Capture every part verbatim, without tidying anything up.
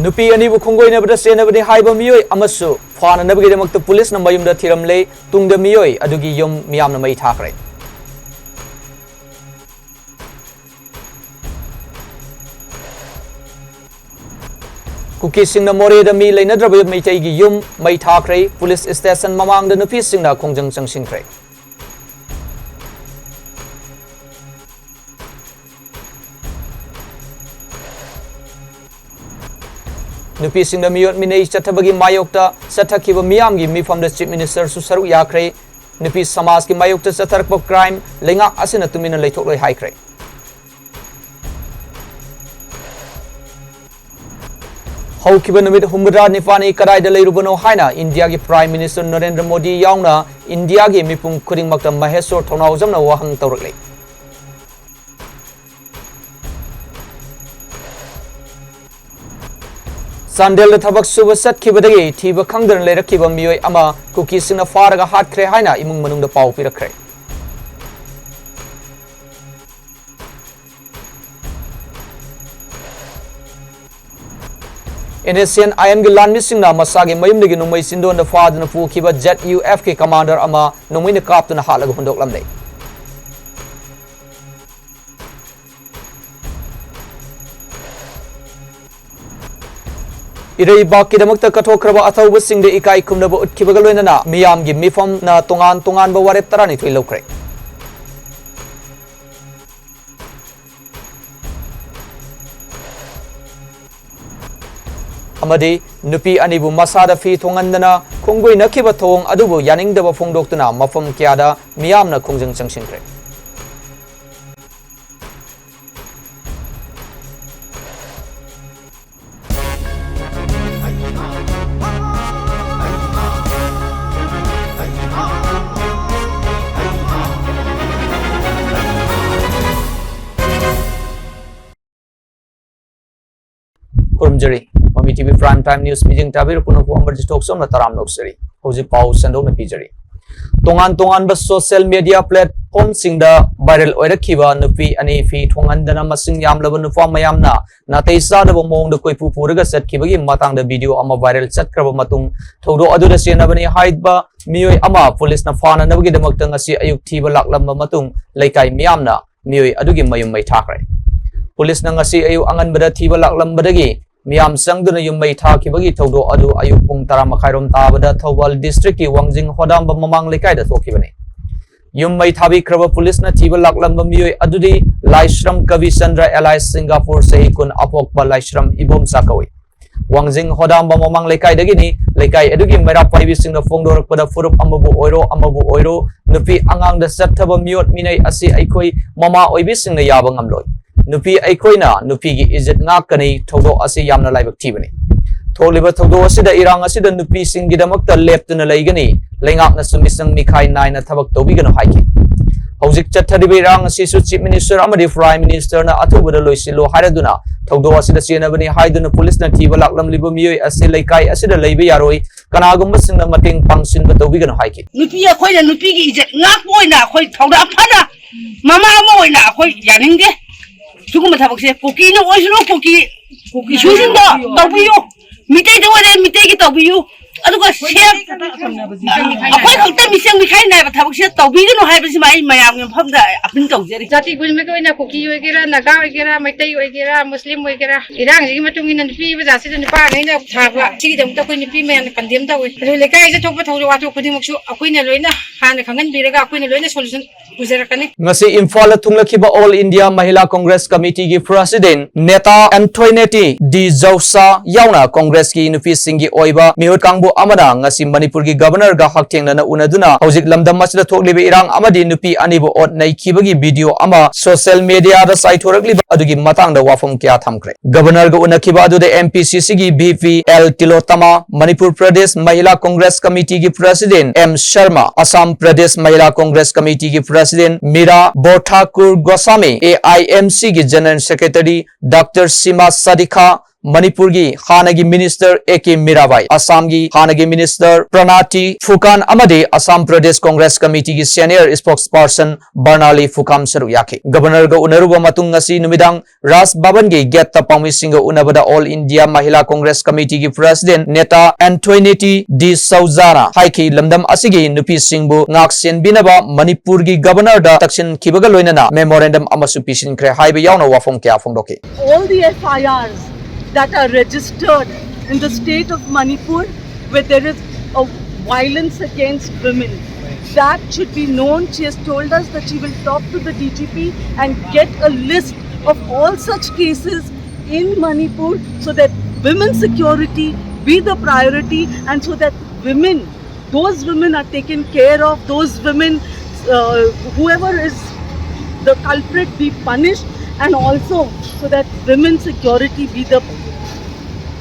ꯅꯨꯄꯤ ꯑꯅꯤꯕꯨ ꯈꯣꯡꯒꯣꯏꯅꯕꯗ ꯆꯦꯟꯅꯕꯅꯤ ꯍꯥꯏꯕ ꯃꯤꯑꯣꯏ ꯑꯃꯁꯨ ꯐꯥꯅꯅꯕꯒꯤꯗꯃꯛꯇ ꯄꯨꯂꯤꯁꯅ ꯃꯌꯨꯝꯗ ꯊꯤꯔꯝꯂꯦ꯫ ꯇꯨꯡꯗ ꯃꯤꯑꯣꯏ ꯑꯗꯨꯒꯤ ꯌꯨꯝ ꯃꯤꯌꯥꯝꯅ ꯃꯩ ꯊꯥꯈ꯭ꯔꯦ꯫ ꯀꯨꯀꯤꯁꯤꯡꯅ ꯃꯣꯔꯦꯗ ꯃꯤ ꯂꯩꯅꯗ꯭ꯔꯕ ꯃꯩꯇꯩꯒꯤ ꯌꯨꯝ ꯃꯩ ꯊꯥꯈ꯭ꯔꯦ꯫ ꯄꯨꯂꯤꯁ ꯁ꯭ꯇꯦꯁꯟ ꯃꯃꯥꯡꯗ ꯅꯨꯄꯤꯁꯤꯡꯅ ꯈꯣꯡꯖꯪ ꯆꯪꯁꯤꯟꯈ꯭ꯔꯦ꯫ ꯅꯨꯄꯤꯁꯤꯡꯗ ꯃꯤꯑꯣꯠ ꯃꯤꯅꯩ ꯆꯠꯊꯕꯒꯤ ꯃꯥꯌꯣꯛꯇ ꯆꯠꯊꯈꯤꯕ ꯃꯤꯌꯥꯝꯒꯤ ꯃꯤꯐꯝꯗ ꯆꯤꯐ ꯃꯤꯅꯤꯁꯇꯔꯁꯨ ꯁꯔꯨꯛ ꯌꯥꯈ꯭ꯔꯦ꯫ ꯅꯨꯄꯤ ꯁꯃꯥꯖꯀꯤ ꯃꯥꯌꯣꯛꯇ ꯆꯠꯊꯔꯛꯄ ꯀ꯭ꯔꯥꯏꯝ ꯂꯩꯉꯥꯛ ꯑꯁꯤꯅ ꯇꯨꯃꯤꯟꯅ ꯂꯩꯊꯣꯛꯂꯣꯏ ꯍꯥꯏꯈ꯭ꯔꯦ꯫ ꯍꯧꯈꯤꯕ ꯅꯨꯃꯤꯠ ꯍꯨꯝꯐꯨꯇꯔꯥ ꯅꯤꯄꯥꯜꯅꯤ ꯀꯗꯥꯏꯗ ꯂꯩꯔꯨꯕꯅꯣ ꯍꯥꯏꯅ ꯏꯟꯗꯤꯌꯥꯒꯤ ꯄ꯭ꯔꯥꯏꯝ ꯃꯤꯅꯤꯁꯇꯔ ꯅꯔꯦꯟꯗ꯭ꯔ ꯃꯣꯗꯤ ꯌꯥꯎꯅ ꯏꯟꯗꯤꯌꯥꯒꯤ ꯃꯤꯄꯨꯝ ꯈꯨꯗꯤꯡꯃꯛꯇ ꯃꯍꯦꯁꯣꯔ ꯊꯧꯅꯥꯎꯖꯝꯅ ꯋꯥꯍꯪ ꯇꯧꯔꯛꯂꯤ꯫ ꯆꯥꯟꯗꯦꯜꯗ ꯊꯕꯛ ꯁꯨꯕ ꯆꯠꯈꯤꯕꯗꯒꯤ ꯊꯤꯕ ꯈꯪꯗꯅ ꯂꯩꯔꯛꯈꯤꯕ ꯃꯤꯑꯣꯏ ꯑꯃ ꯀꯨꯀꯤꯁꯤꯡꯅ ꯐꯥꯔꯒ ꯍꯥꯠꯈ꯭ꯔꯦ ꯍꯥꯏꯅ ꯏꯃꯨꯡ ꯃꯅꯨꯡꯗ ꯄꯥꯎ ꯄꯤꯔꯛꯈ꯭ꯔꯦ꯫ ꯑꯦꯟ ꯑꯦꯁ ꯁꯤ ꯑꯦꯟ ꯑꯥꯏ ꯑꯦꯝꯒꯤ ꯂꯥꯟꯃꯤꯁꯤꯡꯅ ꯃꯁꯥꯒꯤ ꯃꯌꯨꯝꯗꯒꯤ ꯅꯣꯡꯃꯩ ꯆꯤꯟꯗꯣꯟꯗ ꯐꯥꯗꯨꯅ ꯄꯨꯈꯤꯕ ꯖꯦꯠ ꯌꯨ ꯑꯦꯐꯀꯤ ꯀꯃꯥꯟꯗꯔ ꯑꯃ ꯅꯣꯡꯃꯩꯅ ꯀꯥꯞꯇꯨꯅ ꯍꯥꯠꯂꯒ ꯍꯨꯟꯗꯣꯛꯂꯝꯂꯦ꯫ ꯏꯔꯩꯕꯥꯛꯀꯤꯗꯃꯛꯇ ꯀꯠꯊꯣꯛꯈ꯭ꯔꯕ ꯑꯊꯧꯕꯁꯤꯡꯗ ꯏꯀꯥꯏ ꯈꯨꯝꯅꯕ ꯎꯠꯈꯤꯕꯒ ꯂꯣꯏꯅꯅ ꯃꯤꯌꯥꯝꯒꯤ ꯃꯤꯐꯝꯅ ꯇꯣꯉꯥꯟ ꯇꯣꯉꯥꯟꯕ ꯋꯥꯔꯦꯞ ꯇꯔꯥꯅꯤꯊꯣꯏ ꯂꯧꯈ꯭ꯔꯦ꯫ ꯑꯃꯗꯤ ꯅꯨꯄꯤ ꯑꯅꯤꯕꯨ ꯃꯁꯥꯗ ꯐꯤ ꯊꯣꯡꯍꯟꯗꯅ ꯈꯣꯡꯒꯣꯏꯅꯈꯤꯕ ꯊꯧꯑꯣꯡ ꯑꯗꯨꯕꯨ ꯌꯥꯅꯤꯡꯗꯕ ꯐꯣꯡꯗꯣꯛꯇꯨꯅ ꯃꯐꯝ ꯀꯌꯥꯗ ꯃꯤꯌꯥꯝꯅ ꯈꯣꯡꯖꯪ ꯆꯪꯁꯤꯟꯈ꯭ꯔꯦ꯫ ꯈꯨꯔꯨꯝꯖꯔꯤ꯫ ꯃꯃꯤ T V Prime Time News ꯃꯤꯠꯌꯦꯡ ꯇꯥꯕꯤꯔꯤꯕ ꯄꯨꯝꯅꯃꯛꯄꯨ ꯑꯃꯔꯖꯤꯠ ꯊꯣꯛꯆꯣꯝꯅ ꯇꯔꯥꯝꯅ ꯑꯣꯛꯆꯔꯤ꯫ ꯍꯧꯖꯤꯛ ꯄꯥꯎ ꯁꯟꯗꯣꯛꯅ ꯄꯤꯖꯔꯤ꯫ ꯇꯣꯉꯥꯟ ꯇꯣꯉꯥꯟꯕ social media platformꯁꯤꯡꯗ viral ꯑꯣꯏꯔꯛꯈꯤꯕ ꯅꯨꯄꯤ ꯑꯅꯤ ꯐꯤ ꯊꯣꯡꯍꯟꯗꯅ ꯃꯁꯤꯡ ꯌꯥꯝꯂꯕ ꯅꯨꯄꯥ ꯃꯌꯥꯝꯅ ꯅꯥꯇꯩ ꯆꯥꯗꯕ ꯃꯑꯣꯡꯗ ꯀꯣꯏꯄꯨ ꯄꯨꯔꯒ ꯆꯠꯈꯤꯕꯒꯤ ꯃꯇꯥꯡꯗ video ꯑꯃ viral ꯆꯠꯈ꯭ꯔꯕ ꯃꯇꯨꯡ, ꯊꯧꯗꯣꯛ ꯑꯗꯨꯗ ꯆꯦꯟꯅꯕꯅꯤ ꯍꯥꯏꯕ ꯃꯤꯑꯣꯏ ꯑꯃ ꯄꯨꯂꯤꯁꯅ ꯐꯥꯅꯅꯕꯒꯤꯗꯃꯛꯇ ꯉꯁꯤ ꯑꯌꯨꯛ ꯊꯤꯕ ꯂꯥꯛꯂꯝꯕ ꯃꯇꯨꯡ, ꯂꯩꯀꯥꯏ ꯃꯤꯌꯥꯝꯅ ꯃꯤꯑꯣꯏ ꯑꯗꯨꯒꯤ ꯃꯌꯨꯝ ꯃꯩ ꯊꯥꯈ꯭ꯔꯦ꯫ ꯄꯨꯂꯤꯁꯅ ꯉꯁꯤ ꯑꯌꯨꯛ ꯑꯉꯟꯕꯗ ꯊꯤꯕ ꯂꯥꯛꯂꯝꯕꯗꯒꯤ ꯃꯤꯌꯥꯝ ꯆꯪꯗꯨꯅ ꯌꯨꯝ ꯃꯩ ꯊꯥꯈꯤꯕꯒꯤ ꯊꯧꯗꯣꯛ ꯑꯗꯨ ꯑꯌꯨꯛ ꯄꯨꯡ ꯇꯔꯥ ꯃꯈꯥꯏꯔꯣꯝ ꯇꯥꯕꯗ ꯊꯧꯕꯥꯜ districtꯀꯤ ꯋꯥꯡꯖꯤꯡ ꯍꯣꯗꯥꯝꯕ ꯃꯃꯥꯡ ꯂꯩꯀꯥꯏꯗ ꯊꯣꯛꯈꯤꯕꯅꯤ꯫ ꯌꯨꯝ ꯃꯩ ꯊꯥꯕꯤꯈ꯭ꯔꯕ ꯄꯨꯂꯤꯁꯅ ꯊꯤꯕ ꯂꯥꯛꯂꯝꯕ ꯃꯤꯑꯣꯏ ꯑꯗꯨꯗꯤ ꯂꯥꯏꯁ꯭ꯔꯝ ꯀꯕꯤꯆꯟꯗ꯭ꯔ alias ꯁꯤꯡꯒꯥꯄꯨꯔ, ꯆꯍꯤ ꯀꯨꯟ, ꯑꯄꯣꯛꯄ ꯂꯥꯏꯁ꯭ꯔꯝ ꯏꯕꯣꯝꯆꯥ ꯀꯧꯏ꯫ ꯋꯥꯡꯖꯤꯡ ꯍꯣꯗꯥꯝꯕ ꯃꯃꯥꯡ ꯂꯩꯀꯥꯏꯗꯒꯤꯅꯤ꯫ ꯂꯩꯀꯥꯏ ꯑꯗꯨꯒꯤ ꯃꯩꯔꯥ ꯄꯥꯏꯕꯤꯁꯤꯡꯅ ꯐꯣꯡꯗꯣꯔꯛꯄꯗ, ꯐꯨꯔꯨꯞ ꯑꯃꯕꯨ ꯑꯣꯏꯔꯣ, ꯑꯃꯕꯨ ꯑꯣꯏꯔꯣ, ꯅꯨꯄꯤ ꯑꯉꯥꯡꯗ ꯆꯠꯊꯕ ꯃꯤꯑꯣꯠ ꯃꯤꯅꯩ ꯑꯁꯤ ꯑꯩꯈꯣꯏ ꯃꯃꯥ ꯑꯣꯏꯕꯤꯁꯤꯡꯅ ꯌꯥꯕ ꯉꯝꯂꯣꯏ꯫ ꯅꯨꯄꯤ ꯑꯩꯈꯣꯏꯅ ꯅꯨꯄꯤꯒꯤ ꯏꯖꯠ ꯉꯥꯛꯀꯅꯤ꯫ ꯊꯧꯗꯣꯛ ꯑꯁꯤ ꯌꯥꯝꯅ ꯂꯥꯏꯕꯛ ꯊꯤꯕꯅꯤ꯫ ꯊꯣꯛꯂꯤꯕ ꯊꯧꯗꯣꯛ ꯑꯁꯤꯗ ꯏꯔꯥꯡ ꯑꯁꯤꯗ ꯅꯨꯄꯤꯁꯤꯡꯒꯤꯗꯃꯛꯇ ꯂꯦꯞꯇꯨꯅ ꯂꯩꯒꯅꯤ꯫ ꯂꯩꯉꯥꯛꯅꯁꯨ ꯃꯤꯆꯪ ꯃꯤꯈꯥꯏ ꯅꯥꯏꯅ ꯊꯕꯛ ꯇꯧꯕꯤꯒꯅꯨ ꯍꯥꯏꯈꯤ꯫ ꯍꯧꯖꯤꯛ ꯆꯠꯊꯔꯤꯕ ꯏꯔꯥꯡ ꯑꯁꯤꯁꯨ Chief Minister ꯑꯃꯗꯤ Prime Ministerꯅ ꯑꯊꯨꯕꯗ ꯂꯣꯏꯁꯤꯜꯂꯨ ꯍꯥꯏꯔꯗꯨꯅ ꯊꯧꯗꯣꯛ ꯑꯁꯤꯗ ꯆꯦꯟꯅꯕꯅꯤ ꯍꯥꯏꯗꯨꯅ ꯄꯨꯂꯤꯁꯅ ꯊꯤꯕ ꯂꯥꯛꯂꯝꯂꯤꯕ ꯃꯤꯑꯣꯏ ꯑꯁꯤ ꯂꯩꯀꯥꯏ ꯑꯁꯤꯗ ꯂꯩꯕ ꯌꯥꯔꯣꯏ, ꯀꯅꯥꯒꯨꯝꯕꯁꯤꯡꯅ ꯃꯇꯦꯡ ꯄꯥꯡꯁꯤꯟꯕ ꯇꯧꯕꯤꯒꯅꯨ ꯍꯥꯏꯈꯤ꯫ ꯅꯨꯄꯤ ꯑꯩꯈꯣꯏꯅ ꯅꯨꯄꯤꯒꯤ ꯏꯖꯠ ꯉꯥꯛꯄ ꯑꯣꯏꯅ ꯑꯩꯈꯣꯏ ꯊꯧꯗꯥꯡ ꯐꯅ ꯃꯃꯥ ꯑꯃ ꯑꯣꯏꯅ ꯑꯩꯈꯣꯏ ꯌꯥꯅꯤꯡꯗꯦ꯫ ꯁꯤꯒꯨꯝꯕ ꯊꯕꯛꯁꯦ ꯀꯨꯀꯤꯅ ꯑꯣꯏꯁꯅꯨ, ꯀꯨꯀꯤ ꯏꯁꯨꯁꯤꯡꯗꯣ ꯇꯧꯕꯤꯌꯨ, ꯃꯤꯇꯩꯗ ꯑꯣꯏꯔꯦ ꯃꯤꯇꯩꯒꯤ ꯇꯧꯕꯤꯌꯨ, ꯑꯗꯨꯒ ꯁꯦꯞ ꯑꯩꯈꯣꯏ ꯈꯛꯇ ꯃꯤꯆꯪ ꯃꯤꯈꯥꯏ ꯅꯥꯏꯕ ꯊꯕꯛꯁꯦ ꯇꯧꯕꯤꯒꯅꯨ ꯍꯥꯏꯕꯁꯤꯃ ꯑꯩ ꯃꯌꯥꯝꯒꯤ ꯃꯐꯝꯗ ꯑꯄꯤꯜ ꯇꯧꯖꯔꯤ꯫ ꯖꯥꯇꯤ ꯄꯨꯝꯅꯃꯛꯀꯤ ꯑꯣꯏꯅ ꯀꯨꯀꯤ ꯑꯣꯏꯒꯦꯔꯥ, ꯅꯥꯒꯥ ꯑꯣꯏꯒꯦꯔꯥ, ꯃꯩꯇꯩ ꯑꯣꯏꯒꯦꯔꯥ, ꯃꯨꯁꯂꯤꯝ ꯑꯣꯏꯒꯦꯔꯥ, ꯏꯔꯥꯡꯁꯤꯒꯤ ꯃꯇꯨꯡ ꯏꯟꯅ ꯅꯨꯄꯤ ꯃꯆꯥꯁꯤꯗ ꯅꯨꯄꯥꯉꯩꯅ ꯊꯥꯕ ꯁꯤꯒꯤꯗꯃꯛꯇ ꯑꯩꯈꯣꯏ ꯅꯨꯄꯤ ꯃꯌꯥꯝꯅ condemn ꯇꯧꯏ꯫ ꯑꯗꯨ ꯂꯩꯀꯥꯏꯗ ꯊꯣꯛꯄ ꯊꯧꯗꯣꯛ ꯋꯥꯊꯣꯛ ꯈꯨꯗꯤꯡꯃꯛꯁꯨ ꯑꯩꯈꯣꯏꯅ ꯂꯣꯏꯅ ꯍꯥꯟꯅ ꯈꯪꯍꯟꯕꯤꯔꯒ ꯑꯩꯈꯣꯏꯅ ꯂꯣꯏꯅ solution ꯄꯨꯖꯔꯛꯀꯅꯤ꯫ ꯉꯁꯤ ꯏꯝꯐꯥꯜꯗ ꯊꯨꯡꯂꯈꯤꯕ All India Mahila Congress Committeeꯒꯤ President ꯅꯦꯇꯥ ꯑꯦꯟꯊꯣꯏꯅꯦꯇꯤ ꯗꯤ ꯖꯧꯁꯥ ꯌꯥꯎꯅ ꯀꯣꯡꯒ꯭ꯔꯦꯁꯀꯤ ꯅꯨꯄꯤꯁꯤꯡꯒꯤ ꯑꯣꯏꯕ ꯃꯤꯍꯨꯠ ꯀꯥꯡꯕꯨ ꯑꯃꯅ ꯉꯁꯤ ꯃꯅꯤꯄꯨꯔꯒꯤ Governorꯒ ꯍꯛꯊꯦꯡꯅꯅ ꯎꯅꯗꯨꯅ ꯍꯧꯖꯤꯛ ꯂꯝꯗꯝ ꯑꯁꯤꯗ ꯊꯣꯛꯂꯤꯕ ꯏꯔꯥꯡ ꯑꯃꯗꯤ ꯅꯨꯄꯤ ꯑꯅꯤꯕꯨ ꯑꯣꯠ ꯅꯩꯈꯤꯕꯒꯤ video ꯑꯃ social mediaꯗ ꯆꯥꯏꯊꯣꯔꯛꯂꯤꯕ ꯑꯗꯨꯒꯤ ꯃꯇꯥꯡꯗ ꯋꯥꯐꯝ ꯀꯌꯥ ꯊꯝꯈ꯭ꯔꯦ꯫ Governorꯒ ꯎꯅꯈꯤꯕ ꯑꯗꯨꯗ MPCCꯒꯤ VP L Tilotama, Manipur Pradesh Mahila Congress Committeeꯒꯤ President M Sharma, Assam Pradesh Mahila Congress Committeeꯒꯤ President Meera Borthakur Goswami, AIMCꯒꯤ General Secretary Doctor Sima Sadikha, ꯃꯅꯤꯄꯨꯔꯒꯤ ꯍꯥꯟꯅꯒꯤ ꯃꯤꯅꯤꯁꯇꯔ ꯑꯦ ꯀꯦ ꯃꯤꯔꯥꯕꯥꯏ, ꯑꯁꯥꯝꯒꯤ ꯍꯥꯟꯅꯒꯤ ꯃꯤꯅꯤꯁꯇꯔ ꯄ꯭ꯔꯅꯥꯇꯤ ꯐꯨꯀꯥꯟ ꯑꯃꯗꯤ ꯑꯁꯥꯝ ꯄ꯭ꯔꯗꯦꯁ ꯀꯣꯡꯒ꯭ꯔꯦꯁ ꯀꯃꯤꯇꯤꯒꯤ ꯁꯦꯅꯤꯌꯔ ꯁ꯭ꯄꯣꯛꯁꯄꯔꯁꯟ ꯕꯔꯅꯥꯂꯤ ꯐꯨꯀꯥꯝ ꯁꯔꯨꯛ ꯌꯥꯈꯤ꯫ ꯒꯕꯔꯅꯔꯒ ꯎꯅꯔꯨꯕ ꯃꯇꯨꯡ ꯉꯁꯤ ꯅꯨꯃꯤꯗꯥꯡ ꯔꯥꯖ ꯚꯕꯟꯒꯤ ꯒꯦꯠꯇ ꯄꯥꯎꯃꯤꯁꯤꯡꯒ ꯎꯅꯕꯗ ꯑꯣꯜ ꯏꯟꯗꯤꯌꯥ ꯃꯍꯤꯂꯥ ꯀꯣꯡꯒ꯭ꯔꯦꯁ ꯀꯃꯤꯇꯤꯒꯤ ꯄ꯭ꯔꯦꯁꯤꯗꯦꯟꯠ ꯅꯦꯇꯥ ꯑꯦꯟꯊꯣꯏꯅꯤꯇꯤ ꯗꯤ ꯁꯧꯖꯥꯅ ꯍꯥꯏꯈꯤ, ꯂꯝꯗꯝ ꯑꯁꯤꯒꯤ ꯅꯨꯄꯤꯁꯤꯡꯕꯨ ꯉꯥꯛ ꯁꯦꯟꯕꯤꯅꯕ ꯃꯅꯤꯄꯨꯔꯒꯤ ꯒꯕꯔꯅꯔꯗ ꯇꯛꯁꯤꯟꯈꯤꯕꯒ ꯂꯣꯏꯅꯅ ꯃꯦꯃꯣꯔꯦꯟꯗꯝ ꯑꯃꯁꯨ ꯄꯤꯁꯤꯟꯈ꯭ꯔꯦ ꯍꯥꯏꯕ ꯌꯥꯎꯅ ꯋꯥꯐꯝ ꯀꯌꯥ ꯐꯣꯡꯗꯣꯛꯈꯤ꯫ All the F I Rs that are registered in the state of Manipur where there is a violence against women, that should be known. She has told us that she will talk to the D G P and get a list of all such cases in Manipur so that women security be the priority and so that women, those women are taken care of, those women, uh, whoever is the culprit be punished, and also so that women security be the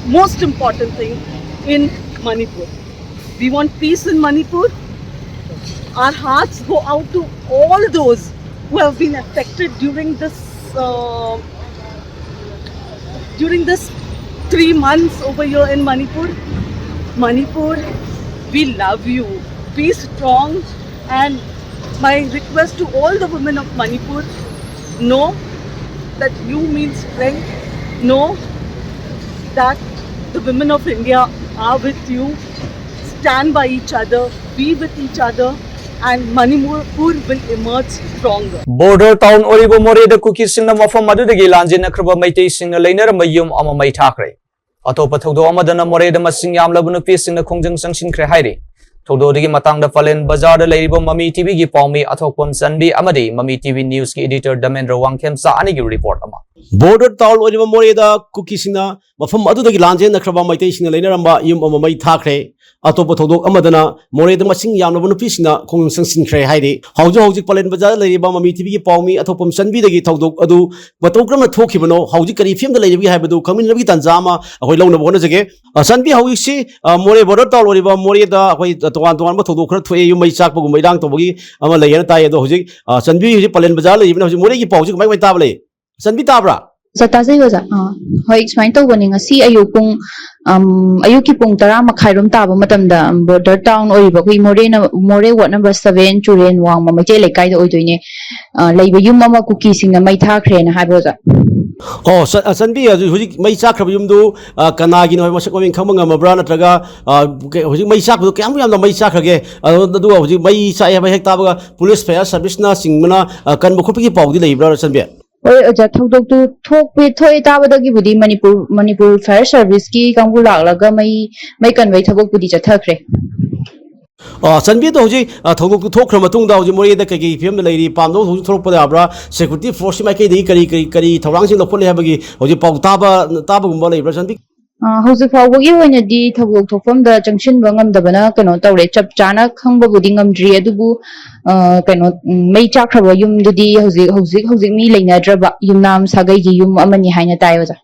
most important thing in Manipur. We want peace in Manipur. Our hearts go out to all those who have been affected during this uh, during this three months over here in Manipur. Manipur, we love you. Be strong, and my request to all the women of Manipur: know that you mean strength. Know that the women of India are with you. Stand by each other, be with each other, and Manipur will emerge stronger. Border town ꯑꯣꯏꯔꯤꯕ ꯃꯣꯔꯦꯗ ꯀꯨꯀꯤꯁꯤꯡꯅ ꯃꯐꯝ ꯑꯗꯨꯗꯒꯤ ꯂꯥꯟꯖꯦꯟꯅꯈ꯭ꯔꯕ ꯃꯩꯇꯩꯁꯤꯡꯅ ꯂꯩꯅꯔꯝꯕ ꯌꯨꯝ ꯑꯃ ꯃꯩ ꯊꯥꯈ꯭ꯔꯦ꯫ ꯑꯇꯣꯞꯄ ꯊꯧꯗꯣꯛ ꯑꯃꯗꯅ ꯃꯣꯔꯦꯗ ꯃꯁꯤꯡ ꯌꯥꯝꯂꯕ ꯅꯨꯄꯤꯁꯤꯡꯅ ꯈꯣꯡꯖꯪ ꯆꯪꯁꯤꯟꯈ꯭ꯔꯦ ꯍꯥꯏꯔꯤ꯫ ꯊꯧꯗꯣꯛ ꯑꯗꯨꯒꯤ ꯃꯇꯥꯡꯗ ꯄꯂꯦꯟ ꯕꯖꯥꯔꯗ ꯂꯩꯔꯤꯕ ꯃꯃꯤ ꯇꯤꯚꯤꯒꯤ ꯄꯥꯎꯃꯤ ꯑꯊꯣꯛꯄꯝ ꯆꯟꯕꯤ ꯑꯃꯗꯤ ꯃꯃꯤ ꯇꯤꯚꯤ ꯅ꯭ꯌꯨꯁꯀꯤ ꯏꯗꯤꯇꯔ ꯗꯃꯦꯟꯗ꯭ꯔ ꯋꯥꯡꯈꯦꯝꯆꯥ ꯑꯅꯤꯒꯤ ꯔꯤꯄꯣꯔꯠ ꯑꯃ꯫ ꯕꯣꯔꯗꯔ ꯇꯥꯎꯟ ꯑꯣꯏꯔꯤꯕ ꯃꯣꯔꯦꯗ ꯀꯨꯀꯤꯁꯤꯡꯅ ꯃꯐꯝ ꯑꯗꯨꯗꯒꯤ ꯂꯥꯟꯖꯦꯟꯅꯈ꯭ꯔꯕ ꯃꯩꯇꯩꯁꯤꯡꯅ ꯂꯩꯅꯔꯝꯕ ꯌꯨꯝ ꯑꯃ ꯃꯩ ꯊꯥꯈ꯭ꯔꯦ꯫ ꯑꯇꯣꯞꯄ ꯊꯧꯗꯣꯛ ꯑꯃꯗꯅ ꯃꯣꯔꯦꯗ ꯃꯁꯤꯡ ꯌꯥꯝꯂꯕ ꯅꯨꯄꯤꯁꯤꯡꯅ ꯈꯣꯡꯖꯪ ꯆꯪꯁꯤꯟꯈ꯭ꯔꯦ ꯍꯥꯏꯔꯤ꯫ ꯍꯧꯖꯤꯛ ꯍꯧꯖꯤꯛ ꯄꯂꯦꯟ ꯕꯖꯥꯔꯗ ꯂꯩꯔꯤꯕ ꯃꯃꯤ ꯇꯤꯚꯤꯒꯤ ꯄꯥꯎꯃꯤ ꯑꯊꯣꯛꯄꯝ ꯆꯟꯕꯤꯗꯒꯤ ꯊꯧꯗꯣꯛ ꯑꯗꯨ ꯃꯇꯧ ꯀꯔꯝꯅ ꯊꯣꯛꯈꯤꯕꯅꯣ, ꯍꯧꯖꯤꯛ ꯀꯔꯤ ꯐꯤꯕꯝꯗ ꯂꯩꯔꯤꯕꯒꯦ ꯍꯥꯏꯕꯗꯨ ꯈꯪꯃꯤꯟꯅꯕꯒꯤ ꯇꯥꯟꯖꯥ ꯑꯃ ꯑꯩꯈꯣꯏ ꯂꯧꯅꯕ ꯍꯣꯠꯅꯖꯒꯦ꯫ ꯑ, ꯆꯟꯕꯤ, ꯍꯧꯖꯤꯛꯁꯤ, ꯑ, ꯃꯣꯔꯦ ꯕꯣꯔꯗꯔ ꯇꯥꯎꯟ ꯑꯣꯏꯔꯤꯕ ꯃꯣꯔꯦꯗ ꯑꯩꯈꯣꯏ ꯇꯣꯉꯥꯟ ꯇꯣꯉꯥꯟꯕ ꯊꯧꯗꯣꯛ ꯈꯔ ꯊꯣꯛꯑꯦ, ꯌꯨꯝ ꯃꯩ ꯆꯥꯛꯄꯒꯨꯝꯕ ꯏꯔꯥꯡ ꯇꯧꯕꯒꯤ ꯑꯃ ꯂꯩꯌꯦꯅ ꯇꯥꯏ꯫ ꯑꯗꯣ ꯍꯧꯖꯤꯛ, ꯑ, ꯆꯟꯕꯤ ꯍꯧꯖꯤꯛ ꯄꯂꯦꯟ ꯕꯖꯥꯔ ꯂꯩꯔꯤꯕꯅ, ꯍꯧꯖꯤꯛ ꯃꯣꯔꯦꯒꯤ ꯄꯥꯎꯁꯤ ꯀꯃꯥꯏ ꯀꯃꯥꯏ ꯇꯥꯕ ꯂꯩ? ꯆꯟꯕꯤ, ꯇꯥꯕ꯭ꯔꯥ? ꯑꯣꯖꯥ, ꯇꯥꯖꯩ ꯑꯣꯖꯥ꯫ ꯑꯥ, ꯍꯣꯏ, ꯁꯨꯃꯥꯏꯅ ꯇꯧꯕꯅꯤ꯫ ꯉꯁꯤ ꯑꯌꯨꯛ ꯄꯨꯡ, ꯑꯝ, ꯑꯌꯨꯛꯀꯤ ꯄꯨꯡ ꯇꯔꯥ ꯃꯈꯥꯏꯔꯣꯝ ꯇꯥꯕ ꯃꯇꯝꯗ, ꯑꯝ, ꯕꯣꯔꯗꯔ ꯇꯥꯎꯟ ꯑꯣꯏꯔꯤꯕ ꯑꯩꯈꯣꯏ ꯃꯣꯔꯦꯅ, ꯃꯣꯔꯦ ꯋꯥꯔꯗ ꯅꯝꯕꯔ ꯁꯚꯦꯟ, ꯆꯨꯔꯦꯟ ꯋꯥꯡꯃ ꯃꯩꯇꯩ ꯂꯩꯀꯥꯏꯗ ꯑꯣꯏꯗꯣꯏꯅꯦ, ꯑ, ꯂꯩꯕ ꯌꯨꯝ ꯑꯃ ꯀꯨꯀꯤꯁꯤꯡꯅ ꯃꯩ ꯊꯥꯈ꯭ꯔꯦꯅ ꯍꯥꯏꯕ, ꯑꯣꯖꯥ꯫ ꯑꯣ, ꯆ-, ꯑ, ꯆꯟꯕꯤ, ꯍꯧꯖꯤꯛ, ꯍꯧꯖꯤꯛ ꯃꯩ ꯆꯥꯛꯈ꯭ꯔꯕ ꯌꯨꯝꯗꯨ, ꯑ, ꯀꯅꯥꯒꯤꯅꯣ ꯍꯥꯏꯕ ꯃꯁꯛ ꯃꯃꯤꯡ ꯈꯪꯕ ꯉꯝꯃꯕ꯭ꯔꯥ? ꯅꯠꯇ꯭ꯔꯒ, ꯑ, ꯀ-, ꯍꯧꯖꯤꯛ ꯃꯩ ꯆꯥꯛꯄꯗꯨ ꯀꯌꯥꯝ ꯌꯥꯝꯅ ꯃꯩ ꯆꯥꯛꯈ꯭ꯔꯒꯦ? ꯑ, ꯑꯗꯨꯒ ꯍꯧꯖꯤꯛ ꯃꯩ ꯆꯥꯛꯑꯦ ꯍꯥꯏꯕ ꯍꯦꯛ ꯇꯥꯕꯒ ꯄꯨꯂꯤꯁ ꯐꯥꯌꯔ ꯁꯥꯔꯚꯤꯁꯅ ꯆꯤꯡꯕꯅ, ꯑ, ꯀꯟꯕ ꯈꯣꯠꯄꯒꯤ ꯄꯥꯎꯗꯤ ꯂꯩꯕ꯭ꯔꯥ, ꯆꯟꯕꯤ? ꯍꯣꯏ, ꯑꯣꯖꯥ, ꯊꯧꯗꯣꯛꯇꯨ ꯊꯣꯛꯄꯤ-, ꯊꯣꯛꯑꯦ ꯇꯥꯕꯗꯒꯤꯕꯨꯗꯤ ꯃꯅꯤꯄꯨꯔ, ꯃꯅꯤꯄꯨꯔ ꯐꯥꯌꯔ ꯁꯥꯔꯚꯤꯁꯀꯤ ꯀꯥꯡꯕꯨ ꯂꯥꯛꯂꯒ ꯃꯩ, ꯃꯩ ꯀꯟꯕꯒꯤ ꯊꯕꯛꯄꯨꯗꯤ ꯆꯠꯊꯈ꯭ꯔꯦ꯫ ꯑ, ꯆꯟꯕꯤ, ꯑꯗꯣ ꯍꯧꯖꯤꯛ, ꯑ, ꯊꯧꯗꯣꯛꯇꯨ ꯊꯣꯛꯈ꯭ꯔ ꯃꯇꯨꯡꯗ ꯍꯧꯖꯤꯛ ꯃꯣꯔꯦꯗ ꯀꯩꯀꯩ ꯐꯤꯕꯝꯗ ꯂꯩꯔꯤ? ꯄꯥꯝꯗꯕ ꯊꯧꯗꯣꯛ ꯊꯣꯛꯂꯛꯄ ꯌꯥꯕ꯭ꯔꯥ? ꯁꯦꯀ꯭ꯌꯨꯔꯤꯇꯤ ꯐꯣꯔꯁꯀꯤ ꯃꯥꯏꯀꯩꯗꯒꯤ ꯀꯔꯤ, ꯀꯔꯤ, ꯀꯔꯤ ꯊꯧꯔꯥꯡꯁꯤꯡ ꯂꯧꯈꯠꯂꯦ ꯍꯥꯏꯕꯒꯤ ꯍꯧꯖꯤꯛ ꯄꯥꯎ ꯇꯥꯕ, ꯇꯥꯕꯒꯨꯝꯕ ꯂꯩꯕ꯭ꯔꯥ, ꯆꯟꯕꯤ? ꯑ, ꯍꯧꯖꯤꯛ ꯐꯥꯎꯕꯒꯤ ꯑꯣꯏꯅꯗꯤ ꯊꯧꯗꯣꯛ ꯊꯣꯛꯐꯝꯗ ꯆꯪꯁꯤꯟꯕ ꯉꯝꯗꯕꯅ ꯀꯩꯅꯣ ꯇꯧꯔꯦ, ꯆꯞ ꯆꯥꯅ ꯈꯪꯕꯕꯨꯗꯤ ꯉꯝꯗ꯭ꯔꯤ, ꯑꯗꯨꯕꯨ, ꯑ, ꯀꯩꯅꯣ, ꯎꯝ, ꯃꯩ ꯆꯥꯛꯈ꯭ꯔꯕ ꯌꯨꯝꯗꯨꯗꯤ ꯍꯧꯖꯤꯛ, ꯍꯧꯖꯤꯛ, ꯍꯧꯖꯤꯛ ꯃꯤ ꯂꯩꯅꯗ꯭ꯔꯕ ꯌꯨꯝꯅꯥꯝ ꯁꯥꯒꯩꯒꯤ ꯌꯨꯝ ꯑꯃꯅꯤ ꯍꯥꯏꯅ ꯇꯥꯏ, ꯑꯣꯖꯥ꯫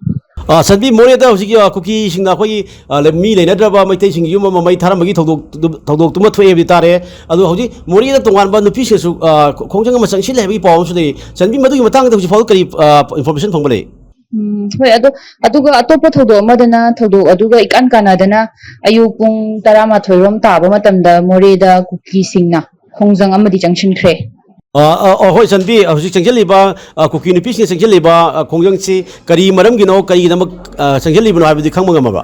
ꯑ, ꯆꯟꯕꯤ, ꯃꯣꯔꯦꯗ ꯍꯧꯖꯤꯛꯀꯤ, ꯑ, ꯀꯨꯀꯤꯁꯤꯡꯅ ꯑꯩꯈꯣꯏꯒꯤ, ꯑ, ꯂꯩ-, ꯃꯤ ꯂꯩꯅꯗ꯭ꯔꯕ ꯃꯩꯇꯩꯁꯤꯡꯒꯤ ꯌꯨꯝ ꯑꯃ ꯃꯩ ꯊꯥꯔꯝꯕꯒꯤ ꯊꯧꯗꯣꯛ-, ꯊꯧꯗꯣꯛꯇꯨꯃ ꯊꯣꯛꯑꯦ ꯍꯥꯏꯕꯗꯤ ꯇꯥꯔꯦ꯫ ꯑꯗꯣ ꯍꯧꯖꯤꯛ ꯃꯣꯔꯦꯗ ꯇꯣꯉꯥꯟꯕ ꯅꯨꯄꯤꯁꯤꯡꯁꯨ, ꯑ, ꯈꯣꯡꯖꯪ ꯑꯃ ꯆꯪꯁꯤꯜꯂꯦ ꯍꯥꯏꯕꯒꯤ ꯄꯥꯎ ꯑꯃꯁꯨ ꯂꯩ꯫ ꯆꯟꯕꯤ, ꯃꯗꯨꯒꯤ ꯃꯇꯥꯡꯗ ꯍꯧꯖꯤꯛ ꯐꯥꯎꯕ ꯀꯔꯤ, ꯑ, ꯏꯟꯐꯣꯔꯃꯦꯁꯟ ꯐꯪꯕ ꯂꯩ? ꯎꯝ, ꯍꯣꯏ, ꯑꯗꯣ, ꯑꯗꯨꯒ ꯑꯇꯣꯞꯄ ꯊꯧꯗꯣꯛ ꯑꯃꯗꯅ, ꯊꯧꯗꯣꯛ ꯑꯗꯨꯒ ꯏꯀꯥꯟ ꯀꯥꯟꯅꯗꯅ ꯑꯌꯨꯛ ꯄꯨꯡ ꯇꯔꯥꯃꯥꯊꯣꯏ ꯔꯣꯝ ꯇꯥꯕ ꯃꯇꯝꯗ ꯃꯣꯔꯦꯗ ꯀꯨꯀꯤꯁꯤꯡꯅ ꯈꯣꯡꯖꯪ ꯑꯃꯗꯤ ꯆꯪꯁꯤꯟꯈ꯭ꯔꯦ꯫ ꯑ, ꯑ, ꯑ, ꯍꯣꯏ, ꯆꯟꯕꯤ, ꯍꯧꯖꯤꯛ ꯆꯪꯁꯤꯜꯂꯤꯕ, ꯑ, ꯀꯨꯀꯤ ꯅꯨꯄꯤꯁꯤꯡꯅ ꯆꯪꯁꯤꯜꯂꯤꯕ, ꯑ, ꯈꯣꯡꯖꯪꯁꯤ ꯀꯔꯤ ꯃꯔꯝꯒꯤꯅꯣ, ꯀꯔꯤꯒꯤꯗꯃꯛ, ꯑ, ꯆꯪꯁꯤꯜꯂꯤꯕꯅꯣ ꯍꯥꯏꯕꯗꯤ ꯈꯪꯕ ꯉꯝꯃꯕ꯭ꯔꯥ?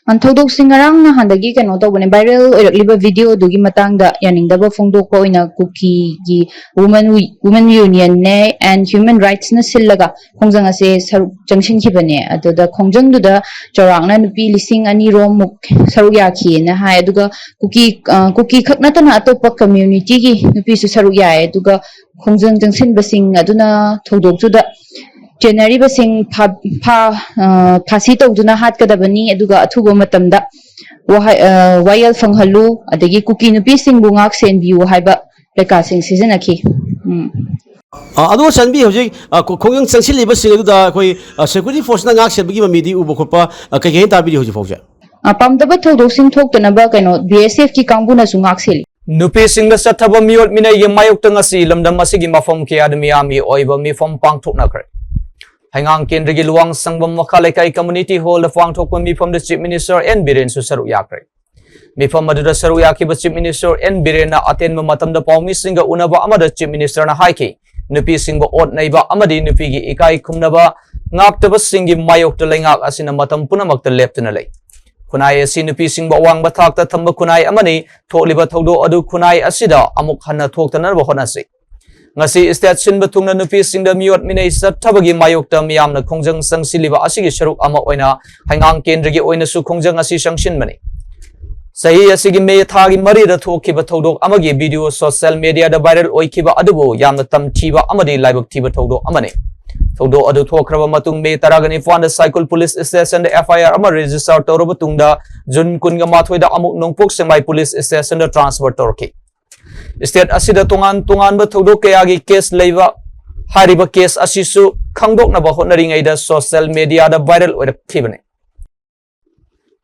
ꯑ, ꯊꯧꯗꯣꯛꯁꯤ ꯉꯔꯥꯡ ꯅꯍꯥꯟꯗꯒꯤ ꯀꯩꯅꯣ ꯇꯧꯕꯅꯦ, ꯚꯥꯏꯔꯦꯜ ꯑꯣꯏꯔꯛꯂꯤꯕ ꯚꯤꯗꯤꯑꯣꯗꯨꯒꯤ ꯃꯇꯥꯡꯗ ꯌꯥꯅꯤꯡꯗꯕ ꯐꯣꯡꯗꯣꯛꯄ ꯑꯣꯏꯅ ꯀꯨꯀꯤꯒꯤ woman we-, woman ꯌꯨꯅꯤꯌꯟꯅꯦ and human ꯔꯥꯏꯠꯁꯅ ꯁꯤꯜꯂꯒ ꯈꯣꯡꯖꯪ ꯑꯁꯦ ꯁꯔꯨꯛ ꯆꯪꯁꯤꯟꯈꯤꯕꯅꯦ꯫ ꯑꯗꯨꯗ ꯈꯣꯡꯖꯪꯗꯨꯗ ꯆꯥꯎꯔꯥꯛꯅ ꯅꯨꯄꯤ ꯂꯤꯁꯤꯡ ꯑꯅꯤ ꯔꯣꯝꯃꯨꯛ ꯁꯔꯨꯛ ꯌꯥꯈꯤꯑꯅ ꯍꯥꯏ꯫ ꯑꯗꯨꯒ ꯀꯨꯀꯤ, ꯑ, ꯀꯨꯀꯤ ꯈꯛ ꯅꯠꯇꯅ ꯑꯇꯣꯞꯄ ꯀꯝꯃ꯭ꯌꯨꯅꯤꯇꯤꯒꯤ ꯅꯨꯄꯤꯁꯨ ꯁꯔꯨꯛ ꯌꯥꯏ꯫ ꯑꯗꯨꯒ ꯈꯣꯡꯖꯪ ꯆꯪꯁꯤꯟꯕꯁꯤꯡ ꯑꯗꯨꯅ ꯊꯧꯗꯣꯛꯇꯨꯗ ꯆꯦꯟꯅꯔꯤꯕꯁꯤꯡ ꯐꯥ-, ꯐꯥ-, ꯑ, ꯐꯥꯁꯤ ꯇꯧꯗꯨꯅ ꯍꯥꯠꯀꯗꯕꯅꯤ, ꯑꯗꯨꯒ ꯑꯊꯨꯕ ꯃꯇꯝꯗ ꯋꯥꯍ-, ꯑ, ꯋꯥꯌꯦꯜ ꯐꯪꯍꯜꯂꯨ, ꯑꯗꯒꯤ ꯀꯨꯀꯤ ꯅꯨꯄꯤꯁꯤꯡꯕꯨ ꯉꯥꯛ ꯁꯦꯟꯕꯤꯌꯨ ꯍꯥꯏꯕ ꯀꯩꯀꯥꯁꯤꯡ ꯁꯤꯖꯤꯟꯅꯈꯤ꯫ ꯎꯝ꯫ ꯑ, ꯑꯗꯨꯒ ꯆꯟꯕꯤ, ꯍꯧꯖꯤꯛ, ꯑ, ꯈꯣ-, ꯈꯣꯡꯖꯪ ꯆꯪꯁꯤꯜꯂꯤꯕꯁꯤꯡ ꯑꯗꯨꯗ ꯑꯩꯈꯣꯏ, ꯑ, ꯁꯦꯀ꯭ꯌꯨꯔꯤꯇꯤ ꯐꯣꯔꯁꯅ ꯉꯥꯛ ꯁꯦꯟꯕꯒꯤ ꯃꯃꯤꯗꯤ ꯎꯕ ꯈꯣꯠꯄ, ꯑ, ꯀꯩ ꯀꯩ ꯍꯥꯏꯅ ꯇꯥꯕꯤꯔꯤ ꯍꯧꯖꯤꯛ ꯐꯥꯎꯁꯦ? ꯑ, ꯄꯥꯝꯗꯕ ꯊꯧꯗꯣꯛꯁꯤꯡ ꯊꯣꯛꯇꯅꯕ ꯀꯩꯅꯣ, ꯕꯤ ꯑꯦꯁ ꯑꯦꯐꯀꯤ ꯀꯥꯡꯕꯨꯅꯁꯨ ꯉꯥꯛ ꯁꯦꯜꯂꯤ꯫ ꯅꯨꯄꯤꯁꯤꯡꯗ ꯆꯠꯊꯕ ꯃꯤꯑꯣꯠ ꯃꯤꯅꯩꯒꯤ ꯃꯥꯌꯣꯛꯇ ꯉꯁꯤ ꯂꯝꯗꯝ ꯑꯁꯤꯒꯤ ꯃꯐꯝ ꯀꯌꯥꯗ ꯃꯤꯌꯥꯝꯒꯤ ꯑꯣꯏꯕ ꯃꯤꯐꯝ ꯄꯥꯡꯊꯣꯛꯅꯈ꯭ꯔꯦ꯫ ꯍꯩꯉꯥꯡ ꯀꯦꯟꯗ꯭ꯔꯒꯤ ꯂꯨꯋꯥꯡ ꯁꯪꯕꯝ ꯃꯈꯥ ꯂꯩꯀꯥꯏ community hall ꯗ ꯄꯥꯡꯊꯣꯛꯄ ꯃꯤꯐꯝꯗ Chief Minister N ꯕꯤꯔꯦꯟꯁꯨ ꯁꯔꯨꯛ ꯌꯥꯈ꯭ꯔꯦ꯫ ꯃꯤꯐꯝ ꯑꯗꯨꯗ ꯁꯔꯨꯛ ꯌꯥꯈꯤꯕ Chief Minister N ꯕꯤꯔꯦꯟꯅ ꯑꯇꯦꯟꯕ ꯃꯇꯝꯗ ꯄꯥꯎꯃꯤꯁꯤꯡꯒ ꯎꯅꯕ ꯑꯃꯗ Chief Minister ꯅ ꯍꯥꯏꯈꯤ, ꯅꯨꯄꯤꯁꯤꯡꯕꯨ ꯑꯣꯠ ꯅꯩꯕ ꯑꯃꯗꯤ ꯅꯨꯄꯤꯒꯤ ꯏꯀꯥꯏ ꯈꯨꯝꯅꯕ ꯉꯥꯛꯇꯕꯁꯤꯡꯒꯤ ꯃꯥꯌꯣꯛꯇ ꯂꯩꯉꯥꯛ ꯑꯁꯤꯅ ꯃꯇꯝ ꯄꯨꯝꯅꯃꯛꯇ ꯂꯦꯞꯇꯨꯅ ꯂꯩ꯫ ꯈꯨꯟꯅꯥꯏ ꯑꯁꯤ ꯅꯨꯄꯤꯁꯤꯡꯕꯨ ꯑꯋꯥꯡꯕ ꯊꯥꯛꯇ ꯊꯝꯕ ꯈꯨꯟꯅꯥꯏ ꯑꯃꯅꯤ꯫ ꯊꯣꯛꯂꯤꯕ ꯊꯧꯗꯣꯛ ꯑꯗꯨ ꯈꯨꯟꯅꯥꯏ ꯑꯁꯤꯗ ꯑꯃꯨꯛ ꯍꯟꯅ ꯊꯣꯛꯇꯅꯕ ꯍꯣꯠꯅꯁꯤ꯫ ꯉꯁꯤ state ꯁꯤꯟꯕ ꯊꯨꯡꯅ ꯅꯨꯄꯤꯁꯤꯡꯗ ꯃꯤꯑꯣꯠ ꯃꯤꯅꯩ ꯆꯠꯊꯕꯒꯤ ꯃꯥꯌꯣꯛꯇ ꯃꯤꯌꯥꯝꯅ ꯈꯣꯡꯖꯪ ꯆꯪꯁꯤꯜꯂꯤꯕ ꯑꯁꯤꯒꯤ ꯁꯔꯨꯛ ꯑꯃ ꯑꯣꯏꯅ ꯍꯩꯉꯥꯡ ꯀꯦꯟꯗ꯭ꯔꯒꯤ ꯑꯣꯏꯅꯁꯨ ꯈꯣꯡꯖꯪ ꯑꯁꯤ ꯆꯪꯁꯤꯟꯕꯅꯤ꯫ ꯆꯍꯤ ꯑꯁꯤꯒꯤ ꯃꯦ ꯊꯥꯒꯤ ꯃꯔꯤꯗ ꯊꯣꯛꯈꯤꯕ ꯊꯧꯗꯣꯛ ꯑꯃꯒꯤ video social media ꯗ viral ꯑꯣꯏꯈꯤꯕ ꯑꯗꯨꯕꯨ ꯌꯥꯝꯅ ꯇꯝꯊꯤꯕ ꯑꯃꯗꯤ ꯂꯥꯏꯕꯛ ꯊꯤꯕ ꯊꯧꯗꯣꯛ ꯑꯃꯅꯤ꯫ ꯊꯧꯗꯣꯛ ꯑꯗꯨ ꯊꯣꯛꯈ꯭ꯔꯕ ꯃꯇꯨꯡ ꯃꯦ ꯇꯔꯥꯒ ꯅꯤꯄꯥꯟꯗ ꯁꯥꯏꯀꯨꯜ police station the F I R ꯑꯃ register ꯇꯧꯔꯕ ꯇꯨꯡꯗ ꯖꯨꯟ ꯀꯨꯟꯒ ꯃꯥꯊꯣꯏꯗ ꯑꯃꯨꯛ ꯅꯣꯡꯄꯣꯛ ꯁꯦꯛꯃꯥꯏ police station ꯗ transfer ꯇꯧꯔꯛꯈꯤ꯫ State ꯑꯁꯤꯗ ꯇꯣꯉꯥꯟ ꯇꯣꯉꯥꯟꯕ ꯊꯧꯗꯣꯛ ꯀꯌꯥꯒꯤ case ꯂꯩꯕ, ꯍꯥꯏꯔꯤꯕ case ꯑꯁꯤꯁꯨ ꯈꯪꯗꯣꯛꯅꯕ ꯍꯣꯠꯅꯔꯤꯉꯩꯗ social media ꯗ viral ꯑꯣꯏꯔꯛꯈꯤꯕꯅꯤ꯫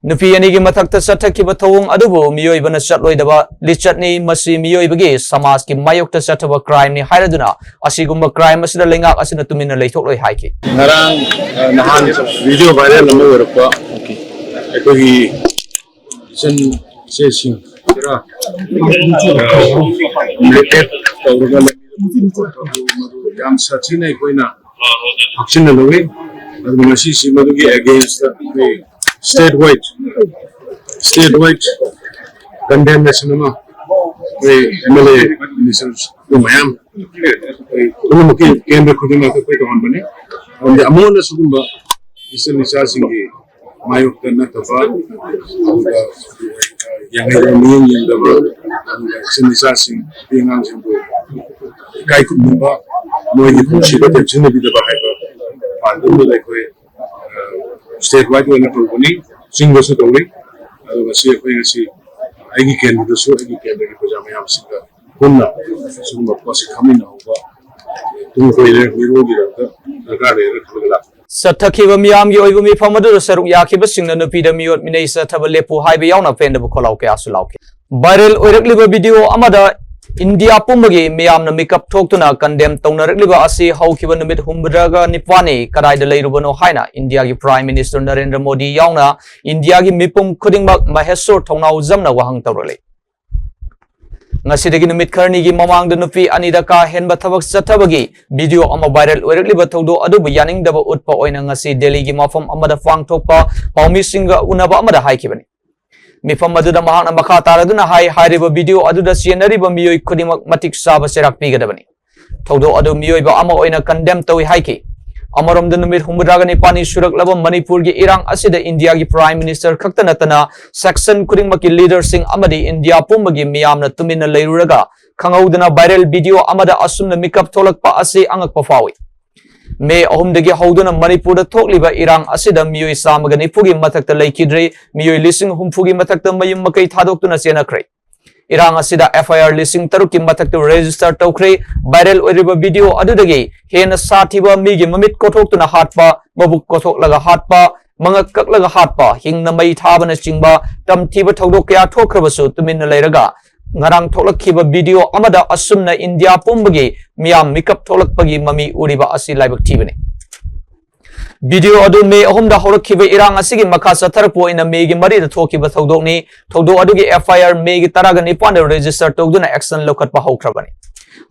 ꯅꯨꯄꯤ ꯑꯅꯤꯒꯤ ꯃꯊꯛꯇ ꯆꯠꯊꯈꯤꯕ ꯊꯧꯑꯣꯡ ꯑꯗꯨꯕꯨ ꯃꯤꯑꯣꯏꯕꯅ ꯆꯠꯂꯣꯏꯗꯕ ꯂꯤꯆꯠꯅꯤ꯫ ꯃꯁꯤ ꯃꯤꯑꯣꯏꯕꯒꯤ ꯁꯃꯥꯖꯀꯤ ꯃꯥꯌꯣꯛꯇ ꯆꯠꯊꯕ crime ꯅꯤ ꯍꯥꯏꯔꯗꯨꯅ ꯑꯁꯤꯒꯨꯝꯕ crime ꯑꯁꯤꯗ ꯂꯩꯉꯥꯛ ꯑꯁꯤꯅ ꯇꯨꯃꯤꯟꯅ ꯂꯩꯊꯣꯛꯂꯣꯏ ꯍꯥꯏꯈꯤ꯫ ꯉꯔꯥꯡ, ꯑ, ꯅꯍꯥꯟ video viral ꯑꯃ ꯑꯣꯏꯔꯛꯄ, ꯑꯩꯈꯣꯏꯒꯤ ꯏꯆꯟ ꯏꯆꯦꯁꯤꯡ ꯈꯔ, ꯑ, rape ꯇꯧꯔꯒ ꯂꯩ꯫ ꯃꯗꯨ ꯌꯥꯝ ꯁꯥꯊꯤꯅ ꯑꯩꯈꯣꯏꯅ ꯍꯛꯆꯤꯟꯅ ꯂꯧꯏ꯫ ꯑꯗꯨꯒ ꯉꯁꯤꯁꯤ ꯃꯗꯨꯒꯤ against ꯑꯩꯈꯣꯏ state wide, state wide condemnation ꯑꯃ ꯑꯩꯈꯣꯏ M L A, ministers ꯃꯌꯥꯝ, ꯑꯩꯈꯣꯏ ꯄꯨꯝꯅꯃꯛꯀꯤ ꯀꯦꯟꯗ꯭ꯔ ꯈꯨꯗꯤꯡꯃꯛꯇ ꯑꯩꯈꯣꯏ ꯇꯧꯍꯟꯕꯅꯤ꯫ ꯑꯗꯨꯗꯤ ꯑꯃꯨꯛ ꯍꯟꯅ ꯁꯤꯒꯨꯝꯕ ꯏꯆꯟ ꯏꯆꯥꯁꯤꯡꯒꯤ ꯃꯥꯌꯣꯛꯇ ꯅꯠꯇꯕ, ꯑꯗꯨꯒ ꯌꯥꯝꯍꯩꯗꯕ ꯃꯤꯠꯌꯦꯡ ꯌꯦꯡꯗꯕ, ꯑꯗꯨꯒ ꯏꯆꯟ ꯏꯆꯥꯁꯤꯡ, ꯅꯨꯄꯤ ꯑꯉꯥꯡꯁꯤꯡꯕꯨ ꯏꯀꯥꯏ ꯈꯨꯝꯅꯕ, ꯃꯣꯏꯒꯤ ꯄꯨꯟꯁꯤꯗ ꯇꯦꯟꯁꯤꯟꯅꯕꯤꯗꯕ ꯍꯥꯏꯕ ꯄꯥꯟꯗꯝꯗꯨꯗ ꯑꯩꯈꯣꯏ, ꯑ, state wide ꯑꯣꯏꯅ ꯇꯧꯕꯅꯤ, ꯆꯤꯡꯗꯁꯨ ꯇꯧꯔꯤ꯫ ꯑꯗꯨꯒ ꯁꯤ ꯑꯩꯈꯣꯏ ꯉꯁꯤ ꯑꯩꯒꯤ ꯀꯦꯟꯗ꯭ꯔꯗꯁꯨ ꯑꯩꯒꯤ ꯀꯦꯟꯗ꯭ꯔꯒꯤ ꯄ꯭ꯔꯖꯥ ꯃꯌꯥꯝꯁꯤꯡꯒ ꯄꯨꯟꯅ ꯁꯤꯒꯨꯝꯕ ꯄꯣꯠꯁꯤ ꯈꯪꯃꯤꯟꯅꯍꯧꯕ ꯇꯨꯡ ꯀꯣꯏꯔ ꯃꯤꯔꯣꯜꯒꯤꯗꯃꯛꯇ ꯗꯔꯀꯥꯔ ꯂꯩꯔꯦ ꯈꯜꯂꯒ ꯂꯥꯛꯄꯅꯤ꯫ ꯆꯠꯊꯈꯤꯕ ꯃꯤꯌꯥꯝꯒꯤ ꯑꯣꯏꯕ ꯃꯤꯐꯝ ꯑꯗꯨꯗ ꯁꯔꯨꯛ ꯌꯥꯈꯤꯕꯁꯤꯡꯅ ꯅꯨꯄꯤꯗ ꯃꯤꯑꯣꯠ ꯃꯤꯅꯩ ꯆꯠꯊꯕ ꯂꯦꯞꯄꯨ ꯍꯥꯏꯕ ꯌꯥꯎꯅ ꯄꯦꯟꯗꯕ ꯈꯣꯜꯂꯥꯎ ꯀꯌꯥꯁꯨ ꯂꯥꯎꯈꯤ꯫ Viral ꯑꯣꯏꯔꯛꯂꯤꯕ video ꯑꯃꯗ ꯏꯟꯗꯤꯌꯥ ꯄꯨꯝꯕꯒꯤ ꯃꯤꯌꯥꯝꯅ ꯃꯤꯀꯞ ꯊꯣꯛꯇꯨꯅ ꯀꯟꯗꯦꯝ ꯇꯧꯅꯔꯛꯂꯤꯕ ꯑꯁꯤ ꯍꯧꯈꯤꯕ ꯅꯨꯃꯤꯠ ꯍꯨꯝꯐꯨꯇꯔꯥꯒ ꯅꯤꯄꯥꯟꯅꯤ ꯀꯗꯥꯏꯗ ꯂꯩꯔꯨꯕꯅꯣ ꯍꯥꯏꯅ ꯏꯟꯗꯤꯌꯥꯒꯤ ꯄ꯭ꯔꯥꯏꯝ ꯃꯤꯅꯤꯁꯇꯔ ꯅꯔꯦꯟꯗ꯭ꯔ ꯃꯣꯗꯤ ꯌꯥꯎꯅ ꯏꯟꯗꯤꯌꯥꯒꯤ ꯃꯤꯄꯨꯝ ꯈꯨꯗꯤꯡꯃꯛ ꯃꯍꯦꯁꯣꯔ ꯊꯧꯅꯥꯎꯖꯝꯅ ꯋꯥꯍꯪ ꯇꯧꯔꯛꯂꯤ꯫ ꯉꯁꯤꯗꯒꯤ ꯅꯨꯃꯤꯠ ꯈꯔꯅꯤꯒꯤ ꯃꯃꯥꯡꯗ ꯅꯨꯄꯤ ꯑꯅꯤꯗ ꯀꯥ ꯍꯦꯟꯕ ꯊꯕꯛ ꯆꯠꯊꯕꯒꯤ ꯚꯤꯗꯤꯑꯣ ꯑꯃ ꯚꯥꯏꯔꯦꯜ ꯑꯣꯏꯔꯛꯂꯤꯕ ꯊꯧꯗꯣꯛ ꯑꯗꯨꯕꯨ ꯌꯥꯅꯤꯡꯗꯕ ꯎꯠꯄ ꯑꯣꯏꯅ ꯉꯁꯤ ꯗꯦꯜꯂꯤꯒꯤ ꯃꯐꯝ ꯑꯃꯗ ꯄꯥꯡꯊꯣꯛꯄ ꯄꯥꯎꯃꯤꯁꯤꯡꯒ ꯎꯅꯕ ꯑꯃꯗ ꯍꯥꯏꯈꯤꯕꯅꯤ꯫ ꯃꯤꯐꯝ ꯑꯗꯨꯗ ꯃꯍꯥꯛꯅ ꯃꯈꯥ ꯇꯥꯔꯗꯨꯅ ꯍꯥꯏ, ꯍꯥꯏꯔꯤꯕ ꯚꯤꯗꯤꯑꯣ ꯑꯗꯨꯗ ꯆꯦꯟꯅꯔꯤꯕ ꯃꯤꯑꯣꯏ ꯈꯨꯗꯤꯡꯃꯛ ꯃꯇꯤꯛ ꯆꯥꯕ ꯆꯩꯔꯥꯛ ꯄꯤꯒꯗꯕꯅꯤ꯫ ꯊꯧꯗꯣꯛ ꯑꯗꯨ ꯃꯤꯑꯣꯏꯕ ꯑꯃ ꯑꯣꯏꯅ ꯀꯟꯗꯦꯝ ꯇꯧꯏ ꯍꯥꯏꯈꯤ꯫ ꯑꯃꯔꯣꯝꯗ ꯅꯨꯃꯤꯠ ꯍꯨꯝꯐꯨꯇꯔꯥꯒ ꯅꯤꯄꯥꯟꯅꯤ ꯁꯨꯔꯛꯂꯕ ꯃꯅꯤꯄꯨꯔꯒꯤ ꯏꯔꯥꯡ ꯑꯁꯤꯗ ꯏꯟꯗꯤꯌꯥꯒꯤ ꯄ꯭ꯔꯥꯏꯝ ꯃꯤꯅꯤꯁꯇꯔ ꯈꯛꯇ ꯅꯠꯇꯅ ꯁꯦꯛꯁꯟ ꯈꯨꯗꯤꯡꯃꯛꯀꯤ ꯂꯤꯗꯔꯁꯤꯡ ꯑꯃꯗꯤ ꯏꯟꯗꯤꯌꯥ ꯄꯨꯝꯕꯒꯤ ꯃꯤꯌꯥꯝꯅ ꯇꯨꯃꯤꯟꯅ ꯂꯩꯔꯨꯔꯒ ꯈꯪꯍꯧꯗꯅ ꯚꯥꯏꯔꯦꯜ ꯚꯤꯗꯤꯑꯣ ꯑꯃꯗ ꯑꯁꯨꯝꯅ ꯃꯤꯀꯞ ꯊꯣꯛꯂꯛꯄ ꯑꯁꯤ ꯑꯉꯛꯄ ꯐꯥꯎꯏ꯫ ꯃꯦ ꯑꯍꯨꯝꯗꯒꯤ ꯍꯧꯗꯨꯅ ꯃꯅꯤꯄꯨꯔꯗ ꯊꯣꯛꯂꯤꯕ ꯏꯔꯥꯡ ꯑꯁꯤꯗ ꯃꯤꯑꯣꯏ ꯆꯥꯝꯃꯒ ꯅꯤꯐꯨꯒꯤ ꯃꯊꯛꯇ ꯂꯩꯈꯤꯗ꯭ꯔꯦ, ꯃꯤꯑꯣꯏ ꯂꯤꯁꯤꯡ ꯍꯨꯝꯐꯨꯒꯤ ꯃꯊꯛꯇ ꯃꯌꯨꯝ ꯃꯀꯩ ꯊꯥꯗꯣꯛꯇꯨꯅ ꯆꯦꯟꯅꯈ꯭ꯔꯦ꯫ ꯏꯔꯥꯡ ꯑꯁꯤꯗ ꯑꯦꯐ ꯑꯥꯏ ꯑꯥꯔ ꯂꯤꯁꯤꯡ ꯇꯔꯨꯛꯀꯤ ꯃꯊꯛꯇ ꯔꯦꯖꯤꯁꯇꯔ ꯇꯧꯈ꯭ꯔꯦ꯫ ꯚꯥꯏꯔꯦꯜ ꯑꯣꯏꯔꯤꯕ ꯚꯤꯗꯤꯑꯣ ꯑꯗꯨꯗꯒꯤ ꯍꯦꯟꯅ ꯁꯥꯊꯤꯕ ꯃꯤꯒꯤ ꯃꯃꯤꯠ ꯀꯣꯊꯣꯛꯇꯨꯅ ꯍꯥꯠꯄ, ꯃꯕꯨꯛ ꯀꯣꯊꯣꯛꯂꯒ ꯍꯥꯠꯄ, ꯃꯉꯛ ꯀꯛꯂꯒ ꯍꯥꯠꯄ, ꯍꯤꯡꯅ ꯃꯩ ꯊꯥꯕꯅꯆꯤꯡꯕ ꯇꯝꯊꯤꯕ ꯊꯧꯗꯣꯛ ꯀꯌꯥ ꯊꯣꯛꯈ꯭ꯔꯕꯁꯨ ꯇꯨꯃꯤꯟꯅ ꯂꯩꯔꯒ ꯉꯔꯥꯡ ꯊꯣꯛꯂꯛꯈꯤꯕ ꯚꯤꯗꯤꯑꯣ ꯑꯃꯗ ꯑꯁꯨꯝꯅ ꯏꯟꯗꯤꯌꯥ ꯄꯨꯝꯕꯒꯤ ꯃꯤꯌꯥꯝ ꯃꯤꯀꯞ ꯊꯣꯛꯂꯛꯄꯒꯤ ꯃꯃꯤ ꯎꯔꯤꯕ ꯑꯁꯤ ꯂꯥꯏꯕꯛ ꯊꯤꯕꯅꯤ꯫ ꯚꯤꯗꯤꯑꯣ ꯑꯗꯨ ꯃꯦ ꯑꯍꯨꯝꯗ ꯍꯧꯔꯛꯈꯤꯕ ꯏꯔꯥꯡ ꯑꯁꯤꯒꯤ ꯃꯈꯥ ꯆꯠꯊꯔꯛꯄ ꯑꯣꯏꯅ ꯃꯦꯒꯤ ꯃꯔꯤꯗ ꯊꯣꯛꯈꯤꯕ ꯊꯧꯗꯣꯛꯅꯤ꯫ ꯊꯧꯗꯣꯛ ꯑꯗꯨꯒꯤ ꯑꯦꯐ ꯑꯥꯏ ꯑꯥꯔ ꯃꯦꯒꯤ ꯇꯔꯥꯒ ꯅꯤꯄꯥꯟꯗ ꯔꯦꯖꯤꯁꯇꯔ ꯇꯧꯗꯨꯅ ꯑꯦꯛꯁꯟ ꯂꯧꯈꯠꯄ ꯍꯧꯈ꯭ꯔꯕꯅꯤ꯫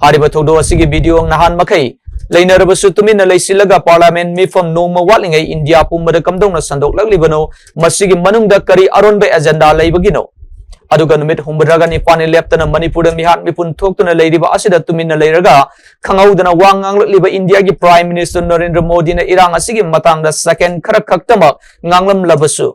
ꯍꯥꯏꯔꯤꯕ ꯊꯧꯗꯣꯛ ꯑꯁꯤꯒꯤ ꯚꯤꯗꯤꯑꯣ ꯅꯍꯥꯟ ꯃꯈꯩ ꯂꯩꯅꯔꯕꯁꯨ ꯇꯨꯃꯤꯟꯅ ꯂꯩꯁꯤꯜꯂꯒ ꯄꯥꯔꯂꯤꯌꯥꯃꯦꯟ ꯃꯤꯐꯝ ꯅꯣꯡꯃ ꯋꯥꯠꯂꯤꯉꯩ ꯏꯟꯗꯤꯌꯥ ꯄꯨꯝꯕꯗ ꯀꯝꯗꯧꯅ ꯁꯟꯗꯣꯛꯂꯛꯂꯤꯕꯅꯣ, ꯃꯁꯤꯒꯤ ꯃꯅꯨꯡꯗ ꯀꯔꯤ ꯑꯔꯣꯟꯕ ꯑꯦꯖꯦꯟꯗꯥ ꯂꯩꯕꯒꯤꯅꯣ? ꯑꯗꯨꯒ ꯅꯨꯃꯤꯠ ꯍꯨꯝꯐꯨꯇꯔꯥꯒ ꯅꯤꯄꯥꯟꯅꯤ ꯂꯦꯞꯇꯅ ꯃꯅꯤꯄꯨꯔꯗ ꯃꯤꯍꯥꯠ ꯃꯤꯄꯨꯟ ꯊꯣꯛꯇꯨꯅ ꯂꯩꯔꯤꯕ ꯑꯁꯤꯗ ꯇꯨꯃꯤꯟꯅ ꯂꯩꯔꯒ ꯈꯪꯍꯧꯗꯅ ꯋꯥ ꯉꯥꯡꯂꯛꯂꯤꯕ ꯏꯟꯗꯤꯌꯥꯒꯤ ꯄ꯭ꯔꯥꯏꯝ ꯃꯤꯅꯤꯁꯇꯔ ꯅꯔꯦꯟꯗ꯭ꯔ ꯃꯣꯗꯤꯅ ꯏꯔꯥꯡ ꯑꯁꯤꯒꯤ ꯃꯇꯥꯡꯗ ꯁꯦꯀꯦꯟ ꯈꯔ ꯈꯛꯇꯃꯛ ꯉꯥꯡꯂꯝꯂꯕꯁꯨ,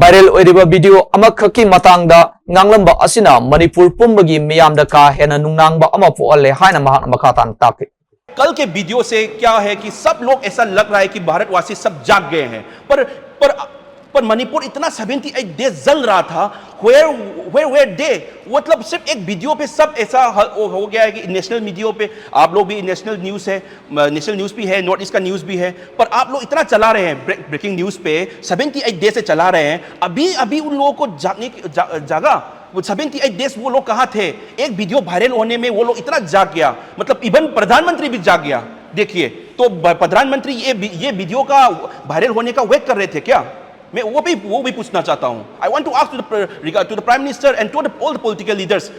ꯚꯥꯏꯔꯦꯜ ꯑꯣꯏꯔꯤꯕ ꯚꯤꯗꯤꯑꯣ ꯑꯃꯈꯛꯀꯤ ꯃꯇꯥꯡꯗ ꯉꯥꯡꯂꯝꯕ ꯑꯁꯤꯅ ꯃꯅꯤꯄꯨꯔ ꯄꯨꯝꯕꯒꯤ ꯃꯤꯌꯥꯝꯗ ꯀꯥ ꯍꯦꯟꯅ ꯅꯨꯡꯅꯥꯡꯕ ꯑꯃ ꯄꯣꯛꯍꯜꯂꯦ ꯍꯥꯏꯅ ꯃꯍꯥꯛꯅ ꯃꯈꯥ ꯇꯥꯅ ꯇꯥꯛꯈꯤ꯫ कल के वीडियो से क्या है कि सब लोग ऐसा लग रहा है कि भारतवासी सब जाग गए हैं, पर पर पर मणिपुर इतना सेवेंटी एट डेज जल रहा था। Where where were they? मतलब सिर्फ एक वीडियो पे सब ऐसा ह- हो गया है कि नेशनल मीडिया पे, आप लोग भी नेशनल न्यूज़ है, नेशनल न्यूज़ भी है, नॉर्थ ईस्ट का न्यूज़ भी है, पर आप लोग इतना चला रहे हैं, ब्रेकिंग न्यूज़ पे सेवेंटी एट डेज से चला रहे हैं। अभी अभी उन लोगों को जागने की जा, जागा वो सेवेंटी एट डेज वो लोग कहाँ थे? एक वीडियो वायरल होने में वो लोग इतना जाग गया, मतलब इवन प्रधानमंत्री भी जाग गया। देखिए, तो ब- प्रधानमंत्री ये वि- ये वीडियो का वायरल होने का वेट कर रहे थे क्या? मैं वो भी वो भी पूछना चाहता हूँ। I want to ask to the pre- regard to the Prime Minister and to the all the political leaders,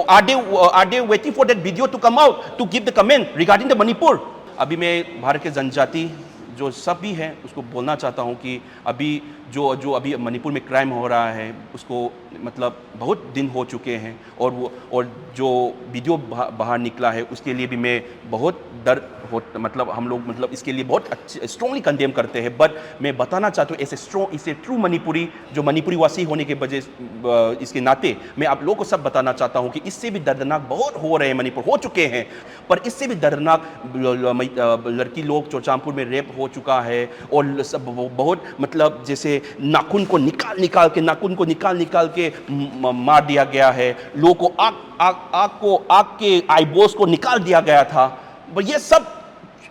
are they are they waiting for that video to come out to give the comment regarding the Manipur? अभी मैं भारत के जनजाति जो सब भी है उसको बोलना चाहता हूँ कि अभी जो जो अभी मणिपुर में क्राइम हो रहा है उसको मतलब बहुत दिन हो चुके हैं और वो और जो वीडियो बाहर निकला है उसके लिए भी मैं बहुत डर हो, मतलब हम लोग मतलब इसके लिए बहुत अच्छे स्ट्रांगली कंडेम करते हैं। बट मैं बताना चाहता हूँ ऐसे स्ट्रॉन्ग इसे ट्रू मणिपुरी जो मणिपुरी वासी होने के वजह इसके नाते मैं आप लोगों को सब बताना चाहता हूँ कि इससे भी दर्दनाक बहुत हो रहे हैं मणिपुर हो चुके हैं। पर इससे भी दर्दनाक लड़की लोग चोचामपुर में रेप हो चुका है और बहुत मतलब जैसे नाखून को निकाल निकाल के नाखून को निकाल निकाल के मार दिया गया है। लोगों को आग आग आग को आग के आईबोस को निकाल दिया गया था। ये सब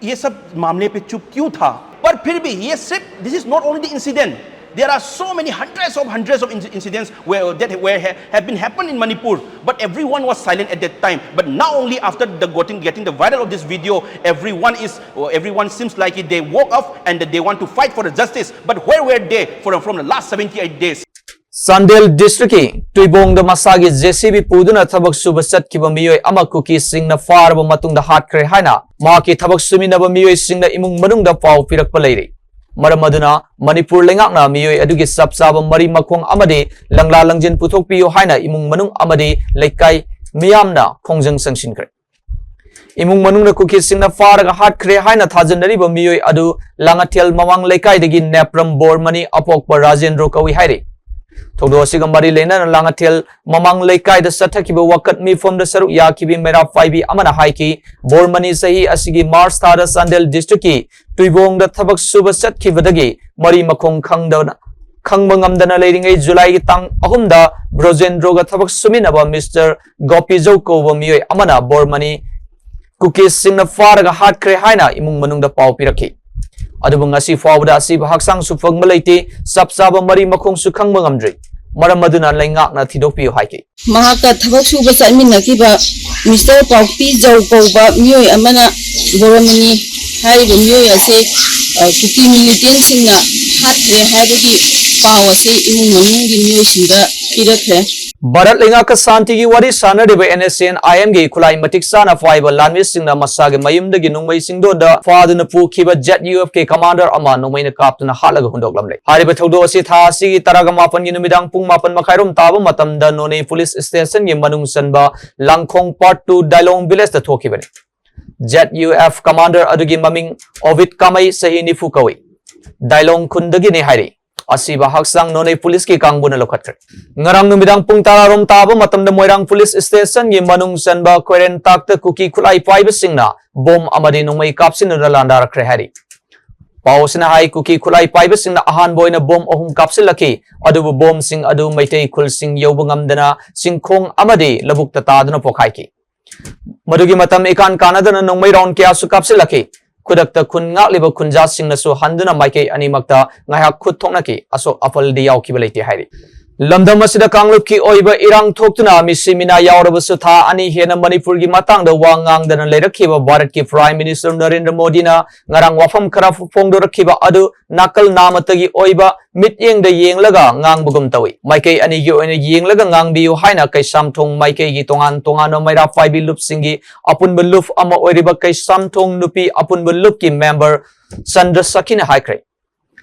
ये सब मामले पे चुप क्यों था? पर फिर भी ये सिर्फ this is not only the incident. There are so many hundreds of hundreds of incidents where that where have been happened in Manipur, but everyone was silent at that time. But now only after the getting getting the viral of this video, everyone is everyone seems like they woke up and they want to fight for the justice. But where were they for from the last seventy eight days? Chandel ꯗꯤꯁꯇ꯭ꯔꯤꯛꯀꯤ ꯇꯨꯏꯕꯣꯡꯗ ꯃꯁꯥꯒꯤ J C B ꯄꯨꯗꯨꯅ ꯊꯕꯛ ꯁꯨꯕ ꯆꯠꯈꯤꯕ ꯃꯤꯑꯣꯏ ꯑꯃ ꯀꯨꯀꯤꯁꯤꯡꯅ ꯐꯥꯔꯕ ꯃꯇꯨꯡꯗ ꯍꯥꯠꯈ꯭ꯔꯦ ꯍꯥꯏꯅ ꯃꯍꯥꯛꯀꯤ ꯊꯕꯛ ꯁꯨꯃꯤꯟꯅꯕ ꯃꯤꯑꯣꯏꯁꯤꯡꯅ ꯏꯃꯨꯡ ꯃꯅꯨꯡꯗ ꯄꯥꯎ ꯄꯤꯔꯛꯄ ꯂꯩꯔꯤ꯫ ꯃꯔꯝ ꯑꯗꯨꯅ ꯃꯅꯤꯄꯨꯔ ꯂꯩꯉꯥꯛꯅ ꯃꯤꯑꯣꯏ ꯑꯗꯨꯒꯤ ꯆꯞ ꯆꯥꯕ ꯃꯔꯤ ꯃꯈꯣꯡ ꯑꯃꯗꯤ ꯂꯪꯂꯥ ꯂꯪꯖꯤꯟ ꯄꯨꯊꯣꯛꯄꯤꯌꯨ ꯍꯥꯏꯅ ꯏꯃꯨꯡ ꯃꯅꯨꯡ ꯑꯃꯗꯤ ꯂꯩꯀꯥꯏ ꯃꯤꯌꯥꯝꯅ ꯈꯣꯡꯖꯪ ꯆꯪꯁꯤꯟꯈ꯭ꯔꯦ꯫ ꯏꯃꯨꯡ ꯃꯅꯨꯡꯅ ꯀꯨꯀꯤꯁꯤꯡꯅ ꯐꯥꯔꯒ ꯍꯥꯠꯈ꯭ꯔꯦ ꯍꯥꯏꯅ ꯊꯥꯖꯅꯔꯤꯕ ꯃꯤꯑꯣꯏ ꯑꯗꯨ ꯂꯥꯡꯉꯊꯦꯜ ꯃꯃꯥꯡ ꯂꯩꯀꯥꯏꯗꯒꯤ ꯅꯦꯄ꯭ꯔꯝ ꯕꯣꯔꯃꯅꯤ ꯑꯄꯣꯛꯄ ꯔꯥꯖꯦꯟꯗ꯭ꯔꯣ ꯀꯧꯏ ꯍꯥꯏꯔꯤ꯫ ꯊꯧꯗꯣꯛ ꯑꯁꯤꯒ ꯃꯔꯤ ꯂꯩꯅꯅ ꯂꯥꯡꯉꯊꯦꯜ ꯃꯃꯥꯡ ꯂꯩꯀꯥꯏꯗ ꯆꯠꯊꯈꯤꯕ ꯋꯥꯀꯠ ꯃꯤꯐꯝꯗ ꯁꯔꯨꯛ ꯌꯥꯈꯤꯕꯤ ꯃꯩꯔꯥ ꯄꯥꯏꯕꯤ ꯑꯃꯅ ꯍꯥꯏꯈꯤ, ꯕꯣꯔꯃꯅꯤ ꯆꯍꯤ ꯑꯁꯤꯒꯤ ꯃꯥꯔꯆ ꯊꯥꯗ ꯆꯥꯟꯗꯦꯜ ꯗꯤꯁꯇ꯭ꯔꯤꯛꯀꯤ ꯇꯨꯏꯕꯣꯡꯗ ꯊꯕꯛ ꯁꯨꯕ ꯆꯠꯈꯤꯕꯗꯒꯤ ꯃꯔꯤ ꯃꯈꯣꯡ ꯈꯪꯗꯅ ꯈꯪꯕ ꯉꯝꯗꯅ ꯂꯩꯔꯤꯉꯩ ꯖꯨꯂꯥꯏꯒꯤ ꯇꯥꯡ ꯑꯍꯨꯝꯗ ꯕ꯭ꯔꯣꯖꯦꯟꯗ꯭ꯔꯣꯒ ꯊꯕꯛ ꯁꯨꯃꯤꯟꯅꯕ ꯃꯤꯁꯇꯔ ꯒꯣꯄꯤꯖꯧ ꯀꯧꯕ ꯃꯤꯑꯣꯏ ꯑꯃꯅ ꯕꯣꯔꯃꯅꯤ ꯀꯨꯀꯤꯁꯤꯡꯅ ꯐꯥꯔꯒ ꯍꯥꯠꯈ꯭ꯔꯦ ꯍꯥꯏꯅ ꯏꯃꯨꯡ ꯃꯅꯨꯡꯗ ꯄꯥꯎ ꯄꯤꯔꯛꯈꯤ꯫ ꯑꯗꯨꯕꯨ ꯉꯁꯤ ꯐꯥꯎꯕꯗ ꯑꯁꯤꯕ ꯍꯛꯆꯥꯡꯁꯨ ꯐꯪꯕ ꯂꯩꯇꯦ, ꯆꯞ ꯆꯥꯕ ꯃꯔꯤ ꯃꯈꯣꯡꯁꯨ ꯈꯪꯕ ꯉꯝꯗ꯭ꯔꯤ꯫ ꯃꯔꯝ ꯑꯗꯨꯅ ꯂꯩꯉꯥꯛꯅ ꯊꯤꯗꯣꯛꯄꯤꯌꯨ ꯍꯥꯏꯈꯤ꯫ ꯃꯍꯥꯛꯀ ꯊꯕꯛ ꯁꯨꯕ ꯆꯠꯃꯤꯟꯅꯈꯤꯕ ꯃꯤꯁꯇꯔ ꯄꯥꯎꯄꯤ ꯖꯧ ꯀꯧꯕ ꯃꯤꯑꯣꯏ ꯑꯃꯅ ꯒꯣꯔꯃꯅꯤ ꯍꯥꯏꯔꯤꯕ ꯃꯤꯑꯣꯏ ꯑꯁꯦ, ꯑ, ꯀꯨꯀꯤ ꯃꯤꯂꯤꯇꯦꯟꯁꯤꯡꯅ ꯍꯥꯠꯈ꯭ꯔꯦ ꯍꯥꯏꯕꯒꯤ ꯄꯥꯎ ꯑꯁꯤ ꯏꯃꯨꯡ ꯃꯅꯨꯡꯒꯤ ꯃꯤꯑꯣꯏꯁꯤꯡꯗ ꯄꯤꯔꯛꯈ꯭ꯔꯦ꯫ ꯚꯥꯔꯠ ꯂꯩꯉꯥꯛꯀ ꯁꯥꯟꯇꯤꯒꯤ ꯋꯥꯔꯤ ꯁꯥꯟꯅꯔꯤꯕ NSCN IM ꯒꯤ ꯈꯨꯠꯂꯥꯏ ꯃꯇꯤꯛ ꯆꯥꯅ ꯄꯥꯏꯕ ꯂꯥꯟꯃꯤꯁꯤꯡꯅ ꯃꯁꯥꯒꯤ ꯃꯌꯨꯝꯗꯒꯤ ꯅꯣꯡꯃꯩ ꯆꯤꯡꯗꯣꯟꯗ ꯐꯥꯗꯨꯅ ꯄꯨꯈꯤꯕ ZUF ꯀꯤ commander ꯑꯃ ꯅꯣꯡꯃꯩꯅ ꯀꯥꯞꯇꯨꯅ ꯍꯥꯠꯂꯒ ꯍꯨꯟꯗꯣꯛꯂꯝꯂꯦ꯫ ꯍꯥꯏꯔꯤꯕ ꯊꯧꯗꯣꯛ ꯑꯁꯤ ꯊꯥ ꯑꯁꯤꯒꯤ ꯇꯔꯥꯒ ꯃꯥꯄꯟꯒꯤ ꯅꯨꯃꯤꯗꯥꯡ ꯄꯨꯡ ꯃꯥꯄꯟ ꯃꯈꯥꯏꯔꯣꯝ ꯇꯥꯕ ꯃꯇꯝꯗ ꯅꯣꯅꯦ police station ꯒꯤ ꯃꯅꯨꯡ ꯆꯟꯕ ꯂꯥꯡꯈꯣꯡ part two ꯗꯥꯏꯂꯣꯡ village ꯇ ꯊꯣꯛꯈꯤꯕꯅꯤ꯫ ZUF commander ꯑꯗꯨꯒꯤ ꯃꯃꯤꯡ ꯑꯣꯕꯤꯠ ꯀꯥꯃꯩ, ꯆꯍꯤ ꯅꯤꯐꯨ ꯀꯧꯏ꯫ ꯗꯥꯏꯂꯣꯡ ꯈꯨꯟꯗꯒꯤꯅꯤ ꯍꯥꯏꯔꯤ꯫ ꯑꯁꯤꯕ ꯍꯛꯆꯥꯡ ꯅꯣꯅꯦ police ꯀꯤ ꯀꯥꯡꯕꯨꯅ ꯂꯧꯈꯠꯈ꯭ꯔꯦ꯫ ꯉꯔꯥꯡ ꯅꯨꯃꯤꯗꯥꯡ ꯄꯨꯡ ꯇꯔꯥꯔꯣꯝ ꯇꯥꯕ ꯃꯇꯝꯗ ꯃꯣꯏꯔꯥꯡ police station ꯒꯤ ꯃꯅꯨꯡ ꯆꯟꯕ ꯈꯣꯏꯔꯦꯟꯇꯥꯛꯇ ꯀꯨꯀꯤ ꯈꯨꯠꯂꯥꯏ ꯄꯥꯏꯕꯁꯤꯡꯅ ꯕꯣꯝ ꯑꯃꯗꯤ ꯅꯣꯡꯃꯩ ꯀꯥꯞꯁꯤꯟꯗꯨꯅ ꯂꯥꯟꯗꯥꯔꯛꯈ꯭ꯔꯦ ꯍꯥꯏꯔꯤ꯫ ꯄꯥꯎ ꯑꯁꯤꯅ ꯍꯥꯏ, ꯀꯨꯀꯤ ꯈꯨꯠꯂꯥꯏ ꯄꯥꯏꯕꯁꯤꯡꯅ ꯑꯍꯥꯟꯕ ꯑꯣꯏꯅ ꯕꯣꯝ ꯑꯍꯨꯝ ꯀꯥꯞꯁꯤꯜꯂꯛꯈꯤ, ꯑꯗꯨꯕꯨ ꯕꯣꯝꯁꯤꯡ ꯑꯗꯨ ꯃꯩꯇꯩ ꯈꯨꯜꯁꯤꯡ ꯌꯧꯕ ꯉꯝꯗꯅ ꯆꯤꯡꯈꯣꯡ ꯑꯃꯗꯤ ꯂꯧꯕꯨꯛꯇ ꯇꯥꯗꯨꯅ ꯄꯣꯛꯈꯥꯏꯈꯤ꯫ ꯃꯗꯨꯒꯤ ꯃꯇꯝ ꯏꯀꯥꯟ ꯀꯥꯟꯅꯗꯅ ꯅꯣꯡꯃꯩ round ꯀꯌꯥꯁꯨ ꯀꯥꯞꯁꯤꯜꯂꯛꯈꯤ꯫ ꯈꯨꯗꯛꯇ ꯈꯨꯟ ꯉꯥꯛꯂꯤꯕ ꯈꯨꯟꯖꯥꯁꯤꯡꯅꯁꯨ ꯍꯟꯗꯨꯅ ꯃꯥꯏꯀꯩ ꯑꯅꯤꯃꯛꯇ ꯉꯥꯏꯍꯥꯛ ꯈꯨꯠ ꯊꯣꯛꯅꯈꯤ꯫ ꯑꯁꯣꯛ ꯑꯄꯜꯗꯤ ꯌꯥꯎꯈꯤꯕ ꯂꯩꯇꯦ ꯍꯥꯏꯔꯤ꯫ ꯂꯝꯗꯝ ꯑꯁꯤꯗ ꯀꯥꯡꯂꯨꯞꯀꯤ ꯑꯣꯏꯕ ꯏꯔꯥꯡ ꯊꯣꯛꯇꯨꯅ ꯃꯤꯁꯤ ꯃꯤꯅꯥ ꯌꯥꯎꯔꯕꯁꯨ, ꯊꯥ ꯑꯅꯤ ꯍꯦꯟꯅ ꯃꯅꯤꯄꯨꯔꯒꯤ ꯃꯇꯥꯡꯗ ꯋꯥ ꯉꯥꯡꯗꯅ ꯂꯩꯔꯛꯈꯤꯕ ꯚꯥꯔꯠꯀꯤ Prime Minister ꯅꯔꯦꯟꯗ꯭ꯔ ꯃꯣꯗꯤꯅ ꯉꯔꯥꯡ ꯋꯥꯐꯝ ꯈꯔ ꯐꯣꯡꯗꯣꯔꯛꯈꯤꯕ ꯑꯗꯨ ꯅꯥꯀꯜ ꯅꯥꯃꯠꯇꯒꯤ ꯑꯣꯏꯕ ꯃꯤꯠꯌꯦꯡꯗ ꯌꯦꯡꯂꯒ ꯉꯥꯡꯕꯒꯨꯝ ꯇꯧꯏ꯫ ꯃꯥꯏꯀꯩ ꯑꯅꯤꯒꯤ ꯑꯣꯏꯅ ꯌꯦꯡꯂꯒ ꯉꯥꯡꯕꯤꯌꯨ ꯍꯥꯏꯅ ꯀꯩꯁꯥꯝꯊꯣꯡ ꯃꯥꯏꯀꯩꯒꯤ ꯇꯣꯉꯥꯟ ꯇꯣꯉꯥꯟꯕ ꯃꯩꯔꯥ ꯄꯥꯏꯕꯤ ꯂꯨꯞꯁꯤꯡꯒꯤ ꯑꯄꯨꯟꯕ ꯂꯨꯞ ꯑꯃ ꯑꯣꯏꯔꯤꯕ ꯀꯩꯁꯥꯝꯊꯣꯡ ꯅꯨꯄꯤ ꯑꯄꯨꯟꯕ ꯂꯨꯞꯀꯤ member ꯆꯟꯗ꯭ꯔ ꯁꯈꯤꯅ ꯍꯥꯏꯈ꯭ꯔꯦ꯫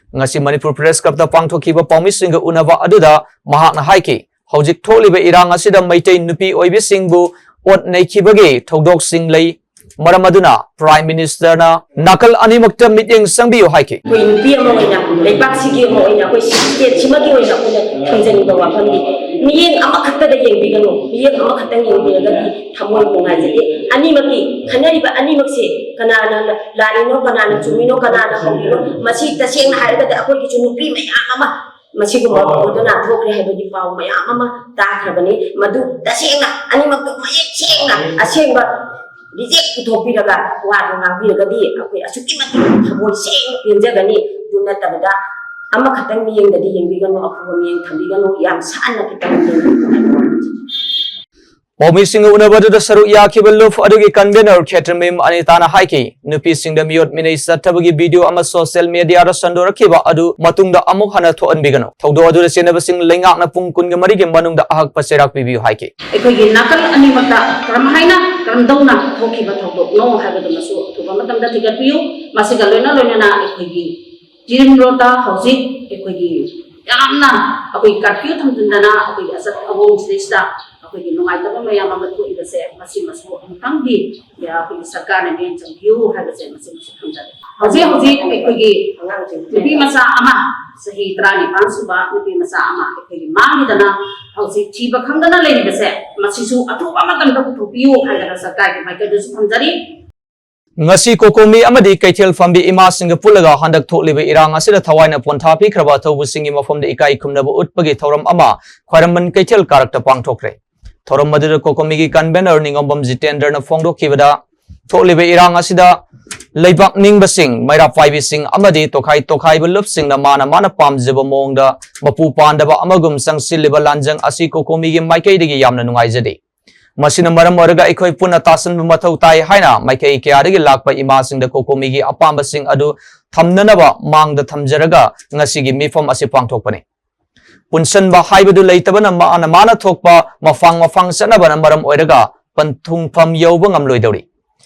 ꯉꯁꯤ ꯃꯅꯤꯄꯨꯔ Press Club ꯇ ꯄꯥꯡꯊꯣꯛꯈꯤꯕ ꯄꯥꯎꯃꯤꯁꯤꯡꯒ ꯎꯅꯕ ꯑꯗꯨꯗ ꯃꯍꯥꯛꯅ ꯍꯥꯏꯈꯤ, ꯍꯧꯖꯤꯛ ꯊꯣꯛꯂꯤꯕ ꯏꯔꯥꯡ ꯑꯁꯤꯗ ꯃꯩꯇꯩ ꯅꯨꯄꯤ ꯑꯣꯏꯕꯤꯁꯤꯡꯕꯨ ꯑꯣꯠ ꯅꯩꯈꯤꯕꯒꯤ ꯊꯧꯗꯣꯛꯁꯤꯡ ꯂꯩ꯫ ꯃꯔꯝ ꯑꯗꯨꯅ Prime Minister ꯅ ꯅꯥꯀꯜ ꯑꯅꯤꯃꯛꯇ ꯃꯤꯠꯌꯦꯡ ꯆꯪꯕꯤꯌꯨ ꯍꯥꯏꯈꯤ꯫ ꯑꯩꯈꯣꯏ ꯅꯨꯄꯤ ꯑꯃ ꯑꯣꯏꯅ, ꯂꯩꯕꯥꯛꯁꯤꯒꯤ ꯑꯃ ꯑꯣꯏꯅ, ꯑꯩꯈꯣꯏ city state ꯁꯤꯃꯒꯤ ꯑꯣꯏꯅ ꯑꯩꯈꯣꯏꯅ ꯊꯝꯖꯅꯤꯡꯕ ꯋꯥꯐꯝꯗꯤ, ꯃꯤꯠꯌꯦꯡ ꯑꯃꯈꯛꯇꯗ ꯌꯦꯡꯕꯤꯒꯅꯨ꯫ ꯃꯤꯠꯌꯦꯡ ꯑꯃꯈꯛꯇꯪ ꯌꯦꯡꯕꯤꯔꯒꯗꯤ ꯊꯃꯣꯏ ꯅꯨꯡꯉꯥꯏꯖꯗꯦ꯫ ꯑꯅꯤꯃꯛꯀꯤ, ꯈꯟꯅꯔꯤꯕ ꯑꯅꯤꯃꯛꯁꯦ ꯀꯅꯥꯅ ꯂꯥꯜꯂꯤꯅꯣ, ꯀꯅꯥꯅ ꯆꯨꯝꯃꯤꯅꯣ, ꯀꯅꯥꯅ ꯍꯧꯔꯤꯅꯣ, ꯃꯁꯤ ꯇꯁꯦꯡꯅ ꯍꯥꯏꯔꯒꯗꯤ ꯑꯩꯈꯣꯏꯒꯤꯁꯨ ꯅꯨꯄꯤ ꯃꯌꯥꯝ ꯑꯃ ꯃꯁꯤꯒꯨꯝꯕ ꯊꯧꯗꯣꯛꯇꯨꯅ ꯊꯣꯛꯈ꯭ꯔꯦ ꯍꯥꯏꯕꯒꯤ ꯄꯥꯎ ꯃꯌꯥꯝ ꯑꯃ ꯇꯥꯈ꯭ꯔꯕꯅꯤ꯫ ꯃꯗꯨ ꯇꯁꯦꯡꯅ ꯑꯅꯤꯃꯛꯇꯣ ꯃꯌꯦꯛ ꯁꯦꯡꯅ ꯑꯁꯦꯡꯕ reject ꯄꯨꯊꯣꯛꯄꯤꯔꯒ ꯋꯥꯗꯣ ꯉꯥꯡꯕꯤꯔꯒꯗꯤ ꯑꯩꯈꯣꯏ ꯑꯁꯨꯛꯀꯤ ꯃꯇꯤꯛ ꯊꯃꯣꯏ ꯁꯦꯡꯅ ꯄꯦꯟꯖꯒꯅꯤ꯫ ꯑꯗꯨ ꯅꯠꯇꯕꯗ ꯑꯃꯈꯛꯇꯪ ꯃꯤꯠꯌꯦꯡꯗꯗꯤ ꯌꯦꯡꯕꯤꯒꯅꯨ, ꯑꯐꯕ ꯃꯤꯠꯌꯦꯡ ꯊꯝꯕꯤꯒꯅꯨ, ꯌꯥꯝ ꯁꯥꯟꯅ ꯈꯤꯇꯪ ꯌꯦꯡꯕꯤꯒꯅꯨ ꯍꯥꯏꯕ ꯋꯥꯐꯝꯁꯦ꯫ ꯄꯥꯎꯃꯤꯁꯤꯡꯒ ꯎꯅꯕꯗꯨꯗ ꯁꯔꯨꯛ ꯌꯥꯈꯤꯕ ꯂꯨꯞ ꯑꯗꯨꯒꯤ convener ꯈꯦꯇ꯭ꯔꯃꯌꯨꯝ ꯑꯅꯤꯇꯥꯅ ꯍꯥꯏꯈꯤ, ꯅꯨꯄꯤꯁꯤꯡꯗ ꯃꯤꯑꯣꯠ ꯃꯤꯅꯩ ꯆꯠꯊꯕꯒꯤ video ꯑꯃ social mediaꯗ ꯁꯟꯗꯣꯔꯛꯈꯤꯕ ꯑꯗꯨ ꯃꯇꯨꯡꯗ ꯑꯃꯨꯛ ꯍꯟꯅ ꯊꯣꯛꯍꯟꯕꯤꯒꯅꯨ꯫ ꯊꯧꯗꯣꯛ ꯑꯗꯨꯗ ꯆꯦꯟꯅꯕꯁꯤꯡ ꯂꯩꯉꯥꯛꯅ ꯄꯨꯡ ꯀꯨꯟꯒ ꯃꯔꯤꯒꯤ ꯃꯅꯨꯡꯗ ꯑꯍꯛꯄ ꯆꯩꯔꯥꯛ ꯄꯤꯕꯤꯌꯨ ꯍꯥꯏꯈꯤ꯫ ꯑꯩꯈꯣꯏꯒꯤ ꯅꯥꯀꯜ ꯑꯅꯤꯃꯛꯇ ꯀꯔꯝ ꯍꯥꯏꯅ, ꯀꯔꯝꯗꯧꯅ ꯊꯣꯛꯈꯤꯕ ꯊꯧꯗꯣꯛꯅꯣ ꯍꯥꯏꯕꯗꯨꯃꯁꯨ ꯑꯊꯨꯕ ꯃꯇꯝꯗ ꯊꯤꯒꯠꯄꯤꯌꯨ꯫ ꯃꯁꯤꯒ ꯂꯣꯏꯅ ꯂꯣꯏꯅꯅ ꯑꯩꯈꯣꯏꯒꯤ ꯖꯤꯔꯤꯝ ꯔꯣꯗꯇ ꯍꯧꯖꯤꯛ ꯑꯩꯈꯣꯏꯒꯤ ꯌꯥꯝꯅ ꯑꯩꯈꯣꯏ curfew ꯊꯝꯖꯤꯟꯗꯅ ꯑꯩꯈꯣꯏꯒꯤ ꯑꯆꯠ ꯑꯋꯣꯡꯁꯤꯗꯩꯁꯤꯗ ꯑꯩꯈꯣꯏꯒꯤ ꯅꯨꯡꯉꯥꯏꯇꯕ ꯃꯌꯥꯝ ꯑꯃ ꯊꯣꯛꯏꯕꯁꯦ, ꯃꯁꯤꯃꯁꯨ ꯑꯃꯨꯛꯇꯪꯗꯤ ꯑꯩꯈꯣꯏꯒꯤ ꯁꯔꯀꯥꯔꯅ ꯃꯤꯠꯌꯦꯡ ꯆꯪꯕꯤꯌꯨ ꯍꯥꯏꯕꯁꯦ ꯃꯁꯤꯃꯁꯨ ꯊꯝꯖꯒꯦ꯫ ꯍꯧꯖꯤꯛ ꯍꯧꯖꯤꯛ ꯑꯩꯈꯣꯏꯒꯤ ꯅꯨꯄꯤ ꯃꯆꯥ ꯑꯃ, ꯆꯍꯤ ꯇꯔꯥꯅꯤꯄꯥꯟ ꯁꯨꯕ ꯅꯨꯄꯤ ꯃꯆꯥ ꯑꯃ ꯑꯩꯈꯣꯏꯒꯤ ꯃꯥꯡꯈꯤꯗꯅ ꯍꯧꯖꯤꯛ ꯊꯤꯕ ꯈꯪꯗꯅ ꯂꯩꯔꯤꯕꯁꯦ, ꯃꯁꯤꯁꯨ ꯑꯊꯨꯕ ꯃꯇꯝꯗ ꯄꯨꯊꯣꯛꯄꯤꯌꯨ ꯍꯥꯏꯗꯅ ꯁꯔꯀꯥꯔꯒꯤ ꯃꯥꯏꯀꯩꯗꯁꯨ ꯊꯝꯖꯔꯤ꯫ ꯉꯁꯤ ꯀꯣꯀꯣꯃꯤ ꯑꯃꯗꯤ ꯀꯩꯊꯦꯜ ꯐꯝꯕꯤ ꯏꯃꯥꯁꯤꯡꯒ ꯄꯨꯜꯂꯒ ꯍꯟꯗꯛ ꯊꯣꯛꯂꯤꯕ ꯏꯔꯥꯡ ꯑꯁꯤꯗ ꯊꯋꯥꯏꯅ ꯄꯣꯟꯊꯥ ꯄꯤꯈ꯭ꯔꯕ ꯑꯊꯧꯕꯁꯤꯡꯒꯤ ꯃꯐꯝꯗ ꯏꯀꯥꯏ ꯈꯨꯝꯅꯕ ꯎꯠꯄꯒꯤ ꯊꯧꯔꯝ ꯑꯃ ꯈ꯭ꯋꯥꯏꯔꯝꯕꯟ ꯀꯩꯊꯦꯜ ꯀꯥꯔꯛꯇ ꯄꯥꯡꯊꯣꯛꯈ꯭ꯔꯦ꯫ ꯊꯧꯔꯝ ꯑꯗꯨꯗ ꯀꯣꯀꯣꯃꯤꯒꯤ convener ꯅꯤꯉꯣꯝꯕꯝ ꯖꯤꯇꯦꯟꯗ꯭ꯔꯅ ꯐꯣꯡꯗꯣꯛꯈꯤꯕꯗ, ꯊꯣꯛꯂꯤꯕ ꯏꯔꯥꯡ ꯑꯁꯤꯗ ꯂꯩꯕꯥꯛ ꯅꯤꯡꯕꯁꯤꯡ, ꯃꯩꯔꯥ ꯄꯥꯏꯕꯤꯁꯤꯡ ꯑꯃꯗꯤ ꯇꯣꯈꯥꯏ ꯇꯣꯈꯥꯏꯕ ꯂꯨꯞꯁꯤꯡꯅ ꯃꯥꯅ ꯃꯥꯅ ꯄꯥꯝꯖꯕ ꯃꯑꯣꯡꯗ ꯃꯄꯨ ꯄꯥꯟꯗꯕ ꯑꯃꯒꯨꯝ ꯆꯪꯁꯤꯜꯂꯤꯕ ꯂꯥꯟꯖꯪ ꯑꯁꯤ ꯀꯣꯀꯣꯃꯤꯒꯤ ꯃꯥꯏꯀꯩꯗꯒꯤ ꯌꯥꯝꯅ ꯅꯨꯡꯉꯥꯏꯖꯗꯦ꯫ ꯃꯁꯤꯅ ꯃꯔꯝ ꯑꯣꯏꯔꯒ ꯑꯩꯈꯣꯏ ꯄꯨꯟꯅ ꯇꯥꯁꯤꯟꯕ ꯃꯊꯧ ꯇꯥꯏ ꯍꯥꯏꯅ ꯃꯥꯏꯀꯩ ꯀꯌꯥꯗꯒꯤ ꯂꯥꯛꯄ ꯏꯃꯥꯁꯤꯡꯗ ꯀꯣꯀꯣꯃꯤꯒꯤ ꯑꯄꯥꯝꯕꯁꯤꯡ ꯑꯗꯨ ꯊꯝꯅꯅꯕ ꯃꯥꯡꯗ ꯊꯝꯖꯔꯒ ꯉꯁꯤꯒꯤ ꯃꯤꯐꯝ ꯑꯁꯤ ꯄꯥꯡꯊꯣꯛꯄꯅꯤ꯫ ꯄꯨꯟꯁꯟꯕ ꯍꯥꯏꯕꯗꯨ ꯂꯩꯇꯕꯅ ꯃꯥꯅ ꯃꯥꯅ ꯊꯣꯛꯄ ꯃꯐꯥꯡ ꯃꯐꯥꯡ ꯆꯠꯅꯕꯅ ꯃꯔꯝ ꯑꯣꯏꯔꯒ ꯄꯟꯊꯨꯡꯐꯝ ꯌꯧꯕ ꯉꯝꯂꯣꯏꯗꯧꯔꯤ꯫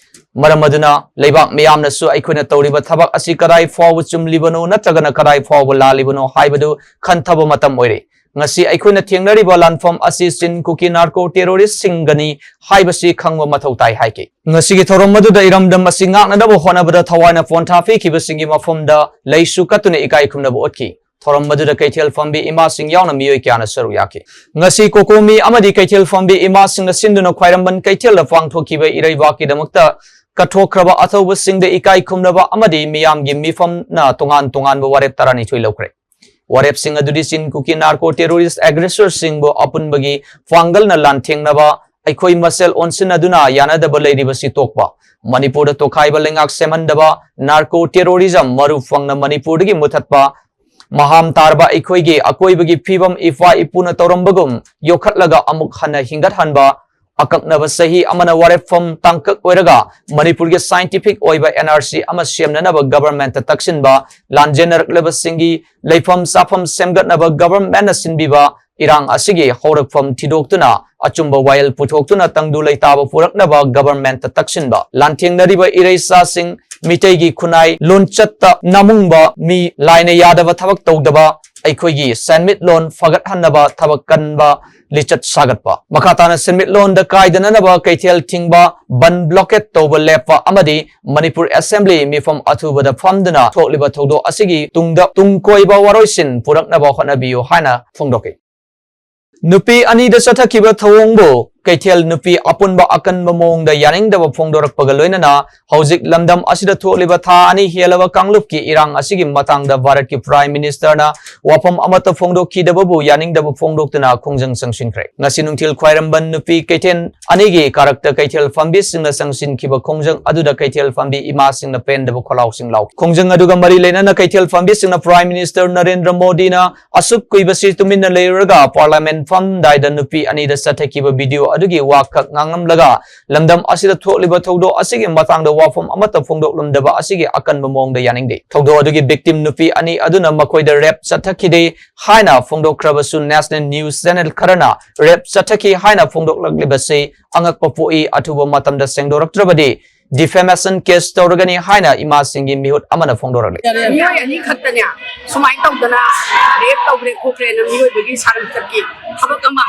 ꯃꯔꯝ ꯑꯗꯨꯅ ꯂꯩꯕꯥꯛ ꯃꯤꯌꯥꯝꯅꯁꯨ ꯑꯩꯈꯣꯏꯅ ꯇꯧꯔꯤꯕ ꯊꯕꯛ ꯑꯁꯤ ꯀꯗꯥꯏ ꯐꯥꯎꯕ ꯆꯨꯝꯂꯤꯕꯅꯣ ꯅꯠꯇ꯭ꯔꯒꯅ ꯀꯗꯥꯏ ꯐꯥꯎꯕ ꯂꯥꯜꯂꯤꯕꯅꯣ ꯍꯥꯏꯕꯗꯨ ꯈꯟꯊꯕ ꯃꯇꯝ ꯑꯣꯏꯔꯦ꯫ ꯉꯁꯤ ꯑꯩꯈꯣꯏꯅ ꯊꯦꯡꯅꯔꯤꯕ ꯂꯥꯟꯐꯝ ꯑꯁꯤ ꯆꯤꯟ ꯀꯨꯀꯤ narco terroristꯁꯤꯡꯒꯅꯤ ꯍꯥꯏꯕꯁꯤ ꯈꯪꯕ ꯃꯊꯧ ꯇꯥꯏ ꯍꯥꯏꯈꯤ꯫ ꯉꯁꯤꯒꯤ ꯊꯧꯔꯝ ꯑꯗꯨꯗ ꯏꯔꯝꯗꯝ ꯑꯁꯤ ꯉꯥꯛꯅꯅꯕ ꯍꯣꯠꯅꯕꯗ ꯊꯋꯥꯏꯅ ꯄꯣꯟꯊꯥ ꯄꯤꯈꯤꯕꯁꯤꯡꯒꯤ ꯃꯐꯝꯗ ꯂꯩꯁꯨ ꯀꯠꯇꯨꯅ ꯏꯀꯥꯏ ꯈꯨꯝꯅꯕ ꯎꯠꯈꯤ꯫ ꯊꯧꯔꯝ ꯑꯗꯨꯗ ꯀꯩꯊꯦꯜ ꯐꯝꯕꯤ ꯏꯃꯥꯁꯤꯡ ꯌꯥꯎꯅ ꯃꯤꯑꯣꯏ ꯀꯌꯥꯅ ꯁꯔꯨꯛ ꯌꯥꯈꯤ꯫ ꯉꯁꯤ ꯀꯣꯀꯣꯃꯤ ꯑꯃꯗꯤ ꯀꯩꯊꯦꯜ ꯐꯝꯕꯤ ꯏꯃꯥꯁꯤꯡꯅ ꯁꯤꯟꯗꯨꯅ ꯈ꯭ꯋꯥꯏꯔꯝꯕꯟ ꯀꯩꯊꯦꯜꯗ ꯄꯥꯡꯊꯣꯛꯈꯤꯕ ꯏꯔꯩꯕꯥꯛꯀꯤꯗꯃꯛꯇ ꯀꯠꯊꯣꯛꯈ꯭ꯔꯕ ꯑꯊꯧꯕꯁꯤꯡꯗ ꯏꯀꯥꯏ ꯈꯨꯝꯅꯕ ꯑꯃꯗꯤ ꯃꯤꯌꯥꯝꯒꯤ ꯃꯤꯐꯝꯅ ꯇꯣꯉꯥꯟ ꯇꯣꯉꯥꯟꯕ ꯋꯥꯔꯦꯞ ꯇꯔꯥꯅꯤꯊꯣꯏ ꯂꯧꯈ꯭ꯔꯦ꯫ ꯋꯥꯔꯦꯞꯁꯤꯡ ꯑꯗꯨꯗꯤ ꯆꯤꯟ ꯀꯨꯀꯤ narco terrorist aggressorꯁꯤꯡꯕꯨ ꯑꯄꯨꯟꯕꯒꯤ ꯄꯥꯡꯒꯜꯅ ꯂꯥꯟꯊꯦꯡꯅꯕ, ꯑꯩꯈꯣꯏ ꯃꯁꯦꯜ ꯑꯣꯟꯁꯤꯟꯅꯗꯨꯅ ꯌꯥꯅꯗꯕ ꯂꯩꯔꯤꯕꯁꯤ ꯇꯣꯛꯄ, ꯃꯅꯤꯄꯨꯔꯗ ꯇꯣꯈꯥꯏꯕ ꯂꯩꯉꯥꯛ ꯁꯦꯝꯍꯟꯗꯕ, narco terrorism ꯃꯔꯨ ꯐꯪꯅ ꯃꯅꯤꯄꯨꯔꯗꯒꯤ ꯃꯨꯊꯠꯄ, ꯃꯍꯥꯝ ꯇꯥꯔꯕ ꯑꯩꯈꯣꯏꯒꯤ ꯑꯀꯣꯏꯕꯒꯤ ꯐꯤꯕꯝ ꯏꯄꯥ ꯏꯄꯨꯅ ꯇꯧꯔꯝꯕꯒꯨꯝ ꯌꯣꯛꯈꯠꯂꯒ ꯑꯃꯨꯛ ꯍꯟꯅ ꯍꯤꯡꯒꯠꯍꯟꯕ, ꯑꯀꯛꯅꯕ ꯆꯍꯤ ꯑꯃꯅ ꯋꯥꯔꯦꯞꯐꯝ ꯇꯥꯡꯀꯛ ꯑꯣꯏꯔꯒ ꯃꯅꯤꯄꯨꯔꯒꯤ scientific ꯑꯣꯏꯕ N R C ꯑꯃ ꯁꯦꯝꯅꯅꯕ government ꯇꯛꯁꯤꯟꯕ, ꯂꯥꯟꯖꯦꯟꯅꯔꯛꯂꯕꯁꯤꯡꯒꯤ ꯂꯩꯐꯝ ꯆꯥꯐꯝ ꯁꯦꯝꯒꯠꯅꯕ government ꯅ ꯁꯤꯟꯕꯤꯕ, ꯏꯔꯥꯡ ꯑꯁꯤꯒꯤ ꯍꯧꯔꯛꯐꯝ ꯊꯤꯗꯣꯛꯇꯨꯅ ꯑꯆꯨꯝꯕ ꯋꯥꯌꯦꯜ ꯄꯨꯊꯣꯛꯇꯨꯅ ꯇꯪꯗꯨ ꯂꯩꯇꯥꯕ ꯄꯨꯔꯛꯅꯕ government ꯇꯛꯁꯤꯟꯕ, ꯂꯥꯟꯊꯦꯡꯅꯔꯤꯕ ꯏꯔꯩꯆꯥꯁꯤꯡ, ꯃꯤꯇꯩꯒꯤ ꯈꯨꯟꯅꯥꯏ ꯂꯣꯟꯆꯠꯇ ꯅꯥꯃꯨꯡꯕ ꯃꯤ ꯂꯥꯏꯅ ꯌꯥꯗꯕ ꯊꯕꯛ ꯇꯧꯗꯕ, ꯑꯩꯈꯣꯏꯒꯤ ꯁꯦꯟꯃꯤꯠꯂꯣꯟ ꯐꯒꯠꯍꯟꯅꯕ ꯊꯕꯛ ꯀꯟꯕ ꯂꯤꯆꯠ ꯁꯥꯒꯠꯄ꯫ ꯃꯈꯥ ꯇꯥꯅ ꯁꯦꯟꯃꯤꯠꯂꯣꯟꯗ ꯀꯥꯏꯗꯅꯅꯕ ꯀꯩꯊꯦꯜ ꯊꯤꯡꯕ, ꯕꯟ blockade ꯇꯧꯕ ꯂꯦꯞꯄ ꯑꯃꯗꯤ ꯃꯅꯤꯄꯨꯔ Assembly ꯃꯤꯐꯝ ꯑꯊꯨꯕꯗ ꯐꯝꯗꯨꯅ ꯊꯣꯛꯂꯤꯕ ꯊꯧꯗꯣꯛ ꯑꯁꯤꯒꯤ ꯇꯨꯡꯗ ꯇꯨꯡ ꯀꯣꯏꯕ ꯋꯥꯔꯣꯏꯁꯤꯟ ꯄꯨꯔꯛꯅꯕ ꯍꯣꯠꯅꯕꯤꯌꯨ ꯍꯥꯏꯅ ꯐꯣꯡꯗꯣꯛꯈꯤ꯫ ꯅꯨꯄꯤ ꯑꯅꯤꯗ ꯆꯠꯊꯈꯤꯕ ꯊꯧꯑꯣꯡꯕꯨ ꯀꯩꯊꯦꯜ ꯅꯨꯄꯤ ꯑꯄꯨꯟꯕ ꯑꯀꯟꯕ ꯃꯑꯣꯡꯗ ꯌꯥꯅꯤꯡꯗꯕ ꯐꯣꯡꯗꯣꯔꯛꯄꯒ ꯂꯣꯏꯅꯅ ꯍꯧꯖꯤꯛ ꯂꯝꯗꯝ ꯑꯁꯤꯗ ꯊꯣꯛꯂꯤꯕ ꯊꯥ ꯑꯅꯤ ꯍꯦꯜꯂꯕ ꯀꯥꯡꯂꯨꯞꯀꯤ ꯏꯔꯥꯡ ꯑꯁꯤꯒꯤ ꯃꯇꯥꯡꯗ ꯚꯥꯔꯠꯀꯤ Prime Minister ꯅ ꯋꯥꯐꯝ ꯑꯃꯠꯇ ꯐꯣꯡꯗꯣꯛꯈꯤꯗꯕꯕꯨ ꯌꯥꯅꯤꯡꯗꯕ ꯐꯣꯡꯗꯣꯛꯇꯨꯅ ꯈꯣꯡꯖꯪ ꯆꯪꯁꯤꯟꯈ꯭ꯔꯦ꯫ ꯉꯁꯤ ꯅꯨꯡꯊꯤꯜ ꯈ꯭ꯋꯥꯏꯔꯝꯕꯟ ꯅꯨꯄꯤ ꯀꯩꯊꯦꯜ ꯑꯅꯤꯒꯤ ꯀꯥꯔꯛꯇ ꯀꯩꯊꯦꯜ ꯐꯝꯕꯤꯁꯤꯡꯅ ꯆꯪꯁꯤꯟꯈꯤꯕ ꯈꯣꯡꯖꯪ ꯑꯗꯨꯗ ꯀꯩꯊꯦꯜ ꯐꯝꯕꯤ ꯏꯃꯥꯁꯤꯡꯅ ꯄꯦꯟꯗꯕ ꯈꯣꯜꯂꯥꯎꯁꯤꯡ ꯂꯥꯎꯈꯤ꯫ ꯈꯣꯡꯖꯪ ꯑꯗꯨꯒ ꯃꯔꯤ ꯂꯩꯅꯅ ꯀꯩꯊꯦꯜ ꯐꯝꯕꯤꯁꯤꯡꯅ Prime Minister ꯅꯔꯦꯟꯗ꯭ꯔ ꯃꯣꯗꯤꯅ ꯑꯁꯨꯛ ꯀꯨꯏꯕꯁꯤ ꯇꯨꯃꯤꯟꯅ ꯂꯩꯔꯨꯔꯒ Parliament ꯐꯝꯗꯥꯏꯗ ꯅꯨꯄꯤ ꯑꯅꯤꯗ ꯆꯠꯊꯈꯤꯕ video ꯑꯗꯨꯒꯤ ꯋꯥꯈꯛ ꯉꯥꯡꯂꯝꯂꯒ ꯂꯝꯗꯝ ꯑꯁꯤꯗ ꯊꯣꯛꯂꯤꯕ ꯊꯧꯗꯣꯛ ꯑꯁꯤꯒꯤ ꯃꯇꯥꯡꯗ ꯋꯥꯐꯝ ꯑꯃꯠꯇ ꯐꯣꯡꯗꯣꯛꯂꯝꯗꯕ ꯑꯁꯤꯒꯤ ꯑꯀꯟꯕ ꯃꯑꯣꯡꯗ ꯌꯥꯅꯤꯡꯗꯦ꯫ ꯊꯧꯗꯣꯛ ꯑꯗꯨꯒꯤ victim ꯅꯨꯄꯤ ꯑꯅꯤ ꯑꯗꯨꯅ ꯃꯈꯣꯏꯗ rape ꯆꯠꯊꯈꯤꯗꯦ ꯍꯥꯏꯅ ꯐꯣꯡꯗꯣꯛꯈ꯭ꯔꯕꯁꯨ national news channel ꯈꯔꯅ rape ꯆꯠꯊꯈꯤ ꯍꯥꯏꯅ ꯐꯣꯡꯗꯣꯛꯂꯛꯂꯤꯕꯁꯤ ꯑꯉꯛꯄ ꯄꯣꯛꯏ꯫ ꯑꯊꯨꯕ ꯃꯇꯝꯗ ꯁꯦꯡꯗꯣꯔꯛꯇ꯭ꯔꯕꯗꯤ defamation case ꯇꯧꯔꯒꯅꯤ ꯍꯥꯏꯅ ꯏꯃꯥꯁꯤꯡꯒꯤ ꯃꯤꯍꯨꯠ ꯑꯃꯅ ꯐꯣꯡꯗꯣꯔꯛꯂꯤ꯫ ꯃꯤꯑꯣꯏ ꯑꯅꯤ ꯈꯛꯇꯅꯦ ꯁꯨꯃꯥꯏꯅ ꯇꯧꯗꯅ rape ꯇꯧꯈ꯭ꯔꯦ ꯈꯣꯠꯈ꯭ꯔꯦꯅ ꯃꯤꯑꯣꯏꯕꯒꯤ ꯁꯥꯔꯝꯆꯠꯀꯤ ꯊꯕꯛ ꯑꯃ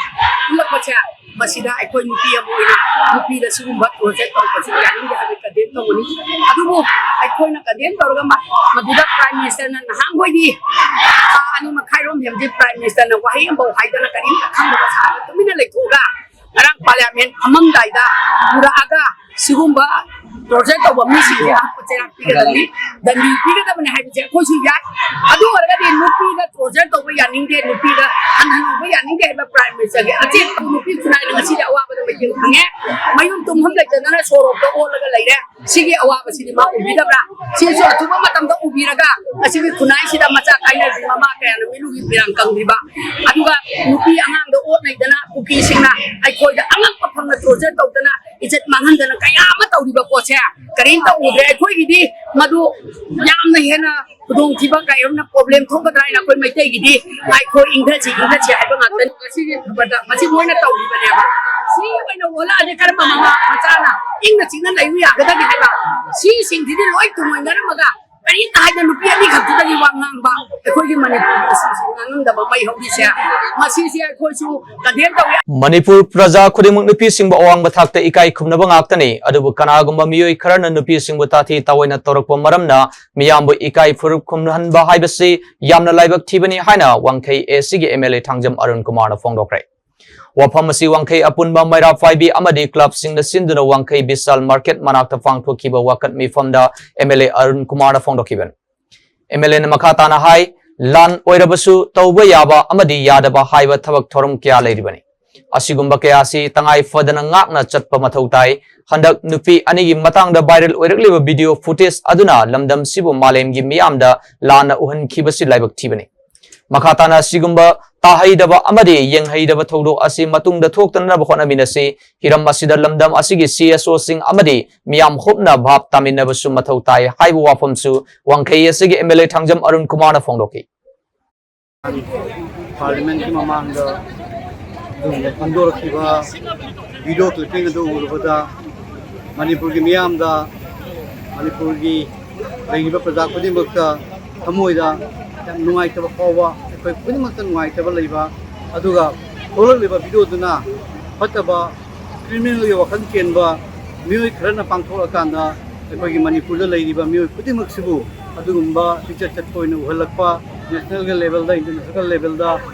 ꯎꯠꯂꯛꯄꯁꯦ, ꯃꯁꯤꯗ ꯑꯩꯈꯣꯏ ꯅꯨꯄꯤ ꯑꯃ ꯑꯣꯏꯅ ꯅꯨꯄꯤꯗ ꯁꯤꯒꯨꯝꯕ torture ꯇꯧꯔꯛꯄꯁꯤ ꯌꯥꯅꯤꯡꯗꯦ ꯍꯥꯏꯕ condemn ꯇꯧꯒꯅꯤ꯫ ꯑꯗꯨꯕꯨ ꯑꯩꯈꯣꯏꯅ condemn ꯇꯧꯔꯒ ꯃ-, ꯃꯗꯨꯗ Prime Minister ꯅ ꯅꯍꯥꯟꯈꯣꯏꯗꯤ ꯊꯥ ꯑꯅꯤ ꯃꯈꯥꯏꯔꯣꯝ ꯍꯦꯟꯕꯗꯤ Prime Minister ꯅ ꯋꯥꯍꯩ ꯑꯃꯐꯥꯎ ꯍꯥꯏꯗꯅ ꯀꯔꯤꯝꯇ ꯈꯪꯗꯕ ꯁꯥꯔꯒ ꯇꯨꯃꯤꯟꯅ ꯂꯩꯊꯣꯛꯑꯒ ꯉꯔꯥꯡ Parliament ꯐꯝꯃꯝꯗꯥꯏꯗ ꯄꯨꯔꯛꯑꯒ ꯁꯤꯒꯨꯝꯕ ꯇꯣꯔꯆꯔ ꯇꯧꯕ ꯃꯤꯁꯤꯡꯁꯦ ꯑꯍꯛꯄ ꯆꯩꯔꯥꯛ ꯄꯤꯒꯗꯕꯅꯤ, ꯗꯟꯗꯤ ꯄꯤꯒꯗꯕꯅꯤ ꯍꯥꯏꯕꯁꯦ ꯑꯩꯈꯣꯏꯁꯨ ꯌꯥꯏ꯫ ꯑꯗꯨ ꯑꯣꯏꯔꯒꯗꯤ ꯅꯨꯄꯤꯗ ꯇꯣꯔꯆꯔ ꯇꯧꯕ ꯌꯥꯅꯤꯡꯗꯦ, ꯅꯨꯄꯤꯗ ꯍꯟꯊꯅ ꯎꯕ ꯌꯥꯅꯤꯡꯗꯦ ꯍꯥꯏꯕ ꯄ꯭ꯔꯥꯏꯝ ꯃꯤꯅꯤꯁꯇꯔꯒꯤ ꯑꯆꯦꯠꯄ ꯅꯨꯄꯤ ꯈꯨꯟꯅꯥꯏꯅ ꯉꯁꯤꯗꯤ ꯑꯋꯥꯕꯗ ꯃꯥꯏꯊꯤꯕ ꯐꯪꯉꯦ꯫ ꯃꯌꯨꯝ ꯇꯨꯝꯐꯝ ꯂꯩꯇꯗꯅ ꯁꯣꯔꯣꯛꯇ ꯑꯣꯜꯂꯒ ꯂꯩꯔꯦ꯫ ꯁꯤꯒꯤ ꯑꯋꯥꯕꯁꯤꯗꯤ ꯃꯥ ꯎꯕꯤꯗꯕ꯭ꯔꯥ? ꯁꯤꯁꯨ ꯑꯊꯨꯕ ꯃꯇꯝꯗ ꯎꯕꯤꯔꯒ ꯉꯁꯤꯒꯤ ꯈꯨꯟꯅꯥꯏꯁꯤꯗ ꯃꯆꯥ ꯀꯥꯏꯅꯗ꯭ꯔꯤ ꯃꯃꯥ ꯀꯌꯥꯅ ꯃꯤꯠꯂꯨꯒꯤ ꯃꯤꯔꯥꯡ ꯀꯪꯗ꯭ꯔꯤꯕ, ꯑꯗꯨꯒ ꯅꯨꯄꯤ ꯑꯉꯥꯡꯗ ꯑꯣꯠ ꯅꯩꯗꯅ ꯀꯨꯀꯤꯁꯤꯡꯅ ꯑꯩꯈꯣꯏꯗ ꯑꯉꯛꯄ ꯐꯪꯅ ꯇꯣꯔꯆꯔ ꯇꯧꯗꯅ ꯏꯖꯠ ꯃꯥꯡꯍꯟꯗꯅ ꯀꯌꯥ ꯑꯃ ꯇꯧꯔꯤꯕ ꯄꯣꯠꯁꯦ ꯀꯔꯤꯝꯇ ꯎꯗ꯭ꯔꯦ꯫ ꯑꯩꯈꯣꯏꯒꯤꯗꯤ ꯃꯗꯨ ꯌꯥꯝꯅ ꯍꯦꯟꯅ ꯈꯨꯗꯣꯡꯊꯤꯕ ꯀꯌꯥ ꯑꯃꯅ ꯄ꯭ꯔꯣꯕ꯭ꯂꯦꯝ ꯊꯣꯛꯀꯗ꯭ꯔꯥ ꯍꯥꯏꯅ ꯑꯩꯈꯣꯏ ꯃꯩꯇꯩꯒꯤꯗꯤ ꯉꯥꯏꯈꯣ, ꯏꯪꯊꯁꯤ, ꯏꯪꯊꯁꯤ ꯍꯥꯏꯕ ꯉꯥꯛꯇꯅꯤ꯫ ꯉꯁꯤꯒꯤ ꯈꯕꯔꯗ ꯃꯁꯤ ꯃꯣꯏꯅ ꯇꯧꯔꯤꯕꯅꯦꯕ꯫ ꯁꯤ ꯑꯣꯏꯅ ꯑꯣꯜꯂꯛꯑꯗꯤ ꯀꯔꯝꯕ ꯃꯃꯥ ꯃꯆꯥꯅ ꯏꯪꯅ ꯆꯤꯛꯅ ꯂꯩꯕ ꯌꯥꯒꯗꯒꯦ ꯍꯥꯏꯕ? ꯁꯤꯁꯤꯡꯁꯤꯗꯤ ꯂꯣꯏ ꯇꯨꯡꯑꯣꯏꯅꯔꯝꯃꯒ ꯀꯔꯤꯝꯇ ꯍꯥꯏꯗ ꯅꯨꯄꯤ ꯑꯅꯤꯈꯛꯇꯨꯗꯒꯤ ꯋꯥ ꯉꯥꯡꯕ ꯑꯩꯈꯣꯏꯒꯤ ꯃꯅꯤꯄꯨꯔꯒꯤ ꯏꯁꯨꯁꯤ ꯉꯥꯡꯉꯝꯗꯕ ꯃꯩ ꯍꯧꯔꯤꯁꯦ, ꯃꯁꯤꯁꯦ ꯑꯩꯈꯣꯏꯁꯨ ꯀꯟꯗꯦꯝ ꯇꯧꯏ꯫ ꯃꯅꯤꯄꯨꯔ ꯄ꯭ꯔꯖꯥ ꯈꯨꯗꯤꯡꯃꯛ ꯅꯨꯄꯤꯁꯤꯡꯕꯨ ꯑꯋꯥꯡꯕ ꯊꯥꯛꯇ ꯏꯀꯥꯏ ꯈꯨꯝꯅꯕ ꯉꯥꯛꯇꯅꯤ, ꯑꯗꯨꯕꯨ ꯀꯅꯥꯒꯨꯝꯕ ꯃꯤꯑꯣꯏ ꯈꯔꯅ ꯅꯨꯄꯤꯁꯤꯡꯕꯨ ꯇꯥꯊꯤ ꯇꯥꯑꯣꯏꯅ ꯇꯧꯔꯛꯄ ꯃꯔꯝꯅ ꯃꯤꯌꯥꯝꯕꯨ ꯏꯀꯥꯏ ꯐꯨꯔꯨꯞ ꯈꯨꯝꯍꯟꯕ ꯍꯥꯏꯕꯁꯤ ꯌꯥꯝꯅ ꯂꯥꯏꯕꯛ ꯊꯤꯕꯅꯤ ꯍꯥꯏꯅ ꯋꯥꯡꯈꯩ ꯑꯦ ꯁꯤꯒꯤ M L A Thangjam Arun ꯀꯨꯃꯥꯔꯅ ꯐꯣꯡꯗꯣꯛꯈ꯭ꯔꯦ꯫ ꯋꯥꯐꯝ ꯑꯁꯤ ꯋꯥꯡꯈꯩ ꯑꯄꯨꯟꯕ ꯃꯩꯔꯥ ꯄꯥꯏꯕꯤ ꯑꯃꯗꯤ ꯀ꯭ꯂꯕꯁꯤꯡꯅ ꯁꯤꯟꯗꯨꯅ ꯋꯥꯡꯈꯩ ꯕꯤꯁꯥꯜ ꯃꯥꯔꯀꯦꯠ ꯃꯅꯥꯛꯇ ꯄꯥꯡꯊꯣꯛꯈꯤꯕ ꯋꯥꯀꯠ ꯃꯤꯐꯝꯗ ꯑꯦꯝ ꯑꯦꯜ ꯑꯦ ꯑꯔꯨꯟ ꯀꯨꯃꯥꯔꯅ ꯐꯣꯡꯗꯣꯛꯈꯤꯕꯅꯤ꯫ ꯑꯦꯝ ꯑꯦꯜ ꯑꯦꯅ ꯃꯈꯥ ꯇꯥꯅ ꯍꯥꯏ, ꯂꯥꯟ ꯑꯣꯏꯔꯕꯁꯨ ꯇꯧꯕ ꯌꯥꯕ ꯑꯃꯗꯤ ꯌꯥꯗꯕ ꯍꯥꯏꯕ ꯊꯕꯛ ꯊꯧꯔꯝ ꯀꯌꯥ ꯂꯩꯔꯤꯕꯅꯤ꯫ ꯑꯁꯤꯒꯨꯝꯕ ꯀꯌꯥ ꯑꯁꯤ ꯇꯉꯥꯏ ꯐꯗꯅ ꯉꯥꯛꯅ ꯆꯠꯄ ꯃꯊꯧ ꯇꯥꯏ꯫ ꯍꯟꯗꯛ ꯅꯨꯄꯤ ꯑꯅꯤꯒꯤ ꯃꯇꯥꯡꯗ ꯚꯥꯏꯔꯦꯜ ꯑꯣꯏꯔꯛꯂꯤꯕ ꯚꯤꯗꯤꯑꯣ ꯐꯨꯇꯦꯖ ꯑꯗꯨꯅ ꯂꯝꯗꯝꯁꯤꯕꯨ ꯃꯥꯂꯦꯝꯒꯤ ꯃꯤꯌꯥꯝꯗ ꯂꯥꯟꯅ ꯎꯍꯟꯈꯤꯕꯁꯤ ꯂꯥꯏꯕꯛ ꯊꯤꯕꯅꯤ꯫ ꯃꯈꯥ ꯇꯥꯅ ꯑꯁꯤꯒꯨꯝꯕ ꯇꯥꯍꯩꯗꯕ ꯑꯃꯗꯤ ꯌꯦꯡꯍꯩꯗꯕ ꯊꯧꯗꯣꯛ ꯑꯁꯤ ꯃꯇꯨꯡꯗ ꯊꯣꯛꯇꯅꯕ ꯍꯣꯠꯅꯃꯤꯟꯅꯁꯤ꯫ ꯍꯤꯔꯝ ꯑꯁꯤꯗ ꯂꯝꯗꯝ ꯑꯁꯤꯒꯤ ꯁꯤ ꯑꯦꯁ ꯑꯣꯁꯤꯡ ꯑꯃꯗꯤ ꯃꯤꯌꯥꯝ ꯍꯨꯞꯅ ꯚꯥꯞ ꯇꯥꯃꯤꯟꯅꯕꯁꯨ ꯃꯊꯧ ꯇꯥꯏ ꯍꯥꯏꯕ ꯋꯥꯐꯝꯁꯨ ꯋꯥꯡꯈꯩ ꯑꯁꯤꯒꯤ M L A Thangjam Arun ꯀꯨꯃꯥꯔꯅ ꯐꯣꯡꯗꯣꯛꯈꯤ꯫ ꯄꯥꯔꯂꯤꯌꯥꯃꯦꯟꯠꯀꯤ ꯃꯃꯥꯡꯗ ꯑꯗꯨꯒꯨꯝꯕ ꯐꯣꯡꯗꯣꯔꯛꯈꯤꯕ ꯚꯤꯗꯤꯑꯣ ꯀ꯭ꯂꯤꯞꯄꯤꯡ ꯑꯗꯨ ꯎꯔꯨꯕꯗ ꯃꯅꯤꯄꯨꯔꯒꯤ ꯃꯤꯌꯥꯝꯗ, ꯃꯅꯤꯄꯨꯔꯒꯤ ꯂꯩꯔꯤꯕ ꯄ꯭ꯔꯖꯥ ꯈꯨꯗꯤꯡꯃꯛꯇ ꯊꯃꯣꯏꯗ ꯌꯥꯝ ꯅꯨꯡꯉꯥꯏꯇꯕ ꯐꯥꯎꯕ, ꯑꯩꯈꯣꯏ ꯈꯨꯗꯤꯡꯃꯛꯇ ꯅꯨꯡꯉꯥꯏꯇꯕ ꯂꯩꯕ, ꯑꯗꯨꯒ ꯊꯣꯛꯂꯛꯂꯤꯕ ꯚꯤꯗꯤꯑꯣꯗꯨꯅ ꯐꯠꯇꯕ ꯀ꯭ꯔꯤꯃꯤꯅꯦꯜꯒꯤ ꯋꯥꯈꯜ ꯆꯦꯟꯕ ꯃꯤꯑꯣꯏ ꯈꯔꯅ ꯄꯥꯡꯊꯣꯛꯂꯀꯥꯟꯗ ꯑꯩꯈꯣꯏꯒꯤ ꯃꯅꯤꯄꯨꯔꯗ ꯂꯩꯔꯤꯕ ꯃꯤꯑꯣꯏ ꯈꯨꯗꯤꯡꯃꯛꯁꯤꯕꯨ ꯑꯗꯨꯒꯨꯝꯕ ꯂꯤꯆꯠ ꯆꯠꯄ ꯑꯣꯏꯅ ꯎꯍꯜꯂꯛꯄ, ꯅꯦꯁꯅꯦꯜꯒꯤ ꯂꯦꯕꯦꯜꯗ, ꯏꯟꯇꯔꯅꯦꯁꯅꯦꯜ ꯂꯦꯕꯦꯜꯗ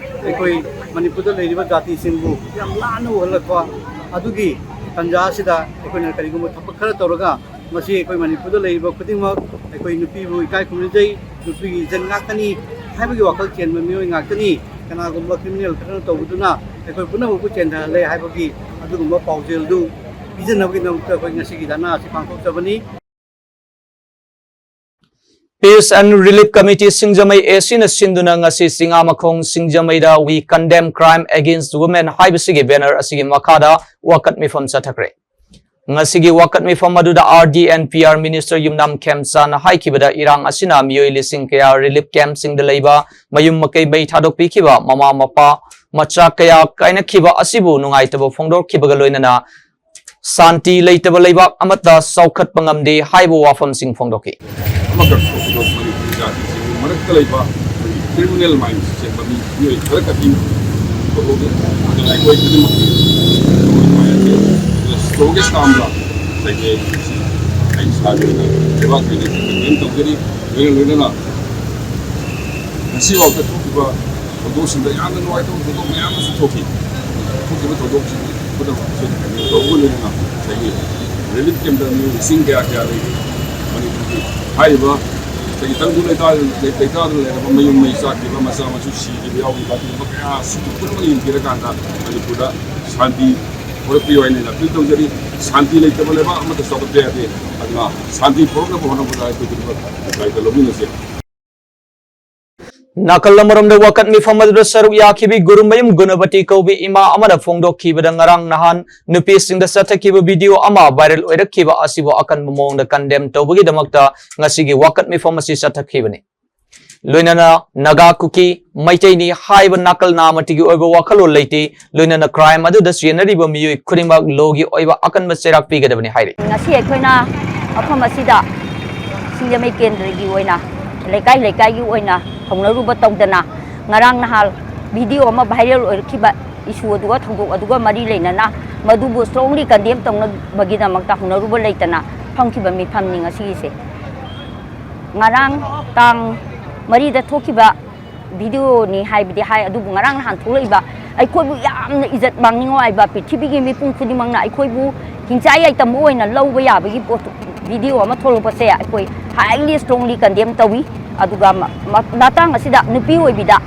ꯑꯩꯈꯣꯏ ꯃꯅꯤꯄꯨꯔꯗ ꯂꯩꯔꯤꯕ ꯖꯥꯇꯤꯁꯤꯡꯕꯨ ꯌꯥꯝ ꯂꯥꯟꯅ ꯎꯍꯜꯂꯛꯄ, ꯑꯗꯨꯒꯤ ꯇꯥꯟꯖꯥ ꯑꯁꯤꯗ ꯑꯩꯈꯣꯏꯅ ꯀꯔꯤꯒꯨꯝꯕ ꯊꯕꯛ ꯈꯔ ꯇꯧꯔꯒ ꯃꯁꯤ ꯑꯩꯈꯣꯏ ꯃꯅꯤꯄꯨꯔꯗ ꯂꯩꯔꯤꯕ ꯈꯨꯗꯤꯡꯃꯛ ꯑꯩꯈꯣꯏ ꯅꯨꯄꯤꯕꯨ ꯏꯀꯥꯏ ꯈꯨꯝꯅꯖꯩ, ꯅꯨꯄꯤꯒꯤ ꯏꯖꯠ ꯉꯥꯛꯀꯅꯤ ꯍꯥꯏꯕꯒꯤ ꯋꯥꯈꯜ ꯆꯦꯟꯕ ꯃꯤꯑꯣꯏ ꯉꯥꯛꯇꯅꯤ꯫ ꯀꯅꯥꯒꯨꯝꯕ criminal ꯈꯔꯅ ꯇꯧꯕꯗꯨꯅ ꯑꯩꯈꯣꯏ ꯄꯨꯝꯅꯃꯛꯄꯨ ꯆꯦꯟꯊꯍꯜꯂꯦ ꯍꯥꯏꯕꯒꯤ ꯑꯗꯨꯒꯨꯝꯕ ꯄꯥꯎꯖꯦꯜꯗꯨ ꯄꯤꯖꯅꯕꯒꯤꯗꯃꯛꯇ ꯑꯩꯈꯣꯏ ꯉꯁꯤꯒꯤ ꯙꯔꯅꯥ ꯑꯁꯤ ꯄꯥꯡꯊꯣꯛꯆꯕꯅꯤ꯫ Peace and Relief Committee Singjamei A Cꯅ ꯁꯤꯟꯗꯨꯅ ꯉꯁꯤ ꯆꯤꯉꯥꯃꯈꯣꯡ ꯁꯤꯡꯖꯃꯩꯗ "We Condemn Crime Against Women" ꯍꯥꯏꯕꯁꯤꯒꯤ banner ꯑꯁꯤꯒꯤ ꯃꯈꯥꯗ ꯋꯥꯀꯠ ꯃꯤꯐꯝ ꯆꯠꯊꯈ꯭ꯔꯦ꯫ ꯉꯁꯤꯒꯤ ꯋꯥꯀꯠ ꯃꯤꯐꯝ ꯑꯗꯨꯗ R D and P R Minister ꯌꯨꯝꯅꯥꯝ ꯈꯦꯝꯆꯥꯟꯅ ꯍꯥꯏꯈꯤꯕꯗ, ꯏꯔꯥꯡ ꯑꯁꯤꯅ ꯃꯤꯑꯣꯏ ꯂꯤꯁꯤꯡ ꯀꯌꯥ relief campꯁꯤꯡꯗ ꯂꯩꯕ ꯃꯌꯨꯝ ꯃꯀꯩ ꯃꯩ ꯊꯥꯗꯣꯛꯄꯤꯈꯤꯕ, ꯃꯃꯥ ꯃꯄꯥ ꯃꯆꯥ ꯀꯌꯥ ꯀꯥꯏꯅꯈꯤꯕ ꯑꯁꯤꯕꯨ ꯅꯨꯡꯉꯥꯏꯇꯕ ꯐꯣꯡꯗꯣꯛꯈꯤꯕꯒ ꯂꯣꯏꯅꯅ ꯁꯥꯟꯇꯤ ꯂꯩꯇꯕ ꯂꯩꯕꯥꯛ ꯑꯃꯠꯇ ꯆꯥꯎꯈꯠꯄ ꯉꯝꯗꯦ ꯍꯥꯏꯕ ꯋꯥꯐꯝꯁꯤꯡ ꯐꯣꯡꯗꯣꯛꯈꯤ꯫ ꯑꯃꯈꯛ ꯊꯣꯛꯄꯗꯣ ꯃꯅꯤꯄꯨꯔꯤ ꯖꯥꯇꯤꯁꯤꯡꯒꯤ ꯃꯔꯛꯇ ꯂꯩꯕ ꯑꯩꯈꯣꯏꯒꯤ criminal mindꯁꯦ ꯃꯤ ꯃꯤꯑꯣꯏ ꯈꯔ ꯈꯛꯀꯤ ꯊꯧꯗꯣꯛꯅꯤ꯫ ꯑꯗꯨꯅ ꯑꯩꯈꯣꯏ ꯈꯨꯗꯤꯡꯃꯛꯀꯤ ꯅꯨꯡꯉꯥꯏ ꯅꯨꯡꯉꯥꯏ ꯍꯥꯏꯖꯩ꯫ ꯑꯗꯨꯅ strongest termꯗ ꯉꯁꯥꯏꯒꯤ ꯑꯩ ꯉꯁꯤ ꯑꯩ ꯏꯁꯥꯒꯤ ꯑꯣꯏꯅ ꯂꯩꯕꯥꯛꯀꯤ ꯑꯣꯏꯅ condemn ꯇꯧꯖꯔꯤ꯫ ꯂꯣꯏꯅ ꯂꯣꯏꯅꯅ ꯉꯁꯤꯐꯥꯎꯗ ꯊꯣꯛꯈꯤꯕ ꯊꯧꯗꯣꯛꯁꯤꯡꯗ ꯌꯥꯝꯅ ꯅꯨꯡꯉꯥꯏꯇꯕ ꯊꯧꯗꯣꯛ ꯃꯌꯥꯝ ꯑꯃꯁꯨ ꯊꯣꯛꯈꯤ꯫ ꯊꯣꯛꯈꯤꯕ ꯊꯧꯗꯣꯛꯁꯤꯡ ꯄꯨꯝꯅꯃꯛ ꯑꯁꯤ condemn ꯇꯧꯕꯒ ꯂꯣꯏꯅꯅ ꯉꯁꯥꯏꯒꯤ relief campꯇ ꯃꯤꯑꯣꯏ ꯂꯤꯁꯤꯡ ꯀꯌꯥ ꯀꯌꯥ ꯂꯩꯔꯤ꯫ ꯃꯅꯤꯄꯨꯔꯒꯤ ꯍꯥꯏꯔꯤꯕ ꯉꯁꯥꯏꯒꯤ ꯇꯪꯗꯨ ꯂꯩꯇꯥ-, ꯂꯩꯇꯥꯗꯨꯅ ꯂꯩꯔꯕ, ꯃꯌꯨꯝ ꯃꯩ ꯆꯥꯛꯈꯤꯕ, ꯃꯆꯥ ꯃꯁꯨ ꯁꯤꯈꯤꯕ ꯌꯥꯎꯈꯤꯕ, ꯑꯗꯨꯒꯨꯝꯕ ꯀꯌꯥ ꯑꯁꯤꯕꯨ ꯄꯨꯝꯅꯃꯛ ꯌꯦꯡꯕꯤꯔꯀꯥꯟꯗ ꯃꯅꯤꯄꯨꯔꯗ ꯁꯥꯟꯇꯤ ꯄꯨꯔꯛꯄꯤꯌꯨ ꯍꯥꯏꯅ ꯑꯩꯅ appeal ꯇꯧꯖꯔꯤ꯫ ꯁꯥꯟꯇꯤ ꯂꯩꯇꯕ ꯂꯩꯕꯥꯛ ꯑꯃꯠꯇ ꯆꯥꯎꯈꯠꯄ ꯌꯥꯗꯦ꯫ ꯑꯗꯨꯅ ꯁꯥꯟꯇꯤ ꯄꯨꯔꯛꯅꯕ ꯍꯣꯠꯅꯕꯗ ꯑꯩꯈꯣꯏ ꯈꯨꯗꯤꯡꯃꯛ ꯗꯥꯏꯇ ꯂꯧꯃꯤꯟꯅꯁꯤ꯫ ꯅꯥꯀꯜ ꯑꯃꯔꯣꯝꯗ ꯋꯥꯀꯠ ꯃꯤꯐꯝ ꯑꯗꯨꯗ ꯁꯔꯨꯛ ꯌꯥꯈꯤꯕꯤ ꯒꯨꯔꯨꯃꯌꯨꯝ ꯒꯨꯅꯕꯇꯤ ꯀꯧꯕꯤ ꯏꯃꯥ ꯑꯃꯅ ꯐꯣꯡꯗꯣꯛꯈꯤꯕꯗ, ꯉꯔꯥꯡ ꯅꯍꯥꯟ ꯅꯨꯄꯤꯁꯤꯡꯗ ꯆꯠꯊꯈꯤꯕ video ꯑꯃ viral ꯑꯣꯏꯔꯛꯈꯤꯕ ꯑꯁꯤꯕꯨ ꯑꯀꯟꯕ ꯃꯑꯣꯡꯗ condemn ꯇꯧꯕꯒꯤꯗꯃꯛꯇ ꯉꯁꯤꯒꯤ ꯋꯥꯀꯠ ꯃꯤꯐꯝ ꯑꯁꯤ ꯆꯠꯊꯈꯤꯕꯅꯤ꯫ ꯂꯣꯏꯅꯅ ꯅꯥꯒꯥ, ꯀꯨꯀꯤ, ꯃꯩꯇꯩꯅꯤ ꯍꯥꯏꯕ ꯅꯥꯀꯜ ꯅꯥꯃꯇꯤꯒꯤ ꯑꯣꯏꯕ ꯋꯥꯈꯜꯂꯣꯟ ꯂꯩꯇꯦ꯫ ꯂꯣꯏꯅꯅ crime ꯑꯗꯨꯗ ꯆꯦꯟꯅꯔꯤꯕ ꯃꯤꯑꯣꯏ ꯈꯨꯗꯤꯡꯃꯛ lawꯒꯤ ꯑꯣꯏꯕ ꯑꯀꯟꯕ ꯆꯩꯔꯥꯛ ꯄꯤꯒꯗꯕꯅꯤ ꯍꯥꯏꯔꯤ꯫ ꯉꯁꯤ ꯑꯩꯈꯣꯏꯅ ꯃꯐꯝ ꯑꯁꯤꯗ ꯁꯤꯡꯖꯃꯩ ꯀꯦꯟꯗ꯭ꯔꯒꯤ ꯑꯣꯏꯅ ꯂꯩꯀꯥꯏ ꯂꯩꯀꯥꯏꯒꯤ ꯑꯣꯏꯅ ꯍꯧꯅꯔꯨꯕ ꯇꯧꯗꯅ, ꯉꯔꯥꯡ ꯅꯍꯥꯟ video ꯑꯃ viral ꯑꯣꯏꯔꯛꯈꯤꯕ issue ꯑꯗꯨꯒ ꯊꯧꯗꯣꯛ ꯑꯗꯨꯒ ꯃꯔꯤ ꯂꯩꯅꯅ ꯃꯗꯨꯕꯨ strongly condemn ꯇꯧꯅꯕꯒꯤꯗꯃꯛꯇ ꯍꯧꯅꯔꯨꯕ ꯂꯩꯇꯅ ꯐꯝꯈꯤꯕ ꯃꯤꯐꯝꯅꯤ ꯉꯁꯤꯒꯤꯁꯦ꯫ ꯉꯔꯥꯡ ꯇꯥꯡ ꯃꯔꯤꯗ ꯊꯣꯛꯈꯤꯕ videoꯅꯤ ꯍꯥꯏꯕꯗꯤ ꯍꯥꯏ, ꯑꯗꯨꯕꯨ ꯉꯔꯥꯡ ꯅꯍꯥꯟ ꯊꯣꯛꯂꯛꯏꯕ ꯑꯩꯈꯣꯏꯕꯨ ꯌꯥꯝꯅ ꯏꯖꯠ ꯃꯥꯡꯅꯤꯡꯉꯥꯏ ꯑꯣꯏꯕ, ꯄ꯭ꯔꯤꯊꯤꯕꯤꯒꯤ ꯃꯤꯄꯨꯝ ꯈꯨꯗꯤꯡꯃꯛꯅ ꯑꯩꯈꯣꯏꯕꯨ ꯍꯤꯡꯆꯥꯏ ꯌꯥꯏꯇꯝꯕ ꯑꯣꯏꯅ ꯂꯧꯕ ꯌꯥꯕꯒꯤ ꯄꯣꯠꯇꯨ ꯚꯤꯗꯤꯑꯣ ꯑꯃ ꯊꯣꯛꯂꯛꯄꯁꯦ ꯑꯩꯈꯣꯏ highly strongly condemn ꯇꯧꯏ꯫ ꯑꯗꯨꯒ ꯃ- ꯃ- ꯃꯇꯥꯡ ꯑꯁꯤꯗ ꯅꯨꯄꯤ ꯑꯣꯏꯕꯤꯗ,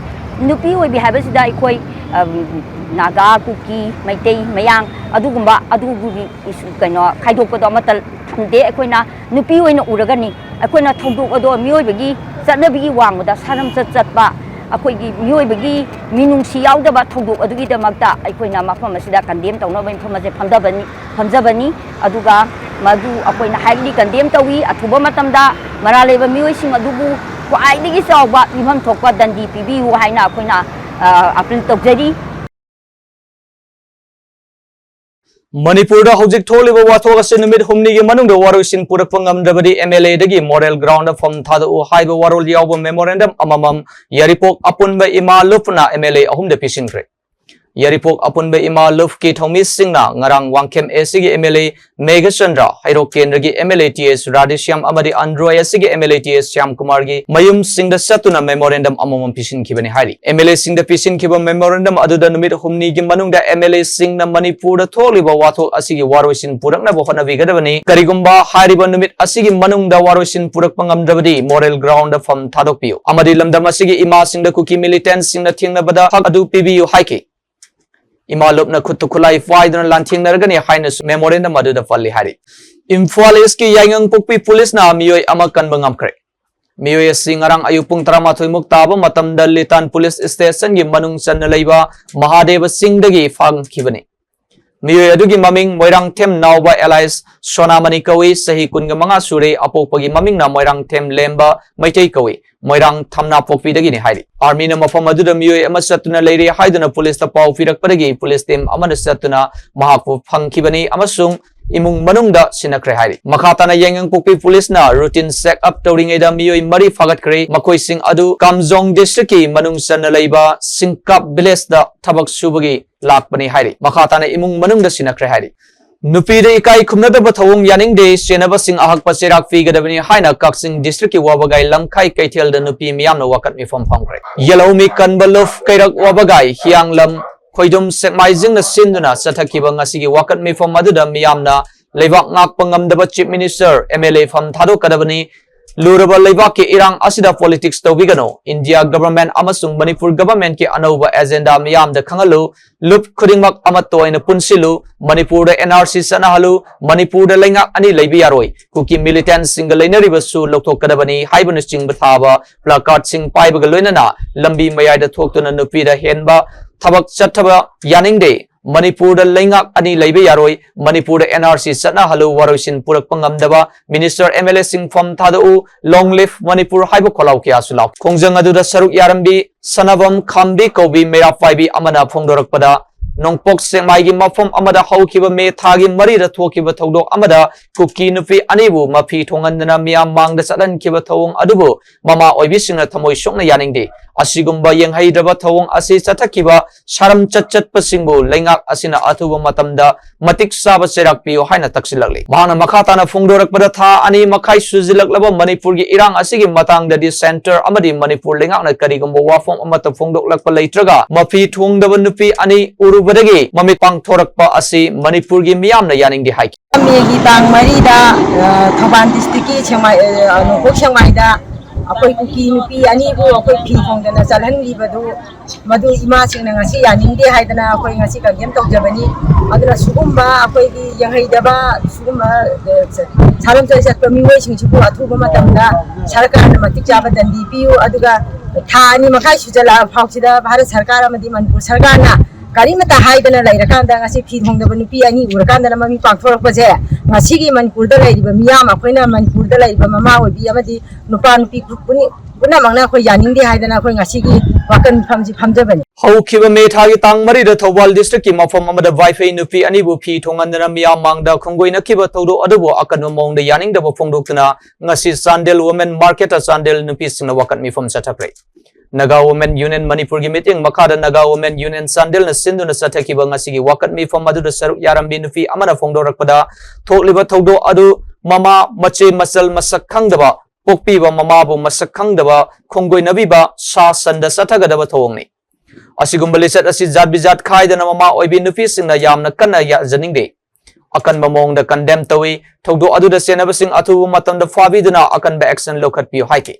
ꯅꯨꯄꯤ ꯑꯣꯏꯕꯤ ꯍꯥꯏꯕꯁꯤꯗ ꯑꯩꯈꯣꯏ, ꯑꯝ, ꯅꯥꯒꯥ, ꯀꯨꯀꯤ, ꯃꯩꯇꯩ, ꯃꯌꯥꯡ, ꯑꯗꯨꯒꯨꯝꯕ, ꯑꯗꯨꯒꯤ ꯏꯁꯨ- ꯀꯩꯅꯣ ꯈꯥꯏꯗꯣꯛꯄꯗꯣ ꯑꯃꯠꯇ ꯊꯝꯗꯦ꯫ ꯑꯩꯈꯣꯏꯅ ꯅꯨꯄꯤ ꯑꯣꯏꯅ ꯎꯔꯒꯅꯤ꯫ ꯑꯩꯈꯣꯏꯅ ꯊꯧꯗꯣꯛ ꯑꯗꯣ ꯃꯤꯑꯣꯏꯕꯒꯤ ꯆꯠꯅꯕꯤꯒꯤ ꯋꯥꯡꯃꯗ ꯁꯥꯔꯝꯆꯠ ꯆꯠꯄ, ꯑꯩꯈꯣꯏꯒꯤ ꯃꯤꯑꯣꯏꯕꯒꯤ ꯃꯤꯅꯨꯡꯁꯤ ꯌꯥꯎꯗꯕ ꯊꯧꯗꯣꯛ ꯑꯗꯨꯒꯤꯗꯃꯛꯇ ꯑꯩꯈꯣꯏꯅ ꯃꯐꯝ ꯑꯁꯤꯗ condemn ꯇꯧꯅꯕ ꯃꯐꯝ ꯑꯁꯦ ꯐꯝꯖꯕꯅꯤ, ꯐꯝꯖꯕꯅꯤ꯫ ꯑꯗꯨꯒ ꯃꯗꯨ ꯑꯩꯈꯣꯏꯅ highly condemn ꯇꯧꯏ꯫ ꯑꯊꯨꯕ ꯃꯇꯝꯗ ꯃꯔꯥꯜ ꯂꯩꯕ ꯃꯤꯑꯣꯏꯁꯤꯡ ꯑꯗꯨꯕꯨ ꯈ꯭ꯋꯥꯏꯗꯒꯤ ꯆꯥꯎꯕ ꯄꯤꯐꯝ ꯊꯣꯛꯄ ꯗꯟꯗꯤ ꯄꯤꯕꯤꯌꯨ ꯍꯥꯏꯅ ꯑꯩꯈꯣꯏꯅ, ꯑ, appeal ꯇꯧꯖꯔꯤ꯫ ꯃꯅꯤꯄꯨꯔꯗ ꯍꯧꯖꯤꯛ ꯊꯣꯛꯂꯤꯕ ꯋꯥꯊꯣꯛ ꯑꯁꯤ ꯅꯨꯃꯤꯠ ꯍꯨꯝꯅꯤꯒꯤ ꯃꯅꯨꯡꯗ ꯋꯥꯔꯣꯏꯁꯤꯟ ꯄꯨꯔꯛꯄ ꯉꯝꯗ꯭ꯔꯕꯗꯤ M L A ꯗꯒꯤ moral ground ꯐꯝ ꯊꯥꯗꯣꯛꯎ ꯍꯥꯏꯕ ꯋꯥꯔꯣꯜ ꯌꯥꯎꯕ memorandum ꯑꯃꯃꯝ ꯌꯥꯏꯔꯤꯄꯣꯛ ꯑꯄꯨꯟꯕ ꯏꯃꯥ ꯂꯨꯞꯅ M L A ꯑꯍꯨꯝꯗ ꯄꯤꯁꯤꯟꯈ꯭ꯔꯦ꯫ ꯌꯥꯏꯔꯤꯄꯣꯛ ꯑꯄꯨꯟꯕ ꯏꯃꯥ ꯂꯨꯞꯀꯤ ꯊꯧꯃꯤꯁꯤꯡꯅ ꯉꯔꯥꯡ ꯋꯥꯡꯈꯦꯝ A C ꯒꯤ M L A ꯃꯦꯘꯆꯟꯗ꯭ꯔ, ꯍꯩꯔꯣꯛ ꯀꯦꯟꯗ꯭ꯔꯒꯤ M L A T S Radheshyam ꯑꯃꯗꯤ ꯑꯟꯗ꯭ꯔꯣ A C ꯒꯤ M L A T S Shyam ꯀꯨꯃꯥꯔꯒꯤ ꯃꯌꯨꯝꯁꯤꯡꯗ ꯆꯠꯇꯨꯅ memorandum ꯑꯃꯃꯝ ꯄꯤꯁꯤꯟꯈꯤꯕꯅꯤ ꯍꯥꯏꯔꯤ꯫ M L A ꯁꯤꯡꯗ ꯄꯤꯁꯤꯟꯈꯤꯕ memorandum ꯑꯗꯨꯗ ꯅꯨꯃꯤꯠ ꯍꯨꯝꯅꯤꯒꯤ ꯃꯅꯨꯡꯗ M L A ꯁꯤꯡꯅ ꯃꯅꯤꯄꯨꯔꯗ ꯊꯣꯛꯂꯤꯕ ꯋꯥꯊꯣꯛ ꯑꯁꯤꯒꯤ ꯋꯥꯔꯣꯏꯁꯤꯟ ꯄꯨꯔꯛꯅꯕ ꯍꯣꯠꯅꯕꯤꯒꯗꯕꯅꯤ꯫ ꯀꯔꯤꯒꯨꯝꯕ ꯍꯥꯏꯔꯤꯕ ꯅꯨꯃꯤꯠ ꯑꯁꯤꯒꯤ ꯃꯅꯨꯡꯗ ꯋꯥꯔꯣꯏꯁꯤꯟ ꯄꯨꯔꯛꯄ ꯉꯝꯗ꯭ꯔꯕꯗꯤ moral ground ꯐꯝ ꯊꯥꯗꯣꯛꯄꯤꯌꯨ ꯑꯃꯗꯤ ꯂꯝꯗꯝ ꯑꯁꯤꯒꯤ ꯏꯃꯥꯁꯤꯡꯗ ꯀꯨꯀꯤ militantꯁꯤꯡꯅ ꯊꯦꯡꯅꯕꯗ ꯍꯛ ꯑꯗꯨ ꯄꯤꯕꯤꯌꯨ ꯍꯥꯏꯈꯤ꯫ ꯏꯃꯥ ꯂꯨꯞꯅ ꯈꯨꯠꯇ ꯈꯨꯠꯂꯥꯏ ꯄꯥꯏꯗꯨꯅ ꯂꯥꯟꯊꯦꯡꯅꯔꯒꯅꯤ ꯍꯥꯏꯅꯁꯨ memorandum ꯑꯗꯨꯗ ꯄꯜꯂꯤ ꯍꯥꯏꯔꯤ꯫ ꯏꯝꯐꯥꯜ East ꯀꯤ ꯌꯥꯏꯉꯪꯄꯣꯛꯄꯤ ꯄꯨꯂꯤꯁꯅ ꯃꯤꯑꯣꯏ ꯑꯃ ꯀꯟꯕ ꯉꯝꯈ꯭ꯔꯦ꯫ ꯃꯤꯑꯣꯏ ꯑꯁꯤ ꯉꯔꯥꯡ ꯑꯌꯨꯛ ꯄꯨꯡ ꯇꯔꯥꯃꯥꯊꯣꯏ ꯃꯨꯛ ꯇꯥꯕ ꯃꯇꯝꯗ ꯂꯤꯇꯥꯟ ꯄꯨꯂꯤꯁ ꯁ꯭ꯇꯦꯁꯟꯒꯤ ꯃꯅꯨꯡ ꯆꯟꯅ ꯂꯩꯕ ꯃꯍꯥꯗꯦꯕ ꯆꯤꯡꯗꯒꯤ ꯐꯥꯈꯤꯕꯅꯤ꯫ ꯃꯤꯑꯣꯏ ꯑꯗꯨꯒꯤ ꯃꯃꯤꯡ ꯃꯣꯏꯔꯥꯡꯊꯦꯝ ꯅꯥꯎꯕ alias ꯁꯣꯅꯥꯃꯅꯤ ꯀꯧꯏ, ꯆꯍꯤ ꯀꯨꯟꯒ ꯃꯉꯥ ꯁꯨꯔꯦ, ꯑꯄꯣꯛꯄꯒꯤ ꯃꯃꯤꯡꯅ ꯃꯣꯏꯔꯥꯡꯊꯦꯝ ꯂꯦꯝꯕ ꯃꯩꯇꯩ ꯀꯧꯏ, ꯃꯣꯏꯔꯥꯡ ꯊꯝꯅꯥꯄꯣꯛꯄꯤꯗꯒꯤꯅꯤ ꯍꯥꯏꯔꯤ꯫ Armyꯅ ꯃꯐꯝ ꯑꯗꯨꯗ ꯃꯤꯑꯣꯏ ꯑꯃ ꯆꯠꯇꯨꯅ ꯂꯩꯔꯦ ꯍꯥꯏꯗꯨꯅ ꯄꯨꯂꯤꯁꯇ ꯄꯥꯎ ꯄꯤꯔꯛꯄꯗꯒꯤ ꯄꯨꯂꯤꯁ team ꯑꯃꯅ ꯆꯠꯇꯨꯅ ꯃꯍꯥꯛꯄꯨ ꯐꯪꯈꯤꯕꯅꯤ ꯑꯃꯁꯨꯡ ꯏꯃꯨꯡ ꯃꯅꯨꯡꯗ ꯁꯤꯟꯅꯈ꯭ꯔꯦ ꯍꯥꯏꯔꯤ꯫ ꯃꯈꯥ ꯇꯥꯅ ꯌꯥꯏꯉꯪꯄꯣꯛꯄꯤ ꯄꯨꯂꯤꯁꯅ routine check up ꯇꯧꯔꯤꯉꯩꯗ ꯃꯤꯑꯣꯏ ꯃꯔꯤ ꯐꯥꯒꯠꯈ꯭ꯔꯦ꯫ ꯃꯈꯣꯏꯁꯤꯡ ꯑꯗꯨ ꯀꯥꯝꯖꯣꯡ districtꯀꯤ ꯃꯅꯨꯡ ꯆꯟꯅ ꯂꯩꯕ ꯁꯤꯡꯀꯥꯞ villageꯇ ꯊꯕꯛ ꯁꯨꯕꯒꯤ ꯂꯥꯛꯄꯅꯤ ꯍꯥꯏꯔꯤ꯫ ꯃꯈꯥ ꯇꯥꯅ ꯏꯃꯨꯡ ꯃꯅꯨꯡꯗ ꯁꯤꯟꯅꯈ꯭ꯔꯦ ꯍꯥꯏꯔꯤ꯫ ꯅꯨꯄꯤꯗ ꯏꯀꯥꯏ ꯈꯨꯝꯅꯗꯕ ꯊꯧꯑꯣꯡ ꯌꯥꯅꯤꯡꯗꯦ, ꯆꯦꯟꯅꯕꯁꯤꯡ ꯑꯍꯛꯄ ꯆꯩꯔꯥꯛ ꯄꯤꯒꯗꯕꯅꯤ ꯍꯥꯏꯅ ꯀꯛꯆꯤꯡ districtꯀꯤ ꯋꯥꯕꯒꯥꯏ ꯂꯝꯈꯥꯏ ꯀꯩꯊꯦꯜꯗ ꯅꯨꯄꯤ ꯃꯤꯌꯥꯝꯅ ꯋꯥꯀꯠ ꯃꯤꯐꯝ ꯐꯝꯈ꯭ꯔꯦ꯫ ꯌꯦꯜꯍꯧꯃꯤ ꯀꯟꯕ ꯂꯨꯞ ꯀꯩꯔꯛ ꯋꯥꯕꯒꯥꯏ ꯍꯤꯌꯥꯡꯂꯝ ꯈꯣꯏꯗꯨꯝ ꯁꯦꯛꯃꯥꯏꯖꯤꯡꯅ ꯁꯤꯟꯗꯨꯅ ꯆꯠꯊꯈꯤꯕ ꯉꯁꯤꯒꯤ ꯋꯥꯀꯠ ꯃꯤꯐꯝ ꯑꯗꯨꯗ ꯃꯤꯌꯥꯝꯅ ꯂꯩꯕꯥꯛ ꯉꯥꯛꯄ ꯉꯝꯗꯕ Chief Minister, M L A ꯐꯝ ꯊꯥꯗꯣꯛꯀꯗꯕꯅꯤ꯫ ꯂꯨꯔꯕ ꯂꯩꯕꯥꯛꯀꯤ ꯏꯔꯥꯡ ꯑꯁꯤꯗ politics ꯇꯧꯕꯤꯒꯅꯨ꯫ India government ꯑꯃꯁꯨꯡ ꯃꯅꯤꯄꯨꯔ government ꯀꯤ ꯑꯅꯧꯕ agenda ꯃꯤꯌꯥꯝꯗ ꯈꯪꯍꯜꯂꯨ꯫ ꯂꯨꯞ ꯈꯨꯗꯤꯡꯃꯛ ꯑꯃꯠꯇ ꯑꯣꯏꯅ ꯄꯨꯟꯁꯤꯜꯂꯨ꯫ ꯃꯅꯤꯄꯨꯔꯗ N R C ꯆꯠꯅꯍꯜꯂꯨ꯫ ꯃꯅꯤꯄꯨꯔꯗ ꯂꯩꯉꯥꯛ ꯑꯅꯤ ꯂꯩꯕ ꯌꯥꯔꯣꯏ꯫ ꯀꯨꯀꯤ militants ꯁꯤꯡꯒ ꯂꯩꯅꯔꯤꯕꯁꯨ ꯂꯧꯊꯣꯛꯀꯗꯕꯅꯤ ꯍꯥꯏꯕꯅꯆꯤꯡꯕ ꯊꯥꯕ placard ꯁꯤꯡ ꯄꯥꯏꯕꯒ ꯂꯣꯏꯅꯅ ꯂꯝꯕꯤ ꯃꯌꯥꯏꯗ ꯊꯣꯛꯇꯨꯅ ꯅꯨꯄꯤꯗ ꯍꯦꯟꯕ ꯊꯕꯛ ꯆꯠꯊꯕ ꯌꯥꯅꯤꯡꯗꯦ꯫ ꯃꯅꯤꯄꯨꯔꯗ ꯂꯩꯉꯥꯛ ꯑꯅꯤ ꯂꯩꯕ ꯌꯥꯔꯣꯏ꯫ ꯃꯅꯤꯄꯨꯔꯗ N R C ꯆꯠꯅꯍꯜꯂꯨ꯫ ꯋꯥꯔꯣꯏꯁꯤꯟ ꯄꯨꯔꯛꯄ ꯉꯝꯗꯕ Minister, M L A ꯁꯤꯡ ꯐꯝ ꯊꯥꯗꯣꯛꯎ꯫ Long live ꯃꯅꯤꯄꯨꯔ ꯍꯥꯏꯕ ꯈꯣꯜꯂꯥꯎ ꯀꯌꯥꯁꯨ ꯂꯥꯎ꯫ ꯈꯣꯡꯖꯪ ꯑꯗꯨꯗ ꯁꯔꯨꯛ ꯌꯥꯔꯝꯕꯤ ꯁꯅꯥꯕꯝ ꯈꯥꯝꯕꯤ ꯀꯧꯕꯤ ꯃꯩꯔꯥ ꯄꯥꯏꯕꯤ ꯑꯃꯅ ꯐꯣꯡꯗꯣꯔꯛꯄꯗ, ꯅꯣꯡꯄꯣꯛ ꯁꯦꯛꯃꯥꯏꯒꯤ ꯃꯐꯝ ꯑꯃꯗ ꯍꯧꯈꯤꯕ ꯃꯦ ꯊꯥꯒꯤ ꯃꯔꯤꯗ ꯊꯣꯛꯈꯤꯕ ꯊꯧꯗꯣꯛ ꯑꯃꯗ ꯀꯨꯀꯤ ꯅꯨꯄꯤ ꯑꯅꯤꯕꯨ ꯃꯐꯤ ꯊꯣꯡꯍꯟꯗꯅ ꯃꯤꯌꯥꯝ ꯃꯥꯡꯗ ꯆꯠꯍꯟꯈꯤꯕ ꯊꯧꯑꯣꯡ ꯑꯗꯨꯕꯨ ꯃꯃꯥ ꯑꯣꯏꯕꯤꯁꯤꯡꯅ ꯊꯃꯣꯏ ꯁꯣꯛꯅ ꯌꯥꯅꯤꯡꯗꯦ꯫ ꯑꯁꯤꯒꯨꯝꯕ ꯌꯦꯡꯍꯩꯗꯕ ꯊꯧꯑꯣꯡ ꯑꯁꯤ ꯆꯠꯊꯈꯤꯕ ꯁꯥꯔꯝ ꯆꯠ ꯆꯠꯄꯁꯤꯡꯕꯨ ꯂꯩꯉꯥꯛ ꯑꯁꯤꯅ ꯑꯊꯨꯕ ꯃꯇꯝꯗ ꯃꯇꯤꯛ ꯆꯥꯕ ꯆꯩꯔꯥꯛ ꯄꯤꯌꯨ ꯍꯥꯏꯅ ꯇꯛꯁꯤꯜꯂꯛꯂꯤ꯫ ꯃꯍꯥꯛꯅ ꯃꯈꯥ ꯇꯥꯅ ꯐꯣꯡꯗꯣꯔꯛꯄꯗ, ꯊꯥ ꯑꯅꯤ ꯃꯈꯥꯏ ꯁꯨꯖꯤꯜꯂꯛꯂꯕ ꯃꯅꯤꯄꯨꯔꯒꯤ ꯏꯔꯥꯡ ꯑꯁꯤꯒꯤ ꯃꯇꯥꯡꯗꯗꯤ centre ꯑꯃꯗꯤ ꯃꯅꯤꯄꯨꯔ ꯂꯩꯉꯥꯛꯅ ꯀꯔꯤꯒꯨꯝꯕ ꯋꯥꯐꯝ ꯑꯃꯠꯇ ꯐꯣꯡꯗꯣꯛꯂꯛꯄ ꯂꯩꯇ꯭ꯔꯒ, ꯃꯐꯤ ꯊꯣꯡꯗꯕ ꯅꯨꯄꯤ ꯑꯅꯤ ꯎꯔꯨꯕꯗꯒꯤ ꯃꯃꯤꯠ ꯄꯥꯡꯊꯣꯔꯛꯄ ꯑꯁꯤ ꯃꯅꯤꯄꯨꯔꯒꯤ ꯃꯤꯌꯥꯝꯅ ꯌꯥꯅꯤꯡꯗꯦ ꯍꯥꯏꯈꯤ꯫ ꯃꯦꯒꯤ ꯇꯥꯡ ꯃꯔꯤꯗ, ꯑ, ꯊꯧꯕꯥꯜ district ꯀꯤ ꯁꯦꯛꯃꯥꯏ, ꯑ, ꯅꯣꯡꯄꯣꯛ ꯁꯦꯛꯃꯥꯏꯗ ꯑꯩꯈꯣꯏ ꯀꯨꯀꯤ ꯅꯨꯄꯤ ꯑꯅꯤꯕꯨ ꯑꯩꯈꯣꯏ ꯐꯤ ꯊꯣꯡꯗꯅ ꯆꯠꯍꯟꯈꯤꯕꯗꯨ, ꯃꯗꯨ ꯏꯃꯥꯁꯤꯡꯅ ꯉꯁꯤ ꯌꯥꯅꯤꯡꯗꯦ ꯍꯥꯏꯗꯅ ꯑꯩꯈꯣꯏ ꯉꯁꯤ condemn ꯇꯧꯖꯕꯅꯤ꯫ ꯑꯗꯨꯅ ꯁꯤꯒꯨꯝꯕ ꯑꯩꯈꯣꯏꯒꯤ ꯌꯦꯡꯍꯩꯗꯕ, ꯁꯤꯒꯨꯝꯕ, ꯑ, ꯁꯥꯔꯝ ꯆꯠꯄ ꯃꯤꯑꯣꯏꯁꯤꯡꯁꯤꯕꯨ ꯑꯊꯨꯕ ꯃꯇꯝꯗ ꯁꯔꯀꯥꯔꯅ ꯃꯇꯤꯛ ꯆꯥꯕ ꯗꯟꯗꯤ ꯄꯤꯌꯨ꯫ ꯑꯗꯨꯒ ꯊꯥ ꯑꯅꯤ ꯃꯈꯥꯏ ꯁꯨꯖꯜꯂꯛꯑ ꯐꯥꯎꯁꯤꯗ ꯚꯥꯔꯠ ꯁꯔꯀꯥꯔ ꯑꯃꯗꯤ ꯃꯅꯤꯄꯨꯔ ꯁꯔꯀꯥꯔꯅ ꯀꯔꯤꯃꯇ ꯍꯥꯏꯗꯅ ꯂꯩꯔꯀꯥꯟꯗ, ꯉꯁꯤ ꯐꯤ ꯊꯣꯡꯗꯕ ꯅꯨꯄꯤ ꯑꯅꯤ ꯎꯔꯀꯥꯟꯗꯅ ꯃꯃꯤꯠ ꯄꯥꯡꯊꯣꯔꯛꯄꯁꯦ, ꯉꯁꯤꯒꯤ ꯃꯅꯤꯄꯨꯔꯗ ꯂꯩꯔꯤꯕ ꯃꯤꯌꯥꯝ, ꯑꯩꯈꯣꯏꯅ ꯃꯅꯤꯄꯨꯔꯗ ꯂꯩꯔꯤꯕ ꯃꯃꯥ ꯑꯣꯏꯕꯤ ꯑꯃꯗꯤ ꯅꯨꯄꯥ ꯅꯨꯄꯤ ꯄꯨꯝꯅꯃꯛꯅ ꯑꯩꯈꯣꯏ ꯌꯥꯅꯤꯡꯗꯦ ꯍꯥꯏꯗꯅ ꯑꯩꯈꯣꯏ ꯉꯁꯤꯒꯤ ꯋꯥꯀꯠ ꯃꯤꯐꯝꯁꯤ ꯐꯝꯖꯕꯅꯤ꯫ ꯍꯧꯈꯤꯕ ꯃꯦ ꯊꯥꯒꯤ ꯇꯥꯡ ꯃꯔꯤꯗ ꯊꯧꯕꯥꯜ district ꯀꯤ ꯃꯐꯝ ꯑꯃꯗ ꯋꯥꯏꯐꯩ ꯅꯨꯄꯤ ꯑꯅꯤꯕꯨ ꯐꯤ ꯊꯣꯡꯍꯟꯗꯅ ꯃꯤꯌꯥꯝ ꯃꯥꯡꯗ ꯈꯣꯡꯒꯣꯏꯅꯈꯤꯕ ꯊꯧꯗꯣꯛ ꯑꯗꯨꯕꯨ ꯑꯀꯟꯕ ꯃꯑꯣꯡꯗ ꯌꯥꯅꯤꯡꯗꯕ ꯐꯣꯡꯗꯣꯛꯇꯨꯅ ꯉꯁꯤ ꯆꯥꯟꯗꯦꯜ Women Market ꯇ ꯆꯥꯟꯗꯦꯜ ꯅꯨꯄꯤꯁꯤꯡꯅ ꯋꯥꯀꯠ ꯃꯤꯐꯝ ꯆꯠꯊꯈ꯭ꯔꯦ꯫ Naga Women Union ꯃꯅꯤꯄꯨꯔꯒꯤ ꯃꯤꯠꯌꯦꯡ ꯃꯈꯥꯗ Naga Women Union ꯆꯥꯟꯗꯦꯜꯅ ꯁꯤꯟꯗꯨꯅ ꯆꯠꯊꯈꯤꯕ ꯉꯁꯤꯒꯤ ꯋꯥꯀꯠ ꯃꯤꯐꯝ ꯑꯗꯨꯗ ꯁꯔꯨꯛ ꯌꯥꯔꯝꯕꯤ ꯅꯨꯄꯤ ꯑꯃꯅ ꯐꯣꯡꯗꯣꯔꯛꯄꯗ, ꯊꯣꯛꯂꯤꯕ ꯊꯧꯗꯣꯛ ꯑꯗꯨ ꯃꯃꯥ, ꯃꯆꯦ, ꯃꯆꯜ ꯃꯁꯛ ꯈꯪꯗꯕ, ꯄꯣꯛꯄꯤꯕ ꯃꯃꯥꯕꯨ ꯃꯁꯛ ꯈꯪꯗꯕ, ꯈꯣꯡꯒꯣꯏꯅꯕꯤꯕ, ꯁꯥ ꯁꯟꯗ ꯆꯠꯊꯒꯗꯕ ꯊꯧꯑꯣꯡꯅꯤ꯫ ꯑꯁꯤꯒꯨꯝꯕ ꯂꯤꯆꯠ ꯑꯁꯤ ꯖꯥꯠ ꯕꯤꯖꯥꯠ ꯈꯥꯏꯗꯅ ꯃꯃꯥ ꯑꯣꯏꯕꯤ ꯅꯨꯄꯤꯁꯤꯡꯅ ꯌꯥꯝꯅ ꯀꯟꯅ ꯌꯥꯖꯅꯤꯡꯗꯦ꯫ ꯑꯀꯟꯕ ꯃꯑꯣꯡꯗ condemn ꯇꯧꯏ꯫ ꯊꯧꯗꯣꯛ ꯑꯗꯨꯗ ꯆꯦꯟꯅꯕꯁꯤꯡ ꯑꯊꯨꯕ ꯃꯇꯝꯗ ꯐꯥꯕꯤꯗꯨꯅ ꯑꯀꯟꯕ action ꯂꯧꯈꯠꯄꯤꯌꯨ ꯍꯥꯏꯈꯤ꯫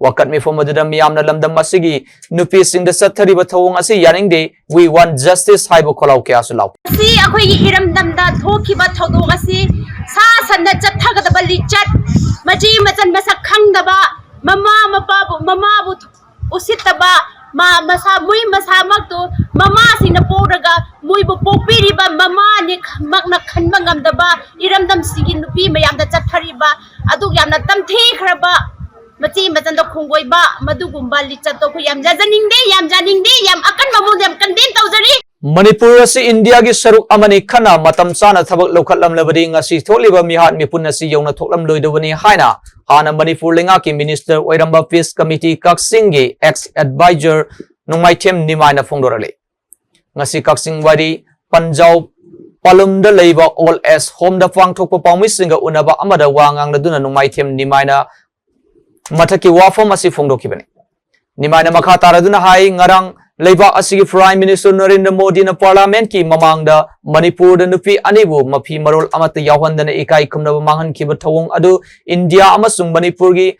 ꯋꯥꯀꯠ ꯃꯤꯐꯝ ꯑꯗꯨꯗ ꯃꯤꯌꯥꯝꯅ ꯂꯝꯗꯝ ꯑꯁꯤꯒꯤ ꯅꯨꯄꯤꯁꯤꯡꯗ ꯆꯠꯊꯔꯤꯕ ꯊꯧꯑꯣꯡ ꯑꯁꯤ ꯌꯥꯅꯤꯡꯗꯦ, "We want justice" ꯍꯥꯏꯕ ꯈꯣꯜꯂꯥꯎ ꯀꯌꯥꯁꯨ ꯂꯥꯎꯈꯤ꯫ ꯉꯁꯤ ꯑꯩꯈꯣꯏꯒꯤ ꯏꯔꯝꯗꯝꯗ ꯊꯣꯛꯈꯤꯕ ꯊꯧꯗꯣꯛ ꯑꯁꯤ ꯁꯥ ꯁꯟꯅ ꯆꯠꯊꯒꯗꯕ ꯂꯤꯆꯠ, ꯃꯆꯤ ꯃꯆꯟ ꯃꯁꯛ ꯈꯪꯗꯕ, ꯃꯃꯥ ꯃꯄꯥꯕꯨ, ꯃꯃꯥꯕꯨ ꯎꯁꯤꯠꯇꯕ, ꯃꯥ ꯃꯁꯥ, ꯃꯣꯏ ꯃꯁꯥꯃꯛꯇꯨ ꯃꯃꯥꯁꯤꯡꯅ ꯄꯣꯛꯂꯒ ꯃꯣꯏꯕꯨ ꯄꯣꯛꯄꯤꯔꯤꯕ ꯃꯃꯥꯅꯤ ꯃꯛꯅ ꯈꯟꯕ ꯉꯝꯗꯕ ꯏꯔꯝꯗꯝꯁꯤꯒꯤ ꯅꯨꯄꯤ ꯃꯌꯥꯝꯗ ꯆꯠꯊꯔꯤꯕ ꯑꯗꯨꯛ ꯌꯥꯝꯅ ꯇꯝꯊꯤꯈ꯭ꯔꯕ ꯃꯆꯤ ꯃꯆꯟꯗ ꯈꯣꯡꯒꯣꯏꯕ ꯃꯗꯨꯒꯨꯝꯕ ꯂꯤꯆꯠꯇꯣ ꯑꯩꯈꯣꯏ ꯌꯥꯝ ꯌꯥꯖꯅꯤꯡꯗꯦ, ꯌꯥꯝ ꯌꯥꯅꯤꯡꯗꯦ, ꯌꯥꯝ ꯑꯀꯟꯕ ꯃꯑꯣꯡꯗ ꯌꯥꯝ condemn ꯇꯧꯖꯔꯤ꯫ ꯃꯅꯤꯄꯨꯔ ꯑꯁꯤ ꯏꯟꯗꯤꯌꯥꯒꯤ ꯁꯔꯨꯛ ꯑꯃꯅꯤ ꯈꯟꯅ ꯃꯇꯝ ꯆꯥꯅ ꯊꯕꯛ ꯂꯧꯈꯠꯂꯝꯂꯕꯗꯤ ꯉꯁꯤ ꯊꯣꯛꯂꯤꯕ ꯃꯤꯍꯥꯠ ꯃꯤꯄꯨꯟ ꯑꯁꯤ ꯌꯧꯅ ꯊꯣꯛꯂꯝꯂꯣꯏꯗꯕꯅꯤ ꯍꯥꯏꯅ ꯍꯥꯟꯅ ꯃꯅꯤꯄꯨꯔ ꯂꯩꯉꯥꯛꯀꯤ minister ꯑꯣꯏꯔꯝꯕ Peace Committee ꯀꯛꯆꯤꯡꯒꯤ ex advisor ꯅꯣꯡꯃꯥꯏꯊꯦꯝ ꯅꯤꯃꯥꯏꯅ ꯐꯣꯡꯗꯣꯔꯛꯂꯤ꯫ ꯉꯁꯤ ꯀꯛꯆꯤꯡ ꯋꯥꯏꯔꯤ ꯄꯟꯖꯥꯎ ꯄꯥꯂꯨꯝꯗ ꯂꯩꯕ old age homeꯗ ꯄꯥꯡꯊꯣꯛꯄ ꯄꯥꯎꯃꯤꯁꯤꯡꯒ ꯎꯅꯕ ꯑꯃꯗ ꯋꯥ ꯉꯥꯡꯅꯗꯨꯅ ꯅꯣꯡꯃꯥꯏꯊꯦꯝ ꯅꯤꯃꯥꯏꯅ ꯃꯊꯛꯀꯤ ꯋꯥꯐꯝ ꯑꯁꯤ ꯐꯣꯡꯗꯣꯛꯈꯤꯕꯅꯤ꯫ ꯅꯤꯃꯥꯏꯅ ꯃꯈꯥ ꯇꯥꯔꯗꯨꯅ ꯍꯥꯏ, ꯉꯔꯥꯡ ꯂꯩꯕꯥꯛ ꯑꯁꯤꯒꯤ Prime Minister ꯅꯔꯦꯟꯗ꯭ꯔ ꯃꯣꯗꯤꯅ Parliamentꯀꯤ ꯃꯃꯥꯡꯗ ꯃꯅꯤꯄꯨꯔꯗ ꯅꯨꯄꯤ ꯑꯅꯤꯕꯨ ꯃꯐꯤ ꯃꯔꯣꯜ ꯑꯃꯠꯇ ꯌꯥꯎꯍꯟꯗꯅ ꯏꯀꯥꯏ ꯈꯨꯝꯅꯕ ꯃꯥꯡꯍꯟꯈꯤꯕ ꯊꯧꯑꯣꯡ ꯑꯗꯨ ꯏꯟꯗꯤꯌꯥ ꯑꯃꯁꯨꯡ ꯃꯅꯤꯄꯨꯔꯒꯤ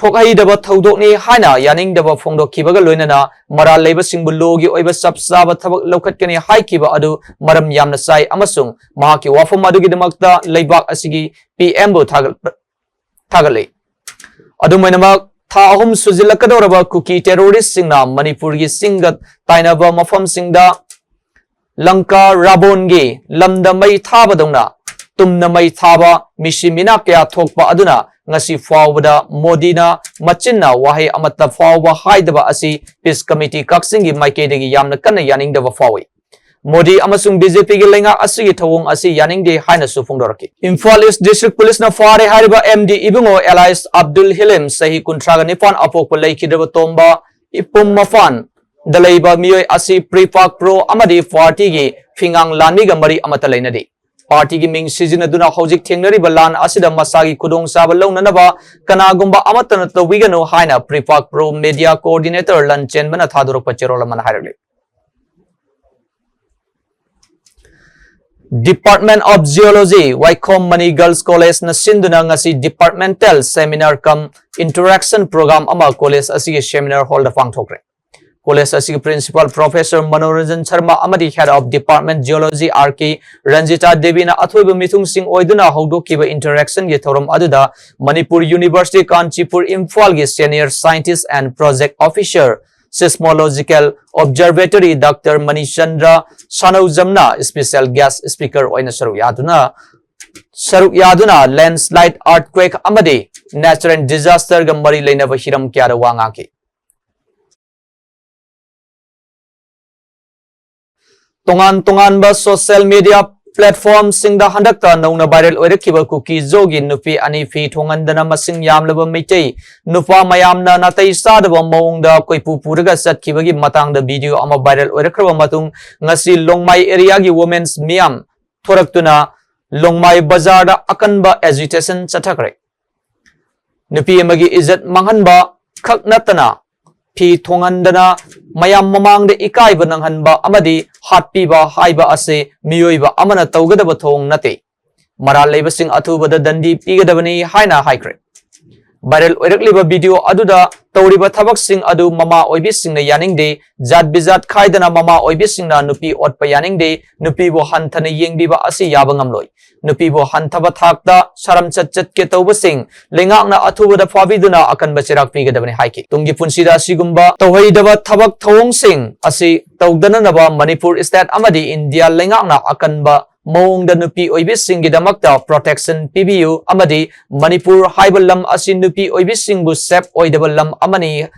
ꯊꯣꯛꯍꯩꯗꯕ ꯊꯧꯗꯣꯛꯅꯤ ꯍꯥꯏꯅ ꯌꯥꯅꯤꯡꯗꯕ ꯐꯣꯡꯗꯣꯛꯈꯤꯕꯒ ꯂꯣꯏꯅꯅ ꯃꯔꯥꯜ ꯂꯩꯕꯁꯤꯡꯕꯨ lawꯒꯤ ꯑꯣꯏꯕ ꯆꯞ ꯆꯥꯕ ꯊꯕꯛ ꯂꯧꯈꯠꯀꯅꯤ ꯍꯥꯏꯈꯤꯕ ꯑꯗꯨ ꯃꯔꯝ ꯌꯥꯝꯅ ꯆꯥꯏ ꯑꯃꯁꯨꯡ ꯃꯍꯥꯛꯀꯤ ꯋꯥꯐꯝ ꯑꯗꯨꯒꯤꯗꯃꯛꯇ ꯂꯩꯕꯥꯛ ꯑꯁꯤꯒꯤ PMꯕꯨ ꯊꯥꯒꯠ-, ꯊꯥꯒꯠꯂꯤ꯫ ꯑꯗꯨꯝ ꯑꯣꯏꯅꯃꯛ, ꯊꯥ ꯑꯍꯨꯝ ꯁꯨꯖꯤꯜꯂꯛꯀꯗꯧꯔꯕ ꯀꯨꯀꯤ terroristꯁꯤꯡꯅ ꯃꯅꯤꯄꯨꯔꯒꯤ ꯆꯤꯡꯒ ꯇꯥꯏꯅꯕ ꯃꯐꯝꯁꯤꯡꯗ ꯂꯪꯀꯥ ꯔꯥꯕꯣꯟꯒꯤ ꯂꯝꯗ ꯃꯩ ꯊꯥꯕꯗꯧꯅ ꯇꯨꯝꯅ ꯃꯩ ꯊꯥꯕ ꯃꯤꯁꯤ ꯃꯤꯅꯥ ꯀꯌꯥ ꯊꯣꯛꯄ ꯑꯗꯨꯅ ꯉꯁꯤ ꯐꯥꯎꯕꯗ ꯃꯣꯗꯤꯅ ꯃꯆꯤꯟꯅ ꯋꯥꯍꯩ ꯑꯃꯠꯇ ꯐꯥꯎꯕ ꯍꯥꯏꯗꯕ ꯑꯁꯤ Peace Committee ꯀꯛꯆꯤꯡꯒꯤ ꯃꯥꯏꯀꯩꯗꯒꯤ ꯌꯥꯝꯅ ꯀꯟꯅ ꯌꯥꯅꯤꯡꯗꯕ ꯐꯥꯎꯏ꯫ ꯃꯣꯗꯤ ꯑꯃꯁꯨꯡ BJPꯒꯤ ꯂꯩꯉꯥꯛ ꯑꯁꯤꯒꯤ ꯊꯧꯑꯣꯡ ꯑꯁꯤ ꯌꯥꯅꯤꯡꯗꯦ ꯍꯥꯏꯅꯁꯨ ꯐꯣꯡꯗꯣꯔꯛꯈꯤ꯫ Imphal East District Policeꯅ ꯐꯥꯔꯦ ꯍꯥꯏꯔꯤꯕ MD ꯏꯕꯨꯡꯉꯣ alias ꯑꯕꯗꯨꯜ ꯍꯤꯂꯤꯝ, ꯆꯍꯤ ꯀꯨꯟꯊ꯭ꯔꯥꯒ ꯅꯤꯄꯥꯟ, ꯑꯄꯣꯛꯄ ꯂꯩꯈꯤꯗ꯭ꯔꯕ ꯇꯣꯝꯕ ꯏꯄꯨꯝ ꯃꯄꯥꯟ ꯗ ꯂꯩꯕ ꯃꯤꯑꯣꯏ ꯑꯁꯤ PREPAK Pro ꯑꯃꯗꯤ partyꯒꯤ ꯐꯤꯉꯥꯡ ꯂꯥꯟꯃꯤꯒ ꯃꯔꯤ ꯑꯃꯠꯇ ꯂꯩꯅꯗꯦ꯫ Partyꯒꯤ ꯃꯤꯡ ꯁꯤꯖꯤꯟꯅꯗꯨꯅ ꯍꯧꯖꯤꯛ ꯊꯦꯡꯅꯔꯤꯕ ꯂꯥꯟ ꯑꯁꯤꯗ ꯃꯁꯥꯒꯤ ꯈꯨꯗꯣꯡꯆꯥꯕ ꯂꯧꯅꯅꯕ ꯀꯅꯥꯒꯨꯝꯕ ꯑꯃꯠꯇꯅ ꯇꯧꯕꯤꯒꯅꯨ ꯍꯥꯏꯅ PREPAK Pro Media Coordinator ꯂꯟꯆꯦꯟꯕꯅ ꯊꯥꯗꯣꯔꯛꯄ ꯆꯦꯔꯣꯜ ꯑꯃꯅ ꯍꯥꯏꯔꯛꯂꯤ꯫ Department of Geology, Waikhom Mani Girls College ꯅ ꯁꯤꯟꯗꯨꯅ ꯉꯁꯤ Departmental Seminar cum Interaction Program ꯑꯃ college ꯑꯁꯤꯒꯤ seminar hall ꯗ ꯄꯥꯡꯊꯣꯛꯈ꯭ꯔꯦ꯫ College ꯑꯁꯤꯒꯤ Principal Professor ꯃꯅꯣꯔꯟꯖꯟ ꯁꯔꯃ ꯑꯃꯗꯤ Head of Department Geology R K Ranjita ꯗꯦꯕꯤꯅ ꯑꯊꯣꯏꯕ ꯃꯤꯊꯨꯡꯁꯤꯡ ꯑꯣꯏꯗꯨꯅ ꯍꯧꯗꯣꯛꯈꯤꯕ interaction ꯒꯤ ꯊꯧꯔꯝ ꯑꯗꯨꯗ Manipur University Kanchipur Imphal ꯒꯤ Senior Scientist and Project Officer Seismological Observatory Doctor Manichandra ꯁꯥꯅꯧꯖꯝꯅ special guest speaker ꯑꯣꯏꯅ ꯁꯔꯨꯛ ꯌꯥꯗꯨꯅ, ꯁꯔꯨꯛ ꯌꯥꯗꯨꯅ landslide, earthquake ꯑꯃꯗꯤ natural disaster ꯒ ꯃꯔꯤ ꯂꯩꯅꯕ ꯍꯤꯔꯝ ꯀꯌꯥꯗ ꯋꯥ ꯉꯥꯡꯈꯤ꯫ ꯇꯣꯉꯥꯟ ꯇꯣꯉꯥꯟꯕ social media platform ꯁꯤꯡꯗ ꯍꯟꯗꯛꯇ ꯅꯧꯅ viral ꯑꯣꯏꯔꯛꯈꯤꯕ ꯀꯨꯀꯤ-ꯖꯣꯒꯤ ꯅꯨꯄꯤ ꯑꯅꯤ ꯐꯤ ꯊꯣꯡꯍꯟꯗꯅ ꯃꯁꯤꯡ ꯌꯥꯝꯂꯕ ꯃꯩꯇꯩ ꯅꯨꯄꯥ ꯃꯌꯥꯝꯅ ꯅꯥꯇꯩ ꯆꯥꯗꯕ ꯃꯑꯣꯡꯗ ꯀꯣꯏꯄꯨ ꯄꯨꯔꯒ ꯆꯠꯈꯤꯕꯒꯤ ꯃꯇꯥꯡꯗ video ꯑꯃ viral ꯑꯣꯏꯔꯛꯈ꯭ꯔꯕ ꯃꯇꯨꯡ, ꯉꯁꯤ ꯂꯣꯡꯃꯥꯏ area ꯒꯤ women's ꯃꯤꯌꯥꯝ ꯊꯣꯔꯛꯇꯨꯅ ꯂꯣꯡꯃꯥꯏ ꯕꯖꯥꯔꯗ ꯑꯀꯟꯕ agitation ꯆꯠꯊꯈ꯭ꯔꯦ꯫ ꯅꯨꯄꯤ ꯑꯃꯒꯤ ꯏꯖꯠ ꯃꯥꯡꯍꯟꯕ ꯈꯛ ꯅꯠꯇꯅ ꯐꯤ ꯊꯣꯡꯍꯟꯗꯅ ꯃꯌꯥꯝ ꯃꯃꯥꯡꯗ ꯏꯀꯥꯏꯕ ꯅꯪꯍꯟꯕ ꯑꯃꯗꯤ ꯍꯥꯠꯄꯤꯕ ꯍꯥꯏꯕ ꯑꯁꯤ ꯃꯤꯑꯣꯏꯕ ꯑꯃꯅ ꯇꯧꯒꯗꯕ ꯊꯧꯑꯣꯡ ꯅꯠꯇꯦ꯫ ꯃꯔꯥꯜ ꯂꯩꯕꯁꯤꯡ ꯑꯊꯨꯕꯗ ꯗꯟꯗꯤ ꯄꯤꯒꯗꯕꯅꯤ ꯍꯥꯏꯅ ꯍꯥꯏꯈ꯭ꯔꯦ꯫ Viral ꯑꯣꯏꯔꯛꯂꯤꯕ video ꯑꯗꯨꯗ ꯇꯧꯔꯤꯕ ꯊꯕꯛꯁꯤꯡ ꯑꯗꯨ ꯃꯃꯥ ꯑꯣꯏꯕꯤꯁꯤꯡꯅ ꯌꯥꯅꯤꯡꯗꯦ꯫ ꯖꯥꯠ ꯕꯤꯖꯥꯠ ꯈꯥꯏꯗꯅ ꯃꯃꯥ ꯑꯣꯏꯕꯤꯁꯤꯡꯅ ꯅꯨꯄꯤ ꯑꯣꯠꯄ ꯌꯥꯅꯤꯡꯗꯦ꯫ ꯅꯨꯄꯤꯕꯨ ꯍꯟꯊꯅ ꯌꯦꯡꯕꯤꯕ ꯑꯁꯤ ꯌꯥꯕ ꯉꯝꯂꯣꯏ꯫ ꯅꯨꯄꯤꯕꯨ ꯍꯟꯊꯕ ꯊꯥꯛꯇ ꯁꯥꯔꯝꯆꯠ ꯆꯠꯀꯦ ꯇꯧꯕꯁꯤꯡ ꯂꯩꯉꯥꯛꯅ ꯑꯊꯨꯕꯗ ꯐꯥꯕꯤꯗꯨꯅ ꯑꯀꯟꯕ ꯆꯩꯔꯥꯛ ꯄꯤꯒꯗꯕꯅꯤ ꯍꯥꯏꯈꯤ꯫ ꯇꯨꯡꯒꯤ ꯄꯨꯟꯁꯤꯗ ꯑꯁꯤꯒꯨꯝꯕ ꯇꯧꯍꯩꯗꯕ ꯊꯕꯛ ꯊꯧꯑꯣꯡꯁꯤꯡ ꯑꯁꯤ ꯇꯧꯗꯅꯅꯕ ꯃꯅꯤꯄꯨꯔ state ꯑꯃꯗꯤ ꯏꯟꯗꯤꯌꯥ ꯂꯩꯉꯥꯛꯅ ꯑꯀꯟꯕ ꯃꯑꯣꯡꯗ ꯅꯨꯄꯤ ꯑꯣꯏꯕꯤꯁꯤꯡꯒꯤꯗꯃꯛꯇ protection ꯄꯤꯕꯤꯌꯨ ꯑꯃꯗꯤ ꯃꯅꯤꯄꯨꯔ ꯍꯥꯏꯕ ꯂꯝ ꯑꯁꯤ ꯅꯨꯄꯤ ꯑꯣꯏꯕꯤꯁꯤꯡꯕꯨ safe ꯑꯣꯏꯗꯕ ꯂꯝ ꯑꯃꯅꯤ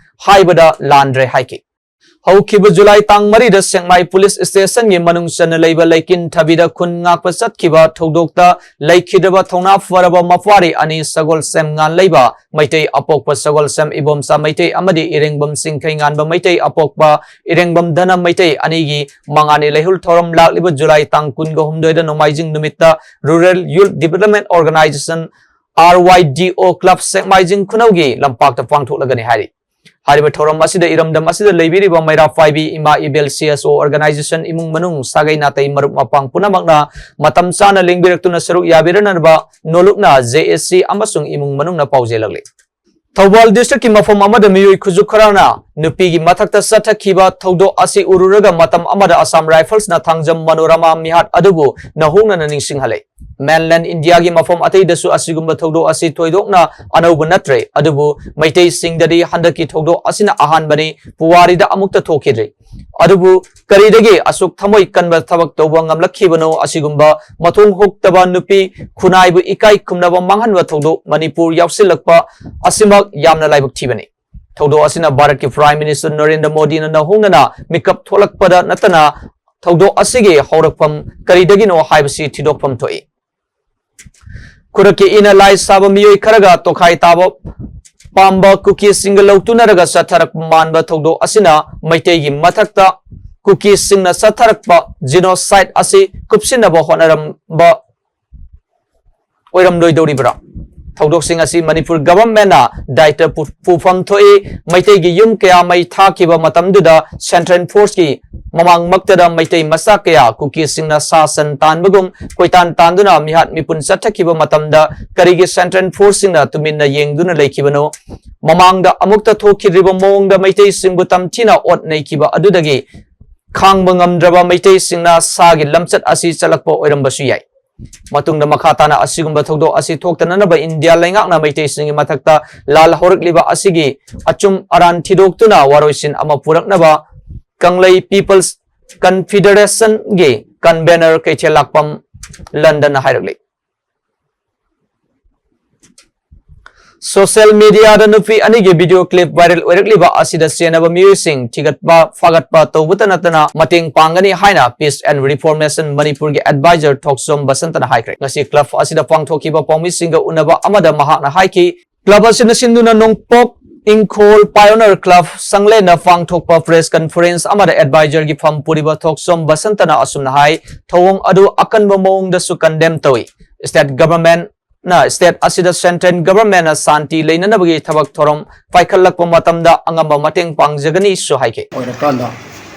ꯍꯥꯏꯕꯗ ꯂꯥꯟꯗ꯭ꯔꯦ ꯍꯥꯏꯈꯤ꯫ ꯍꯧꯈꯤꯕ ꯖꯨꯂꯥꯏ ꯇꯥꯡ ꯃꯔꯤꯗ ꯁꯦꯛꯃꯥꯏ police station ꯒꯤ ꯃꯅꯨꯡ ꯆꯟꯅ ꯂꯩꯕ ꯂꯩꯀꯤꯟ ꯊꯕꯤꯗ ꯈꯨꯟ ꯉꯥꯛꯄ ꯆꯠꯈꯤꯕ ꯊꯧꯗꯣꯛꯇ ꯂꯩꯈꯤꯗ꯭ꯔꯕ ꯊꯧꯅꯥ ꯐꯔꯕ ꯃꯄ꯭ꯋꯥꯔꯤ ꯑꯅꯤ ꯁꯒꯣꯜꯁꯦꯝ ꯉꯥꯟꯂꯩꯕ ꯃꯩꯇꯩ ꯑꯄꯣꯛꯄ ꯁꯒꯣꯜꯁꯦꯝ ꯏꯕꯣꯝꯆꯥ ꯃꯩꯇꯩ ꯑꯃꯗꯤ ꯏꯔꯦꯡꯕꯝ ꯆꯤꯡꯈꯩꯉꯥꯟꯕ ꯃꯩꯇꯩ ꯑꯄꯣꯛꯄ ꯏꯔꯦꯡꯕꯝ ꯙꯅ ꯃꯩꯇꯩ ꯑꯅꯤꯒꯤ ꯃꯉꯥꯅꯤ ꯂꯩꯍꯨꯜ ꯊꯧꯔꯝ ꯂꯥꯛꯂꯤꯕ ꯖꯨꯂꯥꯏ ꯇꯥꯡ ꯀꯨꯟꯒ ꯍꯨꯝꯗꯣꯏꯗ ꯅꯣꯡꯃꯥꯏꯖꯤꯡ ꯅꯨꯃꯤꯠꯇ Rural Youth Development Organization, R Y D O Club ꯁꯦꯛꯃꯥꯏꯖꯤꯡ ꯈꯨꯅꯧꯒꯤ ꯂꯝꯄꯥꯛꯇ ꯄꯥꯡꯊꯣꯛꯂꯒꯅꯤ ꯍꯥꯏꯔꯤ꯫ ꯍꯥꯏꯔꯤꯕ ꯊꯧꯔꯝ ꯑꯁꯤꯗ ꯏꯔꯝꯗꯝ ꯑꯁꯤꯗ ꯂꯩꯕꯤꯔꯤꯕ ꯃꯩꯔꯥ ꯄꯥꯏꯕꯤ ꯏꯃꯥ ꯏꯕꯦꯜ C S O organization ꯏꯃꯨꯡ ꯃꯅꯨꯡ ꯁꯥꯒꯩ ꯅꯥꯇꯩ ꯃꯔꯨꯞ ꯃꯄꯥꯡ ꯄꯨꯝꯅꯃꯛꯅ ꯃꯇꯝ ꯆꯥꯅ ꯂꯦꯡꯕꯤꯔꯛꯇꯨꯅ ꯁꯔꯨꯛ ꯌꯥꯕꯤꯔꯅꯕ ꯅꯣꯂꯨꯛꯅ J A C ꯑꯃꯁꯨꯡ ꯏꯃꯨꯡ ꯃꯅꯨꯡꯅ ꯄꯥꯎꯖꯦꯜꯂꯛꯂꯤ꯫ ꯊꯧꯕꯥꯜ districtꯀꯤ ꯃꯐꯝ ꯑꯃꯗ ꯃꯤꯑꯣꯏ ꯈꯨꯖꯨ ꯈꯔꯅ ꯅꯨꯄꯤꯒꯤ ꯃꯊꯛꯇ ꯆꯠꯊꯈꯤꯕ ꯊꯧꯗꯣꯛ ꯑꯁꯤ ꯎꯔꯨꯔꯒ ꯃꯇꯝ ꯑꯃꯗ Assam Riflesꯅ ꯊꯥꯡꯖꯝ ꯃꯅꯣꯔꯃꯥ ꯃꯤꯍꯥꯠ ꯑꯗꯨꯕꯨ ꯅꯧꯍꯧꯅꯅ ꯅꯤꯡꯁꯤꯡꯍꯜꯂꯦ꯫ Mainland Indiaꯒꯤ ꯃꯐꯝ ꯑꯇꯩꯗꯁꯨ ꯑꯁꯤꯒꯨꯝꯕ ꯊꯧꯗꯣꯛ ꯑꯁꯤ ꯊꯣꯏꯗꯣꯛꯅ ꯑꯅꯧꯕ ꯅꯠꯇ꯭ꯔꯦ, ꯑꯗꯨꯕꯨ ꯃꯩꯇꯩꯁꯤꯡꯗꯗꯤ ꯍꯟꯗꯛꯀꯤ ꯊꯧꯗꯣꯛ ꯑꯁꯤꯅ ꯑꯍꯥꯟꯕꯅꯤ, ꯄꯨꯋꯥꯔꯤꯗ ꯑꯃꯨꯛꯇ ꯊꯣꯛꯈꯤꯗ꯭ꯔꯤ꯫ ꯑꯗꯨꯕꯨ ꯀꯔꯤꯗꯒꯤ ꯑꯁꯨꯛ ꯊꯃꯣꯏ ꯀꯟꯕ ꯊꯕꯛ ꯇꯧꯕ ꯉꯝꯂꯛꯈꯤꯕꯅꯣ? ꯑꯁꯤꯒꯨꯝꯕ ꯃꯊꯣꯡ ꯍꯨꯛꯇꯕ ꯅꯨꯄꯤ ꯈꯨꯟꯅꯥꯏꯕꯨ ꯏꯀꯥꯏ ꯈꯨꯝꯅꯕ ꯃꯥꯡꯍꯟꯕ ꯊꯧꯗꯣꯛ ꯃꯅꯤꯄꯨꯔ ꯌꯥꯎꯁꯤꯜꯂꯛꯄ ꯑꯁꯤꯃꯛ ꯌꯥꯝꯅ ꯂꯥꯏꯕꯛ ꯊꯤꯕꯅꯤ꯫ ꯊꯧꯗꯣꯛ ꯑꯁꯤꯅ ꯚꯥꯔꯠꯀꯤ Prime Minister ꯅꯔꯦꯟꯗ꯭ꯔ ꯃꯣꯗꯤꯅ ꯅꯧꯍꯧꯅꯅ ꯃꯤꯀꯞ ꯊꯣꯛꯂꯛꯄꯗ ꯅꯠꯇꯅ ꯊꯧꯗꯣꯛ ꯑꯁꯤꯒꯤ ꯍꯧꯔꯛꯐꯝ ꯀꯔꯤꯗꯒꯤꯅꯣ ꯍꯥꯏꯕꯁꯤ ꯊꯤꯗꯣꯛꯐꯝ ꯊꯣꯛꯏ꯫ ꯈꯨꯔꯛꯀꯤ ꯏꯅ ꯂꯥꯏ ꯁꯥꯕ ꯃꯤꯑꯣꯏ ꯈꯔꯒ ꯇꯣꯈꯥꯏ ꯇꯥꯕ ꯄꯥꯝꯕ ꯀꯨꯀꯤꯁꯤꯡꯒ ꯂꯧꯇꯨꯅꯔꯒ ꯆꯠꯊꯔꯛꯄ ꯃꯥꯟꯕ ꯊꯧꯗꯣꯛ ꯑꯁꯤꯅ ꯃꯩꯇꯩꯒꯤ ꯃꯊꯛꯇ ꯀꯨꯀꯤꯁꯤꯡꯅ ꯆꯠꯊꯔꯛꯄ genocide ꯑꯁꯤ ꯀꯨꯞꯁꯤꯟꯅꯕ ꯍꯣꯠꯅꯔꯝꯕ ꯑꯣꯏꯔꯝꯂꯣꯏꯗꯧꯔꯤꯕ꯭ꯔꯥ? ꯊꯧꯗꯣꯛꯁꯤꯡ ꯑꯁꯤ ꯃꯅꯤꯄꯨꯔ governmentꯅ ꯗꯥꯏꯇ ꯄꯨ-, ꯄꯨꯐꯝ ꯊꯣꯛꯏ꯫ ꯃꯩꯇꯩꯒꯤ ꯌꯨꯝ ꯀꯌꯥ ꯃꯩ ꯊꯥꯈꯤꯕ ꯃꯇꯝꯗꯨꯗ central forceꯀꯤ ꯃꯃꯥꯡꯃꯛꯇꯗ ꯃꯩꯇꯩ ꯃꯆꯥ ꯀꯌꯥ ꯀꯨꯀꯤꯁꯤꯡꯅ ꯁꯥ ꯁꯟ ꯇꯥꯟꯕꯒꯨꯝ ꯀꯣꯏꯇꯥꯟ ꯇꯥꯟꯗꯨꯅ ꯃꯤꯍꯥꯠ ꯃꯤꯄꯨꯟ ꯆꯠꯊꯈꯤꯕ ꯃꯇꯝꯗ ꯀꯔꯤꯒꯤ central forceꯁꯤꯡꯅ ꯇꯨꯃꯤꯟꯅ ꯌꯦꯡꯗꯨꯅ ꯂꯩꯈꯤꯕꯅꯣ? ꯃꯃꯥꯡꯗ ꯑꯃꯨꯛꯇ ꯊꯣꯛꯈꯤꯗ꯭ꯔꯤꯕ ꯃꯑꯣꯡꯗ ꯃꯩꯇꯩꯁꯤꯡꯕꯨ ꯇꯝꯊꯤꯅ ꯑꯣꯠ ꯅꯩꯈꯤꯕ ꯑꯗꯨꯗꯒꯤ ꯈꯥꯡꯕ ꯉꯝꯗ꯭ꯔꯕ ꯃꯩꯇꯩꯁꯤꯡꯅ ꯁꯥꯒꯤ ꯂꯝꯆꯠ ꯑꯁꯤ ꯆꯠꯂꯛꯄ ꯑꯣꯏꯔꯝꯕꯁꯨ ꯌꯥꯏ꯫ ꯃꯇꯨꯡꯗ ꯃꯈꯥ ꯇꯥꯅ ꯑꯁꯤꯒꯨꯝꯕ ꯊꯧꯗꯣꯛ ꯑꯁꯤ ꯊꯣꯛꯇꯅꯅꯕ ꯏꯟꯗꯤꯌꯥ ꯂꯩꯉꯥꯛꯅ ꯃꯩꯇꯩꯁꯤꯡꯒꯤ ꯃꯊꯛꯇ ꯂꯥꯜꯍꯧꯔꯛꯂꯤꯕ ꯑꯁꯤꯒꯤ ꯑꯆꯨꯝ ꯑꯔꯥꯟ ꯊꯤꯗꯣꯛꯇꯨꯅ ꯋꯥꯔꯣꯏꯁꯤꯟ ꯑꯃ ꯄꯨꯔꯛꯅꯕ ꯀꯪꯂꯩ People's Confederationꯒꯤ convener ꯀꯩꯊꯦꯜ ꯂꯥꯛꯄꯝ ꯂꯟꯗꯟꯅ ꯍꯥꯏꯔꯛꯂꯤ꯫ Social mediaꯗ ꯅꯨꯄꯤ ꯑꯅꯤꯒꯤ video clip viral ꯑꯣꯏꯔꯛꯂꯤꯕ ꯑꯁꯤꯗ ꯆꯦꯟꯅꯕ ꯃꯤꯑꯣꯏꯁꯤꯡ ꯊꯤꯒꯠꯄ ꯐꯥꯒꯠꯄ ꯇꯧꯕꯇ ꯅꯠꯇꯅ ꯃꯇꯦꯡ ꯄꯥꯡꯒꯅꯤ ꯍꯥꯏꯅ Peace and Reformation ꯃꯅꯤꯄꯨꯔꯒꯤ advisor ꯊꯣꯛꯆꯣꯝ ꯕꯁꯟꯇꯅ ꯍꯥꯏꯈ꯭ꯔꯦ꯫ ꯉꯁꯤ club ꯑꯁꯤꯗ ꯄꯥꯡꯊꯣꯛꯈꯤꯕ ꯄꯥꯎꯃꯤꯁꯤꯡꯒ ꯎꯅꯕ ꯑꯃꯗ ꯃꯍꯥꯛꯅ ꯍꯥꯏꯈꯤ, club ꯑꯁꯤꯅ ꯁꯤꯟꯗꯨꯅ ꯅꯣꯡꯄꯣꯛ ꯏꯪꯈꯣꯜ Pioneer Club ꯁꯪꯂꯦꯟꯅ ꯄꯥꯡꯊꯣꯛꯄ press conference ꯑꯃꯗ advisorꯒꯤ ꯐꯝ ꯄꯨꯔꯤꯕ ꯊꯣꯛꯆꯣꯝ ꯕꯁꯟꯇꯅ ꯑꯁꯨꯝꯅ ꯍꯥꯏ, ꯊꯧꯑꯣꯡ ꯑꯗꯨ ꯑꯀꯟꯕ ꯃꯑꯣꯡꯗꯁꯨ condemn ꯇꯧꯏ꯫ State government ꯅ state ꯑꯁꯤꯗ central government ꯅ ꯁꯥꯟꯇꯤ ꯂꯩꯅꯅꯕꯒꯤ ꯊꯕꯛ ꯊꯧꯔꯝ ꯄꯥꯏꯈꯠꯂꯛꯄ ꯃꯇꯝꯗ ꯑꯉꯝꯕ ꯃꯇꯦꯡ ꯄꯥꯡꯖꯒꯅꯤꯁꯨ ꯍꯥꯏꯈꯤ꯫ ꯑꯣꯏꯔꯀꯥꯟꯗ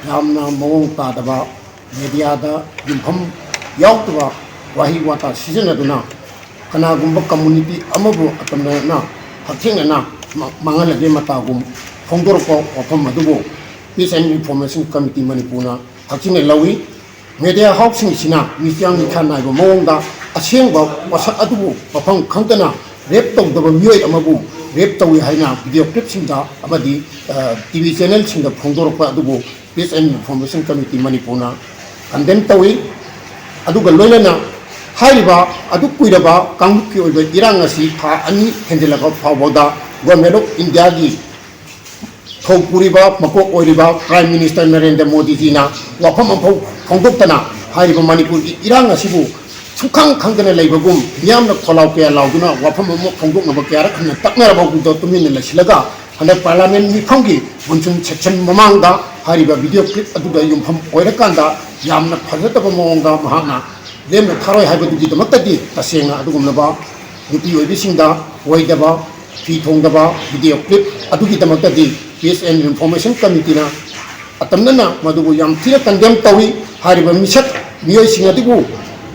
ꯌꯥꯝꯅ ꯃꯑꯣꯡ ꯇꯥꯗꯕ media ꯗ ꯌꯨꯝꯐꯝ ꯌꯥꯎꯗꯕ ꯋꯥꯍꯩ ꯋꯥꯇꯥ ꯁꯤꯖꯤꯟꯅꯗꯨꯅ ꯀꯅꯥꯒꯨꯝꯕ community ꯑꯃꯕꯨ ꯑꯇꯝꯅꯅ ꯍꯛꯊꯦꯡꯅꯅ ꯃꯥꯡꯍꯜꯂꯒꯦ ꯃꯇꯥꯒꯨꯝ ꯐꯣꯡꯗꯣꯔꯛꯄ ꯋꯥꯐꯝ ꯑꯗꯨꯕꯨ Peace and Reformation Committee ꯃꯅꯤꯄꯨꯔꯅ ꯍꯛꯊꯦꯡꯅ ꯂꯧꯏ꯫ Media house ꯁꯤꯡꯁꯤꯅ ꯃꯤꯆꯪ ꯃꯤꯈꯥ ꯅꯥꯏꯕ ꯃꯑꯣꯡꯗ ꯑꯁꯦꯡꯕ ꯄꯣꯠꯁꯛ ꯑꯗꯨꯕꯨ ꯃꯐꯝ ꯈꯪꯗꯅ rape ꯇꯧꯗꯕ ꯃꯤꯑꯣꯏ ꯑꯃꯕꯨ rape ꯇꯧꯏ ꯍꯥꯏꯅ video clip ꯁꯤꯡꯗ ꯑꯃꯗꯤ TV channel ꯁꯤꯡꯗ ꯐꯣꯡꯗꯣꯔꯛꯄ ꯑꯗꯨꯕꯨ Peace and Reformation Committee ꯃꯅꯤꯄꯨꯔꯅ condemn ꯇꯧꯏ꯫ ꯑꯗꯨꯒ ꯂꯣꯏꯅꯅ ꯍꯥꯏꯔꯤꯕ ꯑꯗꯨꯛ ꯀꯨꯏꯔꯕ ꯀꯥꯡꯂꯨꯞꯀꯤ ꯑꯣꯏꯕ ꯏꯔꯥꯡ ꯑꯁꯤ ꯊꯥ ꯑꯅꯤ ꯍꯦꯟꯖꯤꯜꯂꯕ ꯐꯥꯎꯕꯗ Government of India ꯒꯤ ꯊꯧ ꯄꯨꯔꯤꯕ ꯃꯀꯣꯛ ꯑꯣꯏꯔꯤꯕ Prime Minister ꯅꯔꯦꯟꯗ꯭ꯔ ꯃꯣꯗꯤꯖꯤꯅ ꯋꯥꯐꯝ ꯑꯃꯐꯥꯎ ꯐꯣꯡꯗꯣꯛꯇꯅ ꯍꯥꯏꯔꯤꯕ ꯃꯅꯤꯄꯨꯔꯒꯤ ꯏꯔꯥꯡ ꯑꯁꯤꯕꯨ ꯁꯨꯡꯈꯪ ꯈꯪꯗꯅ ꯂꯩꯕꯒꯨꯝ ꯃꯤꯌꯥꯝꯅ ꯈꯣꯜꯂꯥꯎ ꯀꯌꯥ ꯂꯥꯎꯗꯨꯅ ꯋꯥꯐꯝ ꯑꯃ ꯐꯣꯡꯗꯣꯛꯅꯕ ꯀꯌꯥꯔꯛ ꯍꯟꯅ ꯇꯛꯅꯔꯕ ꯐꯥꯎꯕꯗ ꯇꯨꯃꯤꯟꯅ ꯂꯩꯁꯤꯜꯂꯒ ꯍꯟꯗꯛ Parliament ꯃꯤꯐꯝꯒꯤ ꯃꯨꯟꯁꯨꯟ session ꯃꯃꯥꯡꯗ ꯍꯥꯏꯔꯤꯕ video clip ꯑꯗꯨꯗ ꯌꯨꯝꯐꯝ ꯑꯣꯏꯔꯀꯥꯟꯗ ꯌꯥꯝꯅ ꯐꯖꯗꯕ ꯃꯑꯣꯡꯗ ꯃꯍꯥꯛꯅ ꯂꯦꯝꯅ ꯊꯥꯔꯣꯏ ꯍꯥꯏꯕꯗꯨꯒꯤꯗꯃꯛꯇꯗꯤ ꯇꯁꯦꯡꯅ ꯑꯗꯨꯒꯨꯝꯂꯕ ꯅꯨꯄꯤ ꯑꯣꯏꯕꯤꯁꯤꯡꯗ ꯑꯣꯏꯗꯕ ꯐꯤ ꯊꯣꯡꯗꯕ video clip ꯑꯗꯨꯒꯤꯗꯃꯛꯇꯗꯤ Peace and Reformation Committee ꯅ ꯑꯇꯝꯅꯅ ꯃꯗꯨꯕꯨ ꯌꯥꯝ ꯊꯤꯅ condemn ꯇꯧꯏ꯫ ꯍꯥꯏꯔꯤꯕ ꯃꯤꯁꯛ ꯃꯤꯑꯣꯏꯁꯤꯡ ꯑꯗꯨꯕꯨ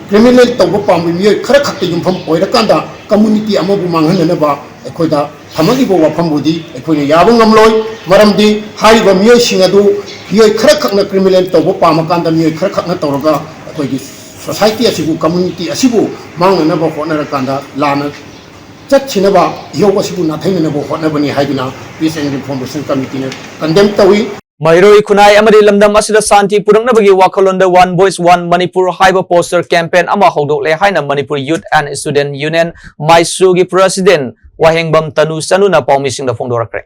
criminal ꯇꯧꯕ ꯄꯥꯝꯕ ꯃꯤꯑꯣꯏ ꯈꯔ ꯈꯛꯇ ꯌꯨꯝꯐꯝ ꯑꯣꯏꯔꯀꯥꯟꯗ community ꯑꯃꯕꯨ ꯃꯥꯡꯍꯟꯅꯅꯕ ꯑꯩꯈꯣꯏꯗ ꯊꯝꯃꯛꯂꯤꯕ ꯋꯥꯐꯝꯕꯨꯗꯤ ꯑꯩꯈꯣꯏꯅ ꯌꯥꯕ ꯉꯝꯂꯣꯏ꯫ ꯃꯔꯝꯗꯤ ꯍꯥꯏꯔꯤꯕ ꯃꯤꯑꯣꯏꯁꯤꯡ ꯑꯗꯨ ꯃꯤꯑꯣꯏ ꯈꯔꯈꯛꯅ criminal ꯇꯧꯕ ꯄꯥꯝꯃꯀꯥꯟꯗ ꯃꯤꯑꯣꯏ ꯈꯔꯈꯛꯅ ꯇꯧꯔꯒ ꯑꯩꯈꯣꯏꯒꯤ society ꯑꯁꯤꯕꯨ, community ꯑꯁꯤꯕꯨ ꯃꯥꯡꯅꯅꯕ ꯍꯣꯠꯅꯔꯀꯥꯟꯗ ꯂꯥꯟꯅ ꯆꯠꯈꯤꯅꯕ ꯏꯍꯧ ꯑꯁꯤꯕꯨ ꯅꯥꯊꯩꯅꯅꯕ ꯍꯣꯠꯅꯕꯅꯤ ꯍꯥꯏꯗꯨꯅ Peace and Reformation Committee ꯅ condemn ꯇꯧꯏ꯫ ꯃꯍꯩꯔꯣꯏ ꯈꯨꯟꯅꯥꯏ ꯑꯃꯗꯤ ꯂꯝꯗꯝ ꯑꯁꯤꯗ ꯁꯥꯟꯇꯤ ꯄꯨꯔꯛꯅꯕꯒꯤ ꯋꯥꯈꯜꯂꯣꯟꯗ One Voice One Manipur ꯍꯥꯏꯕ poster campaign ꯑꯃ ꯍꯧꯗꯣꯛꯂꯦ ꯍꯥꯏꯅ Manipur Youth and Student Union, ꯃꯥꯏꯁꯨꯒꯤ president ꯋꯥꯍꯦꯡꯕꯝ ꯇꯅꯨ ꯆꯅꯨꯅ ꯄꯥꯎꯃꯤꯁꯤꯡꯗ ꯐꯣꯡꯗꯣꯔꯛꯈ꯭ꯔꯦ꯫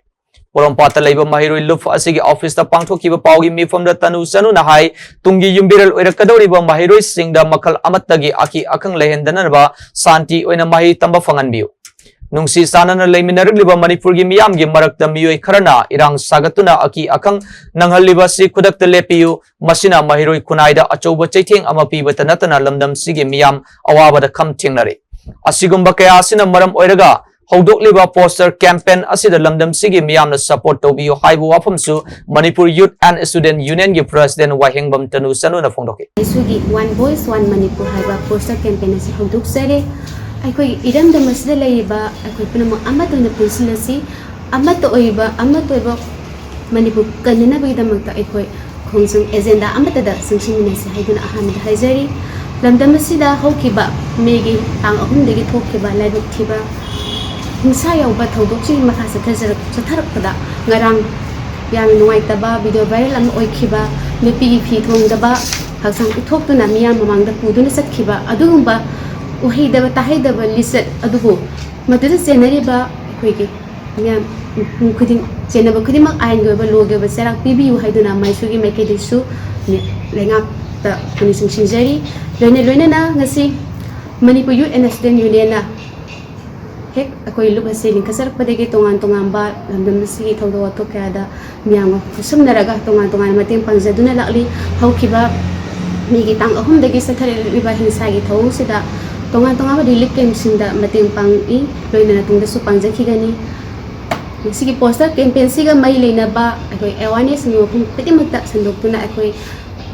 ꯄꯣꯔꯣꯝꯄꯥꯠꯇ ꯂꯩꯕ ꯃꯍꯩꯔꯣꯏ ꯂꯨꯞ ꯑꯁꯤꯒꯤ office ꯇ ꯄꯥꯡꯊꯣꯛꯈꯤꯕ ꯄꯥꯎꯒꯤ ꯃꯤꯐꯝꯗ ꯇꯅꯨ ꯆꯅꯨꯅ ꯍꯥꯏ, ꯇꯨꯡꯒꯤ ꯌꯨꯝꯕꯤꯔꯦꯜ ꯑꯣꯏꯔꯛꯀꯗꯧꯔꯤꯕ ꯃꯍꯩꯔꯣꯏꯁꯤꯡꯗ ꯃꯈꯜ ꯑꯃꯠꯇꯒꯤ ꯑꯀꯤ ꯑꯈꯪ ꯂꯩꯍꯟꯗꯅꯕ ꯁꯥꯟꯇꯤ ꯑꯣꯏꯅ ꯃꯍꯩ ꯇꯝꯕ ꯐꯪꯍꯟꯕꯤꯌꯨ꯫ ꯅꯨꯡꯁꯤ ꯆꯥꯟꯅꯅ ꯂꯩꯃꯤꯟꯅꯔꯛꯂꯤꯕ ꯃꯅꯤꯄꯨꯔꯒꯤ ꯃꯤꯌꯥꯝꯒꯤ ꯃꯔꯛꯇ ꯃꯤꯑꯣꯏ ꯈꯔꯅ ꯏꯔꯥꯡ ꯁꯥꯒꯠꯇꯨꯅ ꯑꯀꯤ ꯑꯈꯪ ꯅꯪꯍꯜꯂꯤꯕ ꯑꯁꯤ ꯈꯨꯗꯛꯇ ꯂꯦꯞꯄꯤꯌꯨ꯫ ꯃꯁꯤꯅ ꯃꯍꯩꯔꯣꯏ ꯈꯨꯟꯅꯥꯏꯗ ꯑꯆꯧꯕ ꯆꯩꯊꯦꯡ ꯑꯃ ꯄꯤꯕꯇ ꯅꯠꯇꯅ ꯂꯝꯗꯝꯁꯤꯒꯤ ꯃꯤꯌꯥꯝ ꯑꯋꯥꯕꯗ ꯈꯝ ꯊꯦꯡꯅꯔꯦ꯫ ꯑꯁꯤꯒꯨꯝꯕ ꯀꯌꯥ ꯑꯁꯤꯅ ꯃꯔꯝ ꯑꯣꯏꯔꯒ ꯍꯧꯗꯣꯛꯂꯤꯕ poster campaign ꯑꯁꯤꯗ ꯂꯝꯗꯝꯁꯤꯒꯤ ꯃꯤꯌꯥꯝꯅ support ꯇꯧꯕꯤꯌꯨ ꯍꯥꯏꯕ ꯋꯥꯐꯝꯁꯨ Manipur Youth and Student Unionꯒꯤ President ꯋꯥꯍꯦꯡꯕꯝ ꯇꯅꯨ ꯆꯅꯨꯅ ꯐꯣꯡꯗꯣꯛꯈꯤ꯫ ꯑꯩꯁꯨꯒꯤ One Voice One Manipur ꯍꯥꯏꯕ poster campaign ꯑꯁꯤ ꯍꯧꯗꯣꯛꯆꯔꯦ꯫ ꯑꯩꯈꯣꯏꯒꯤ ꯏꯔꯝꯗꯝ ꯑꯁꯤꯗ ꯂꯩꯔꯤꯕ ꯑꯩꯈꯣꯏ ꯄꯨꯝꯅꯃꯛ ꯑꯃꯠꯇ ꯑꯣꯏꯅ ꯄꯨꯟꯁꯤꯜꯂꯁꯤ꯫ ꯑꯃꯠꯇ ꯑꯣꯏꯕ, ꯑꯃꯠꯇ ꯑꯣꯏꯕ ꯃꯅꯤꯄꯨꯔ ꯀꯟꯅꯅꯕꯒꯤꯗꯃꯛꯇ ꯑꯩꯈꯣꯏ ꯈꯣꯡꯖꯪ agenda ꯑꯃꯠꯇꯗ ꯆꯪꯁꯤꯟꯃꯤꯟꯅꯁꯤ ꯍꯥꯏꯗꯨꯅ ꯑꯍꯥꯟꯕꯗ ꯍꯥꯏꯖꯔꯤ꯫ ꯂꯝꯗꯝ ꯑꯁꯤꯗ ꯍꯧꯈꯤꯕ Mayꯒꯤ ꯇꯥꯡ ꯑꯍꯨꯝꯗꯒꯤ ꯊꯣꯛꯈꯤꯕ ꯂꯥꯏꯕꯛ ꯊꯤꯕ ꯍꯤꯡꯁꯥ ꯌꯥꯎꯕ ꯊꯧꯗꯣꯛꯁꯤꯡꯒꯤ ꯃꯈꯥ ꯆꯠꯊꯖꯔꯛ-, ꯆꯠꯊꯔꯛꯄꯗ ꯉꯔꯥꯡ ꯌꯥꯝꯅ ꯅꯨꯡꯉꯥꯏꯇꯕ video viral ꯑꯃ ꯑꯣꯏꯈꯤꯕ ꯅꯨꯄꯤꯒꯤ ꯐꯤ ꯊꯣꯡꯗꯕ ꯍꯛꯆꯥꯡ ꯎꯠꯊꯣꯛꯇꯨꯅ ꯃꯤꯌꯥꯝ ꯃꯃꯥꯡꯗ ꯄꯨꯗꯨꯅ ꯆꯠꯈꯤꯕ ꯑꯗꯨꯒꯨꯝꯕ ꯎꯍꯩꯗꯕ ꯇꯥꯍꯩꯗꯕ ꯂꯤꯆꯠ ꯑꯗꯨꯕꯨ ꯃꯗꯨꯗ ꯆꯦꯟꯅꯔꯤꯕ ꯑꯩꯈꯣꯏꯒꯤ ꯃꯤꯌꯥꯝ ꯃꯤꯄꯨꯝ ꯈꯨꯗꯤꯡ, ꯆꯦꯟꯅꯕ ꯈꯨꯗꯤꯡꯃꯛ ꯑꯥꯏꯟꯒꯤ ꯑꯣꯏꯕ, ꯂꯣꯒꯤ ꯑꯣꯏꯕ ꯆꯩꯔꯥꯛ ꯄꯤꯕꯤꯌꯨ ꯍꯥꯏꯗꯨꯅ ꯃꯥꯏꯁꯣꯒꯤ ꯃꯥꯏꯀꯩꯗꯒꯤꯁꯨ ꯂꯩꯉꯥꯛꯇ ꯄꯨꯛꯅꯤꯡ ꯆꯤꯡꯁꯤꯟꯖꯔꯤ꯫ ꯂꯣꯏꯅ ꯂꯣꯏꯅꯅ ꯉꯁꯤ ꯃꯅꯤꯄꯨꯔ Youth and Student Unionꯅ ꯍꯦꯛ ꯑꯩꯈꯣꯏ ꯂꯨꯞ ꯑꯁꯤ ꯂꯤꯡꯈꯠꯆꯔꯛꯄꯗꯒꯤ ꯇꯣꯉꯥꯟ ꯇꯣꯉꯥꯟꯕ ꯂꯝꯗꯝ ꯑꯁꯤꯒꯤ ꯊꯧꯗꯣꯛ ꯋꯥꯊꯣꯛ ꯀꯌꯥꯗ ꯃꯤꯌꯥꯝꯒ ꯈꯨꯠꯁꯝꯅꯔꯒ ꯇꯣꯉꯥꯟ ꯇꯣꯉꯥꯟꯅ ꯃꯇꯦꯡ ꯄꯥꯡꯖꯗꯨꯅ ꯂꯥꯛꯂꯤ꯫ ꯍꯧꯈꯤꯕ Mayꯒꯤ ꯇꯥꯡ ꯑꯍꯨꯝꯗꯒꯤ ꯆꯠꯊꯔꯛꯂꯤꯕ ꯍꯤꯡꯁꯥꯒꯤ ꯊꯧꯑꯣꯡꯁꯤꯗ ꯇꯣꯉꯥꯟ ꯇꯣꯉꯥꯟꯕ relief campꯁꯤꯡꯗ ꯃꯇꯦꯡ ꯄꯥꯡꯏ, ꯂꯣꯏꯅꯅ ꯇꯨꯡꯗꯁꯨ ꯄꯥꯡꯖꯈꯤꯒꯅꯤ꯫ ꯃꯁꯤꯒꯤ poster campaignꯁꯤꯒ ꯃꯔꯤ ꯂꯩꯅꯕ ꯑꯩꯈꯣꯏ awarenessꯀꯤ ꯃꯐꯝ ꯈꯨꯗꯤꯡꯃꯛꯇ ꯁꯟꯗꯣꯛꯇꯨꯅ ꯑꯩꯈꯣꯏ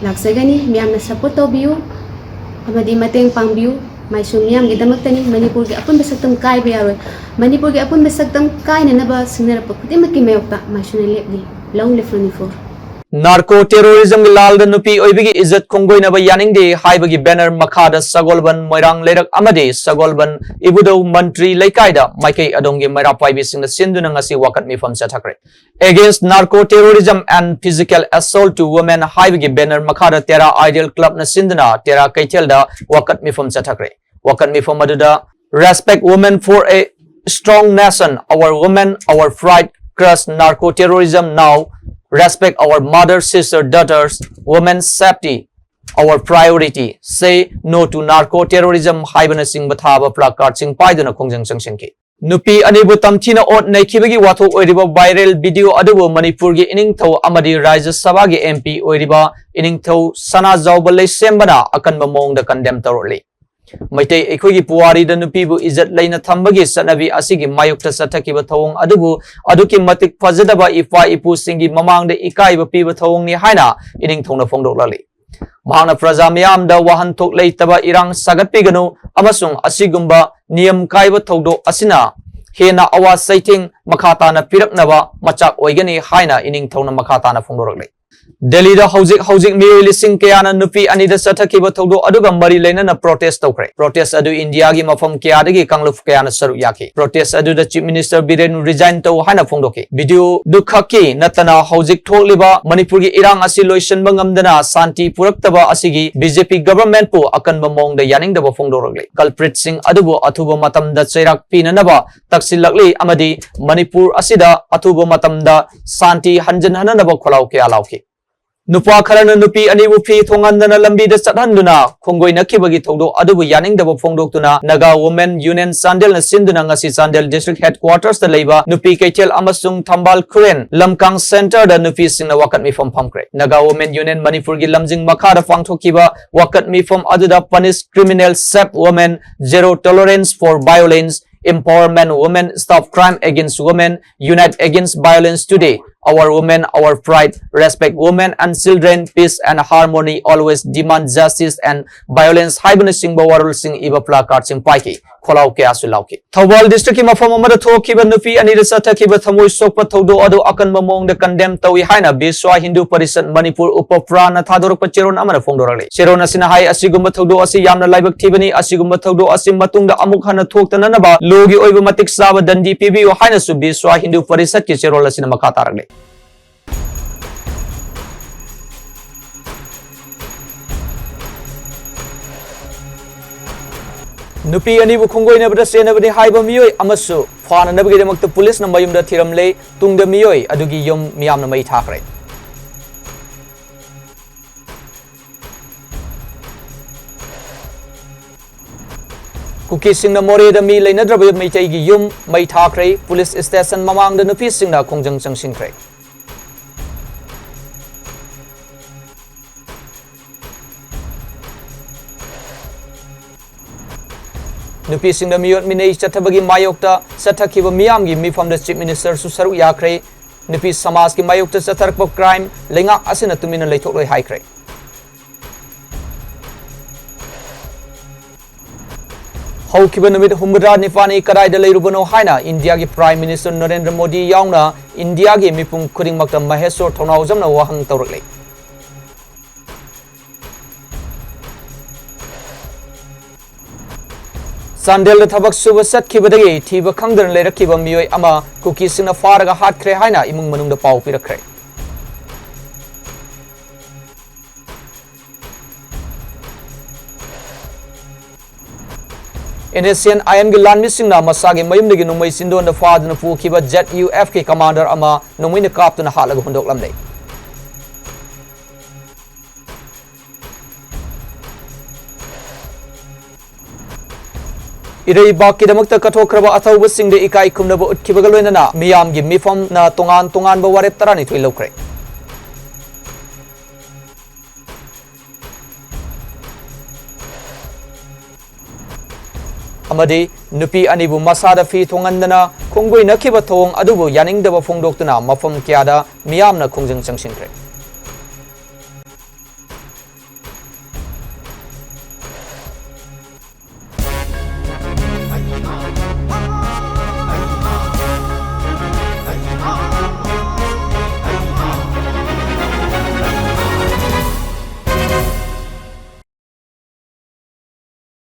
ꯂꯥꯛꯆꯒꯅꯤ꯫ ꯃꯤꯌꯥꯝꯅ support ꯇꯧꯕꯤꯌꯨ ꯑꯃꯗꯤ ꯃꯇꯦꯡ ꯄꯥꯡꯕꯤꯌꯨ꯫ ꯃꯥꯏꯁꯣ ꯃꯤꯌꯥꯝꯒꯤꯗꯃꯛꯇꯅꯤ꯫ ꯃꯅꯤꯄꯨꯔꯒꯤ ꯑꯄꯨꯟꯕ ꯁꯛꯇꯝ ꯀꯥꯏꯕ ꯌꯥꯔꯣꯏ꯫ ꯃꯅꯤꯄꯨꯔꯒꯤ ꯑꯄꯨꯟꯕ ꯁꯛꯇꯝ ꯀꯥꯏꯅꯅꯕ ꯁꯤꯡꯅꯔꯛꯄ ꯈꯨꯗꯤꯡꯃꯛꯀꯤ ꯃꯥꯌꯣꯛꯇ ꯃꯥꯏꯁꯣꯅ ꯂꯦꯞꯂꯤ꯫ Long live Manipur! Narco terrorismꯒꯤ ꯂꯥꯜꯗ ꯅꯨꯄꯤ ꯑꯣꯏꯕꯤꯒꯤ ꯏꯖꯠ ꯈꯣꯡꯒꯣꯏꯅꯕ ꯌꯥꯅꯤꯡꯗꯦ ꯍꯥꯏꯕꯒꯤ banner ꯃꯈꯥꯗ ꯁꯒꯣꯜꯕꯟ ꯃꯣꯏꯔꯥꯡ ꯂꯩꯔꯛ ꯑꯃꯗꯤ ꯁꯒꯣꯜꯕꯟ ꯏꯕꯨꯙꯧ ꯃꯟꯇ꯭ꯔꯤ ꯂꯩꯀꯥꯏꯗ ꯃꯥꯏꯀꯩ ꯑꯗꯣꯝꯒꯤ ꯃꯩꯔꯥ ꯄꯥꯏꯕꯤꯁꯤꯡꯅ ꯁꯤꯟꯗꯨꯅ ꯉꯁꯤ ꯋꯥꯀꯠ ꯃꯤꯐꯝ ꯆꯠꯊꯈ꯭ꯔꯦ꯫ Against Narco Terrorism and Physical Assault to Women ꯍꯥꯏꯕꯒꯤ banner ꯃꯈꯥꯗ Terra Ideal Clubꯅ ꯁꯤꯟꯗꯨꯅ ꯇꯦꯔꯥ ꯀꯩꯊꯦꯜꯗ ꯋꯥꯀꯠ ꯃꯤꯐꯝ ꯆꯠꯊꯈ꯭ꯔꯦ꯫ ꯋꯥꯀꯠ ꯃꯤꯐꯝ ꯑꯗꯨꯗ Respect women for a strong nation, our women, our pride, crush narco terrorism now, respect our mother, sister, daughters, women's safety, our priority, say no to narco terrorism ꯍꯥꯏꯕꯅꯆꯤꯡꯕ ꯊꯥꯕ placardꯁꯤꯡ ꯄꯥꯏꯗꯨꯅ ꯈꯣꯡꯖꯪ ꯆꯪꯁꯤꯟꯈꯤ꯫ ꯅꯨꯄꯤ ꯑꯅꯤꯕꯨ ꯇꯝꯊꯤꯅ ꯑꯣꯠ ꯅꯩꯈꯤꯕꯒꯤ ꯋꯥꯊꯣꯛ ꯑꯣꯏꯔꯤꯕ viral video ꯑꯗꯨꯕꯨ ꯃꯅꯤꯄꯨꯔꯒꯤ ꯏꯅꯤꯡꯊꯧ ꯑꯃꯗꯤ ꯔꯥꯖ꯭ꯌ ꯁꯚꯥꯒꯤ MP ꯑꯣꯏꯔꯤꯕ ꯏꯅꯤꯡꯊꯧ ꯁꯅꯥꯖꯥꯎꯕ ꯂꯩꯁꯦꯝꯕꯅ ꯑꯀꯟꯕ ꯃꯑꯣꯡꯗ condemn ꯇꯧꯔꯛꯂꯤ꯫ ꯃꯩꯇꯩ ꯑꯩꯈꯣꯏꯒꯤ ꯄꯨꯋꯥꯔꯤꯗ ꯅꯨꯄꯤꯕꯨ ꯏꯖꯠ ꯂꯩꯅ ꯊꯝꯕꯒꯤ ꯆꯠꯅꯕꯤ ꯑꯁꯤꯒꯤ ꯃꯥꯌꯣꯛꯇ ꯆꯠꯊꯈꯤꯕ ꯊꯧꯑꯣꯡ ꯑꯗꯨꯕꯨ ꯑꯗꯨꯛꯀꯤ ꯃꯇꯤꯛ ꯐꯖꯗꯕ ꯏꯄꯥ ꯏꯄꯨꯁꯤꯡꯒꯤ ꯃꯃꯥꯡꯗ ꯏꯀꯥꯏꯕ ꯄꯤꯕ ꯊꯧꯑꯣꯡꯅꯤ ꯍꯥꯏꯅ ꯏꯅꯤꯡꯊꯧꯅ ꯐꯣꯡꯗꯣꯛꯂꯛꯂꯤ꯫ ꯃꯍꯥꯛꯅ ꯄ꯭ꯔꯖꯥ ꯃꯤꯌꯥꯝꯗ ꯋꯥꯍꯟꯊꯣꯛ ꯂꯩꯇꯕ ꯏꯔꯥꯡ ꯁꯥꯒꯠꯄꯤꯒꯅꯨ ꯑꯃꯁꯨꯡ ꯑꯁꯤꯒꯨꯝꯕ ꯅꯤꯌꯝ ꯀꯥꯏꯕ ꯊꯧꯗꯣꯛ ꯑꯁꯤꯅ ꯍꯦꯟꯅ ꯑꯋꯥ ꯆꯩꯊꯦꯡ ꯃꯈꯥ ꯇꯥꯅ ꯄꯤꯔꯛꯅꯕ ꯃꯆꯥꯛ ꯑꯣꯏꯒꯅꯤ ꯍꯥꯏꯅ ꯏꯅꯤꯡꯊꯧꯅ ꯃꯈꯥ ꯇꯥꯅ ꯐꯣꯡꯗꯣꯔꯛꯂꯤ꯫ ꯗꯦꯜꯂꯤꯗ ꯍꯧꯖꯤꯛ ꯍꯧꯖꯤꯛ ꯃꯤꯑꯣꯏ ꯂꯤꯁꯤꯡ ꯀꯌꯥꯅ ꯅꯨꯄꯤ ꯑꯅꯤꯗ ꯆꯠꯊꯈꯤꯕ ꯊꯧꯗꯣꯛ ꯑꯗꯨꯒ ꯃꯔꯤ ꯂꯩꯅꯅ ꯄ꯭ꯔꯣꯇꯦꯁ ꯇꯧꯈ꯭ꯔꯦ꯫ ꯄ꯭ꯔꯣꯇꯦꯁ ꯑꯗꯨ ꯏꯟꯗꯤꯌꯥꯒꯤ ꯃꯐꯝ ꯀꯌꯥꯗꯒꯤ ꯀꯥꯡꯂꯨꯞ ꯀꯌꯥꯅ ꯁꯔꯨꯛ ꯌꯥꯈꯤ꯫ ꯄ꯭ꯔꯣꯇꯦꯁ ꯑꯗꯨꯗ ꯆꯤꯐ ꯃꯤꯅꯤꯁꯇꯔ ꯕꯤꯔꯦꯟ ꯔꯤꯖꯥꯏꯟ ꯇꯧ ꯍꯥꯏꯅ ꯐꯣꯡꯗꯣꯛꯈꯤ꯫ ꯚꯤꯗꯤꯑꯣꯗꯨ ꯈꯛꯀꯤ ꯅꯠꯇꯅ ꯍꯧꯖꯤꯛ ꯊꯣꯛꯂꯤꯕ ꯃꯅꯤꯄꯨꯔꯒꯤ ꯏꯔꯥꯡ ꯑꯁꯤ ꯂꯣꯏꯁꯤꯟꯕ ꯉꯝꯗꯅ ꯁꯥꯟꯇꯤ ꯄꯨꯔꯛꯇꯕ ꯑꯁꯤꯒꯤ ꯕꯤ ꯖꯦ ꯄꯤ ꯒꯚꯔꯟꯃꯦꯟꯠꯄꯨ ꯑꯀꯟꯕ ꯃꯑꯣꯡꯗ ꯌꯥꯅꯤꯡꯗꯕ ꯐꯣꯡꯗꯣꯔꯛꯂꯤ꯫ ꯀꯜꯄ꯭ꯔꯤꯠꯁꯤꯡ ꯑꯗꯨꯕꯨ ꯑꯊꯨꯕ ꯃꯇꯝꯗ ꯆꯩꯔꯥꯛ ꯄꯤꯅꯅꯕ ꯇꯛꯁꯤꯜꯂꯛꯂꯤ ꯑꯃꯗꯤ ꯃꯅꯤꯄꯨꯔ ꯑꯁꯤꯗ ꯑꯊꯨꯕ ꯃꯇꯝꯗ ꯁꯥꯟꯇꯤ ꯍꯟꯖꯤꯟꯍꯟꯅꯅꯕ ꯈꯣꯜꯂꯥꯎ ꯀꯌꯥ ꯂꯥꯎꯈꯤ꯫ ꯅꯨꯄꯥ ꯈꯔꯅ ꯅꯨꯄꯤ ꯑꯅꯤꯕꯨ ꯐꯤ ꯊꯣꯡꯍꯟꯗꯅ ꯂꯝꯕꯤꯗ ꯆꯠꯍꯟꯗꯨꯅ ꯈꯣꯡꯒꯣꯏꯅꯈꯤꯕꯒꯤ ꯊꯧꯗꯣꯛ ꯑꯗꯨꯕꯨ ꯌꯥꯅꯤꯡꯗꯕ ꯐꯣꯡꯗꯣꯛꯇꯨꯅ Naga Women Union ꯆꯥꯟꯗꯦꯜꯅ ꯁꯤꯟꯗꯨꯅ ꯉꯁꯤ ꯆꯥꯟꯗꯦꯜ ꯗꯤꯁꯇ꯭ꯔꯤꯛ ꯍꯦꯗꯀ꯭ꯋꯥꯇꯔꯁꯇ ꯂꯩꯕ ꯅꯨꯄꯤ ꯀꯩꯊꯦꯜ ꯑꯃꯁꯨꯡ ꯊꯝꯕꯥꯜ ꯈꯨꯔꯦꯟ ꯂꯝꯀꯥꯡ ꯁꯦꯟꯇꯔꯗ ꯅꯨꯄꯤꯁꯤꯡꯅ ꯋꯥꯀꯠ ꯃꯤꯐꯝ ꯐꯝꯈ꯭ꯔꯦ꯫ Naga Women Union ꯃꯅꯤꯄꯨꯔꯒꯤ ꯂꯝꯖꯤꯡ ꯃꯈꯥꯗ ꯄꯥꯡꯊꯣꯛꯈꯤꯕ ꯋꯥꯀꯠ ꯃꯤꯐꯝ ꯑꯗꯨꯗ Punish Criminal, Save Women, Zero Tolerance for Violence, Empowerment Women, Stop Crime Against Women, Unite Against Violence Today, Our Women, Our Pride, Respect Women and Children, Peace and Harmony, Always Demand Justice and Violence ꯍꯥꯏꯕꯅꯆꯤꯡꯕ ꯋꯥꯔꯣꯜꯁꯤꯡ ꯏꯕ placardꯁꯤꯡ ꯄꯥꯏꯈꯤ꯫ ꯈꯣꯜꯂꯥꯎ ꯀꯌꯥꯁꯨ ꯂꯥꯎꯈꯤ꯫ ꯊꯧꯕꯥꯜ ꯗꯤꯁꯇ꯭ꯔꯤꯛꯀꯤ ꯃꯐꯝ ꯑꯃꯗ ꯊꯣꯛꯈꯤꯕ ꯅꯨꯄꯤ ꯑꯅꯤꯗ ꯆꯠꯊꯈꯤꯕ ꯊꯃꯣꯏ ꯁꯣꯛꯄ ꯊꯧꯗꯣꯛ ꯑꯗꯨ ꯑꯀꯟꯕ ꯃꯑꯣꯡꯗ condemn ꯇꯧꯏ ꯍꯥꯏꯅ ꯕꯤꯁ꯭ꯋ ꯍꯤꯟꯗꯨ ꯄꯔꯤꯁꯠ ꯃꯅꯤꯄꯨꯔ ꯎꯄ ꯄ꯭ꯔꯥꯅ ꯊꯥꯗꯣꯔꯛꯄ ꯆꯦꯔꯣꯜ ꯑꯃꯅ ꯐꯣꯡꯗꯣꯔꯛꯂꯤ꯫ ꯆꯦꯔꯣꯜ ꯑꯁꯤꯅ ꯍꯥꯏ, ꯑꯁꯤꯒꯨꯝꯕ ꯊꯧꯗꯣꯛ ꯑꯁꯤ ꯌꯥꯝꯅ ꯂꯥꯏꯕꯛ ꯊꯤꯕꯅꯤ꯫ ꯑꯁꯤꯒꯨꯝꯕ ꯊꯧꯗꯣꯛ ꯑꯁꯤ ꯃꯇꯨꯡꯗ ꯑꯃꯨꯛ ꯍꯟꯅ ꯊꯣꯛꯇꯅꯅꯕ ꯂꯣꯒꯤ ꯑꯣꯏꯕ ꯃꯇꯤꯛ ꯆꯥꯕ ꯗꯟꯗꯤ ꯄꯤꯕꯤꯌꯨ ꯍꯥꯏꯅꯁꯨ ꯕꯤꯁ꯭ꯋ ꯍꯤꯟꯗꯨ ꯄꯔꯤꯁꯠꯀꯤ ꯆꯦꯔꯣꯜ ꯑꯁꯤꯅ ꯃꯈꯥ ꯇꯥꯔꯛꯂꯤ꯫ ꯅꯨꯄꯤ ꯑꯅꯤꯕꯨ ꯈꯣꯡꯒꯣꯏꯅꯕꯗ ꯆꯦꯟꯅꯕꯅꯤ ꯍꯥꯏꯕ ꯃꯤꯑꯣꯏ ꯑꯃꯁꯨ ꯐꯥꯅꯅꯕꯒꯤꯗꯃꯛꯇ ꯄꯨꯂꯤꯁꯅ ꯃꯌꯨꯝꯗ ꯊꯤꯔꯝꯂꯦ꯫ ꯇꯨꯡꯗ ꯃꯤꯑꯣꯏ ꯑꯗꯨꯒꯤ ꯌꯨꯝ ꯃꯤꯌꯥꯝꯅ ꯃꯩ ꯊꯥꯈ꯭ꯔꯦ꯫ ꯀꯨꯀꯤꯁꯤꯡꯅ ꯃꯣꯔꯦꯗ ꯃꯤ ꯂꯩꯅꯗ꯭ꯔꯕ ꯃꯩꯇꯩꯒꯤ ꯌꯨꯝ ꯃꯩ ꯊꯥꯈ꯭ꯔꯦ꯫ ꯄꯨꯂꯤꯁ ꯁ꯭ꯇꯦꯁꯟ ꯃꯃꯥꯡꯗ ꯅꯨꯄꯤꯁꯤꯡꯅ ꯈꯣꯡꯖꯪ ꯆꯪꯁꯤꯟꯈ꯭ꯔꯦ꯫ ꯅꯨꯄꯤꯁꯤꯡꯗ ꯃꯤꯑꯣꯠ ꯃꯤꯅꯩ ꯆꯠꯊꯕꯒꯤ ꯃꯥꯌꯣꯛꯇ ꯆꯠꯊꯈꯤꯕ ꯃꯤꯌꯥꯝꯒꯤ ꯃꯤꯐꯝꯗ Chief Minister ꯁꯨ ꯁꯔꯨꯛ ꯌꯥꯈ꯭ꯔꯦ꯫ ꯅꯨꯄꯤ ꯁꯃꯥꯖꯀꯤ ꯃꯥꯌꯣꯛꯇ ꯆꯠꯊꯔꯛꯄ crime ꯂꯩꯉꯥꯛ ꯑꯁꯤꯅ ꯇꯨꯃꯤꯟꯅ ꯂꯩꯊꯣꯛꯂꯣꯏ ꯍꯥꯏꯈ꯭ꯔꯦ꯫ ꯍꯧꯈꯤꯕ ꯅꯨꯃꯤꯠ ꯍꯨꯝꯐꯨꯇꯔꯥ ꯅꯤꯄꯥꯜꯅꯤ ꯀꯗꯥꯏꯗ ꯂꯩꯔꯨꯕꯅꯣ ꯍꯥꯏꯅ ꯏꯟꯗꯤꯌꯥꯒꯤ Prime Minister ꯅꯔꯦꯟꯗ꯭ꯔ ꯃꯣꯗꯤ ꯌꯥꯎꯅ ꯏꯟꯗꯤꯌꯥꯒꯤ ꯃꯤꯄꯨꯝ ꯈꯨꯗꯤꯡꯃꯛꯇ ꯃꯍꯦꯁꯣꯔ ꯊꯧꯅꯥꯎꯖꯝꯅ ꯋꯥꯍꯪ ꯇꯧꯔꯛꯂꯤ꯫ ꯆꯥꯟꯗꯦꯜꯗ ꯊꯕꯛ ꯁꯨꯕ ꯆꯠꯈꯤꯕꯗꯒꯤ ꯊꯤꯕ ꯈꯪꯗꯅ ꯂꯩꯔꯛꯈꯤꯕ ꯃꯤꯑꯣꯏ ꯑꯃ ꯀꯨꯀꯤꯁꯤꯡꯅ ꯐꯥꯔꯒ ꯍꯥꯠꯈ꯭ꯔꯦ ꯍꯥꯏꯅ ꯏꯃꯨꯡ ꯃꯅꯨꯡꯗ ꯄꯥꯎ ꯄꯤꯔꯛꯈ꯭ꯔꯦ꯫ NSCN-IM ꯒꯤ ꯂꯥꯟꯃꯤꯁꯤꯡꯅ ꯃꯁꯥꯒꯤ ꯃꯌꯨꯝꯗꯒꯤ ꯅꯣꯡꯃꯩ ꯆꯤꯟꯗꯣꯟꯗ ꯐꯥꯗꯨꯅ ꯄꯨꯈꯤꯕ ZUF ꯀꯤ commander ꯑꯃ ꯅꯣꯡꯃꯩꯅ ꯀꯥꯞꯇꯨꯅ ꯍꯥꯠꯂꯒ ꯍꯨꯟꯗꯣꯛꯂꯝꯂꯦ꯫ ꯏꯔꯩꯕꯥꯛꯀꯤꯗꯃꯛꯇ ꯀꯠꯊꯣꯛꯈ꯭ꯔꯕ ꯑꯊꯧꯕꯁꯤꯡꯗ ꯏꯀꯥꯏ ꯈꯨꯝꯅꯕ ꯎꯠꯈꯤꯕꯒ ꯂꯣꯏꯅꯅ ꯃꯤꯌꯥꯝꯒꯤ ꯃꯤꯐꯝꯅ ꯇꯣꯉꯥꯟ ꯇꯣꯉꯥꯟꯕ ꯋꯥꯔꯦꯞ ꯇꯔꯥꯅꯤꯊꯣꯏ ꯂꯧꯈ꯭ꯔꯦ꯫ ꯑꯃꯗꯤ ꯅꯨꯄꯤ ꯑꯅꯤꯕꯨ ꯃꯁꯥꯗ ꯐꯤ ꯊꯣꯡꯍꯟꯗꯅ ꯈꯣꯡꯒꯣꯏꯅꯈꯤꯕ ꯊꯧꯑꯣꯡ ꯑꯗꯨꯕꯨ ꯌꯥꯅꯤꯡꯗꯕ ꯐꯣꯡꯗꯣꯛꯇꯨꯅ ꯃꯐꯝ ꯀꯌꯥꯗ ꯃꯤꯌꯥꯝꯅ ꯈꯣꯡꯖꯪ ꯆꯪꯁꯤꯟꯈ꯭ꯔꯦ꯫